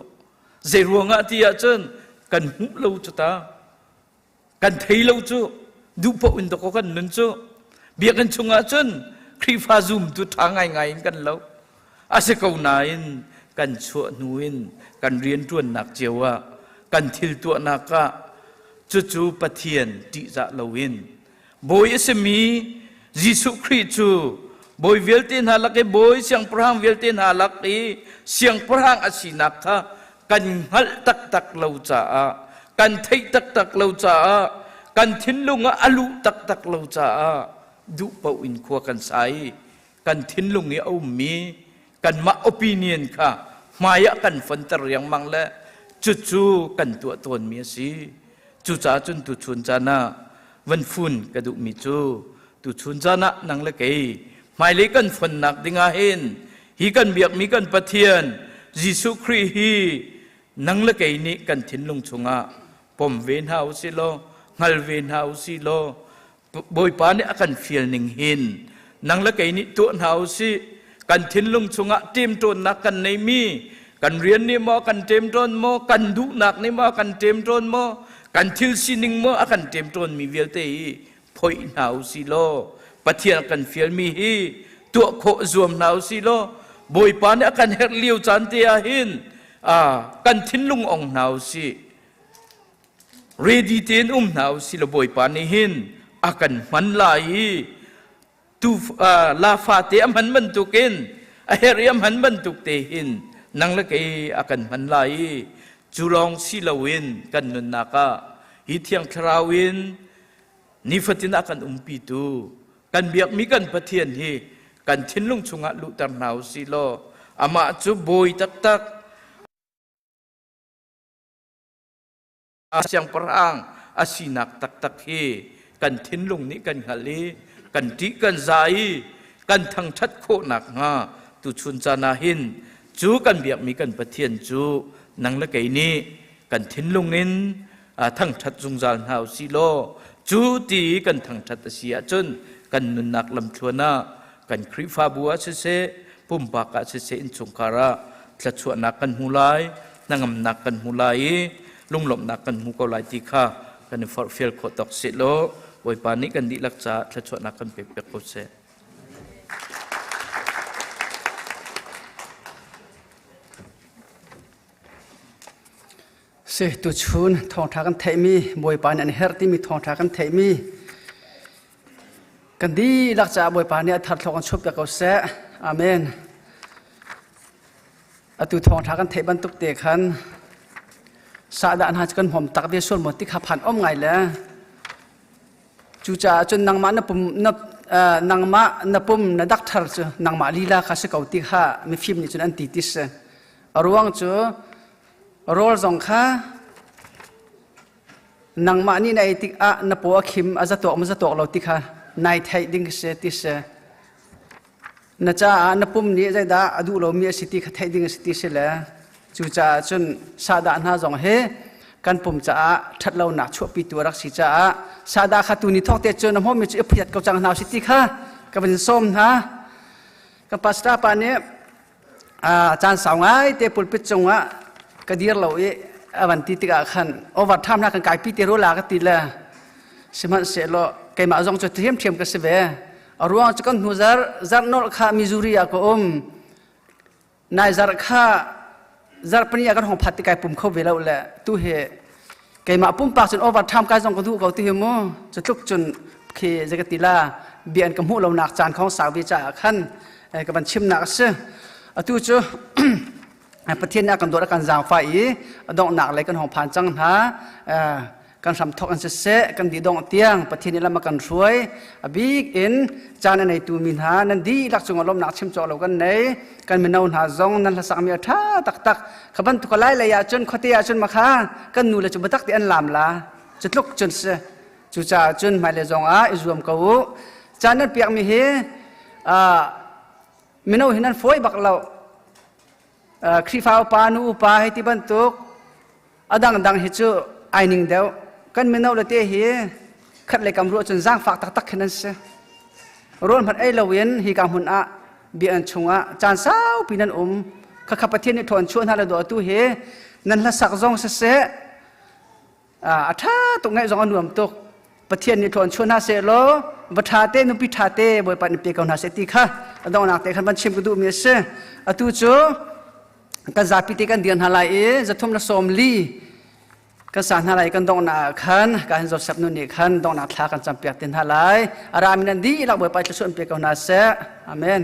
Zei ruangah ti ahcun kan hmuh lo cu ta. Kan thei lo cu. Duh paoh in dawkaw kan nun cu. Biakinn chungah cun Khrihfa zumtu ṭha ngaingai in kan lo. A si ko nain kan chuah hnu in kan rianṭuannak cio ah kan thil tuahnak ah cucu Pathian ṭihzah loin Bawi a simi Jesuh Khrih cu bawi vialte hna lak i bawi, siangpahrang vialte hna lak i siangpahrang a sinak kha kan hngalh taktak lo caah, kan theih taktak lo caah, kan thinlung ah a luh taktak lo caah duh paoh in khua kan sa i kan thinlung i a ummi kanmah opinion kha hmai ah kan fonter riangmang le cucu kan tuah tawnmi a si. Cucaah cun tuchun caan ah van fun ka duhmi cu tuchun caan ah nang le kei hmailei kan fonnak dingah hin hi kan biakmi kan Pathian Jesuh Khrih hi nang le kei nih kan thinlung chungah pom ve hna u sih law hngal ve hna u sih law Bawipa nih a kan fial ning hin nang le kei nih tuah hna u sih. Kan thinlung chungah ṭemṭawnnak kan neimi kan rian nih maw kan ṭemṭawn maw, kan duhnak nih maw kan ṭemṭawn maw, kan thil sining maw a kan ṭemṭawnmi vialte hi phoih hna u sih law Pathian kan fialmi hi tuah khawh zuam hna u sih law Bawipa nih a kan herh lio caan te ah hin kan thinlung ong hna u sih. Ready tein um hna u sih law Bawipa nih hin a kan hman lai i tu la fate a hman bantukin a herh i a hman bantuk te hin nang le kei a kan hman lai i cu lawng si loin kan nunnak ah hi Thiang Thlarau in. Nifatin a kan umpitu kan biakmi kan Pathian hi kan thinlung chungah luhter hna u sih law amah cu bawi taktak siangpahrang a sinak taktak hi kan thinlung nih kan hngalh i kan ṭih kan za i kan thangṭhat khawh nakhnga tuchun caan ah hin cu kan biakmi kan Pathian cu nang le kei nih kan thinlung in thangṭhat zungzal hna u sih law cu ti kan thangṭhat a si ahcun kan nunnak lamthluan ah kan Khrihfabu ah siseh pumpak ah siseh innchungkhar ah thluachuahnak kan hmu lai hnangamnak kan hmu lai i lunglawmhnak kan hmu ko lai ti kha kan i forhfial khawh tawk seh law Bawipa nih kan dihlak caah thluachuahnak kan pek piak ko seh. Si tuchun thawngṭha kan theihmi Bawipa nih an herh timi thawngṭha kan theihmi kan dihlak caah Bawipa nih a thar thlawk an chuah piak ko seh. Amen. Atu thawngṭha kan theih bantuk te khan sahdah hna cu kan hmawm tak ve sual maw ti kha phan om ngai le cucaah cun nangmah na pum na nangmah na pum na dakthar cu nangmah lila kha si ko ti kha mifim nih cun an ti ti si. A ruang cu rawl zong kha nangmah nih na ei tikah na paw a khim a zatuak ma zatuak lo ti kha nai theih ding si ti si. Na caah na pum nih zeidah a duh lomi a si ti kha theih ding a si ti si le cucaah cun sahdah hna zong hi kan pum caah ṭhatlonak chuahpitu a rak si caah sahdah kha tu ni thawk te cun a hmawmmi cu i phiat ko cang hna si ti kha ka van sawm hna. Kan pastor pa nih caan sau ngai te pulpit cungah ka dir lo i a van ti tikah khan overtime na kan kaipi te ro la ka ti le sihmanhsehlaw keimah zong cu ṭhiamṭhiam ka si ve. A ruang cu kan hnu zarh zarh nolh kha Missouri ah ka um. Nai zarh kha zarh pahnih ah kan hong phat ti kai pum kho ve lo le tu hi keimah pumpak cun overtime kai zong ka duh ko ti hi mu cu tluk cun khi zei ka ti la bia an ka hmuh lo nak caan khong sau ve caah khan ka van chimnak a si. Atu cu Pathian nih a kan dawt a kan zaangfah i a donghnak lei kan hong phan cang hna. Kan hramthawk an siseh kan dih dongh tiang Pathian nih lam a kan hruai. A bik in caan a neitu mi hna nan dihlak cungah lawmhnak chim cawk lo kan nei. Kan mino hna zong nan hlasak mi a ṭha taktak. Kha bantuk lai lei ah cun khuate ah cun makha kan nu le cu biatak ti an lam la. Cu tluk cun si. Cucaah cun hmailei zong ah i zuam ko u. Caan nan piak mi hi mino hi nan fawi bak lo. Khrihfa upa nu upa hei ti bantuk a dangdang hi cu ai ning deuh. Kan mino le te hi khat le kam ruah cun zaangfak taktak khin an si. Rawl hmanh ei loin hi ka hmun ah biakinn chungah caan saupi nan um. Khakha Pathian nih ṭhawn chuah hna le dawh tu hi nan hlasak zong siseh a ṭha tuk ngaih zong a nuam tuk. Pathian nih ṭhawn chuah hna seh law va ṭha te nupi ṭha te Bawipa nih pe ko hna seh ti kha a donghnak te khan van chim ka duhmi a si. Atu cu kan zapi te kan dir hna lai i 340 kan sa hna lai. Kan donghnak ah khan ka hin Joseph nu nih khan donghnak thla kan campiak te hna lai. A rami nan dihlak Bawipa thluachuah in pe ko hna seh. Amen.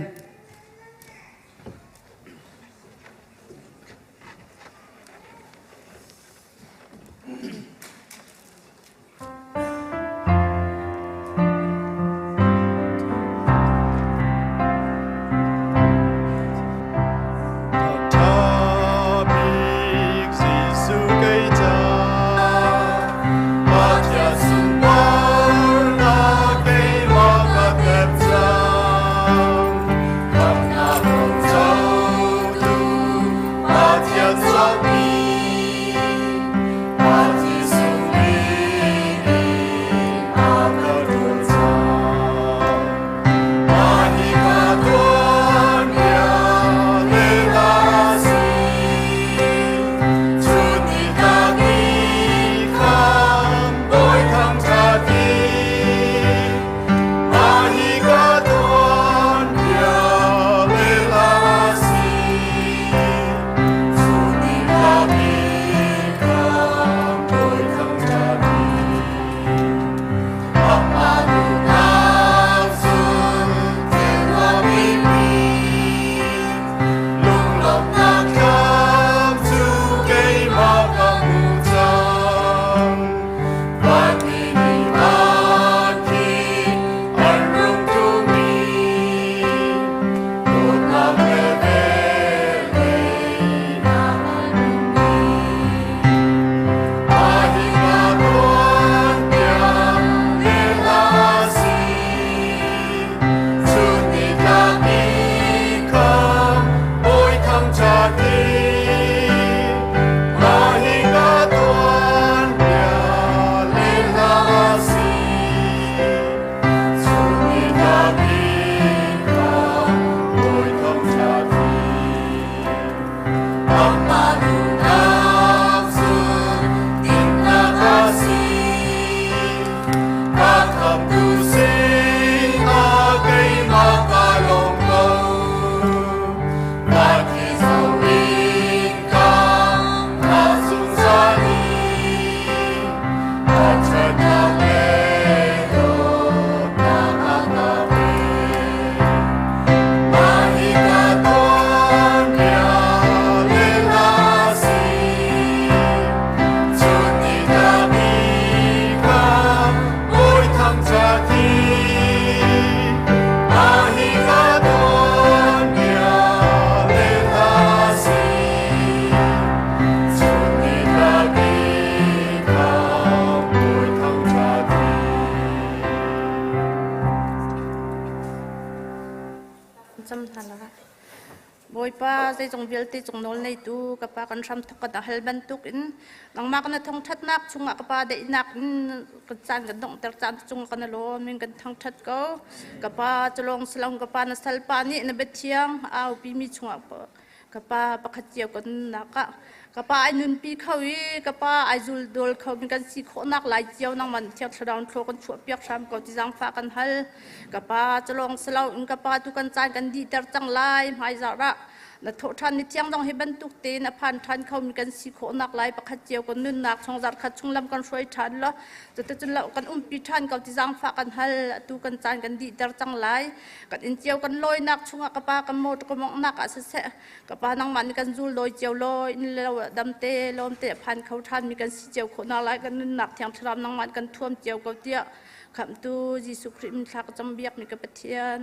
Zeizong vialte cung nawl neitu ka Pa kan hram thok kan hal bantuk in nangmah kan thangṭhatnak chungah ka Pa daihnak in kan caan kan donghter caan cung kan lawm in kan thangṭhat ko. Ka Pa culawng salong ka Pa na salpa nih na biathiang au pimi chungah ka pa pakhat cio kan nunnak ah ka pa ai nunpi kho i ka pa ai zul dol kho mi kan si khawhnak lai cio nangman thiang thlarau thlo kan chuah piak hram ko ti zangfah kan hal. Ka pa culawng silo in ka pa tu kan caan kan dihter cang lai. Hmaizarh ah na thawh ṭhan ni thiang dong hi bantuk tein a phan ṭhan kho mi kan si khawhnak lai pakhat cio kan nunnak chung zarh khat chung lam kan hruai ṭhan lo cuticun lo kan umpi ṭhan ko ti zaangfah kan hal. Atu kan caan kan dihter cang lai. Kan inn cio kan lawinak chungah ka pa kan motor ka monghnak ah siseh ka pa nangmah nih kan zul lawi cio law in lo damte lawmte a phan kho ṭhan mi kan si cio khawhnak lai kan nunnak thiang thlarau nangmah kan thuam cio ko tiah Khamhtu Jesuh Khrih min thla ka cam biak mi ka Pathian.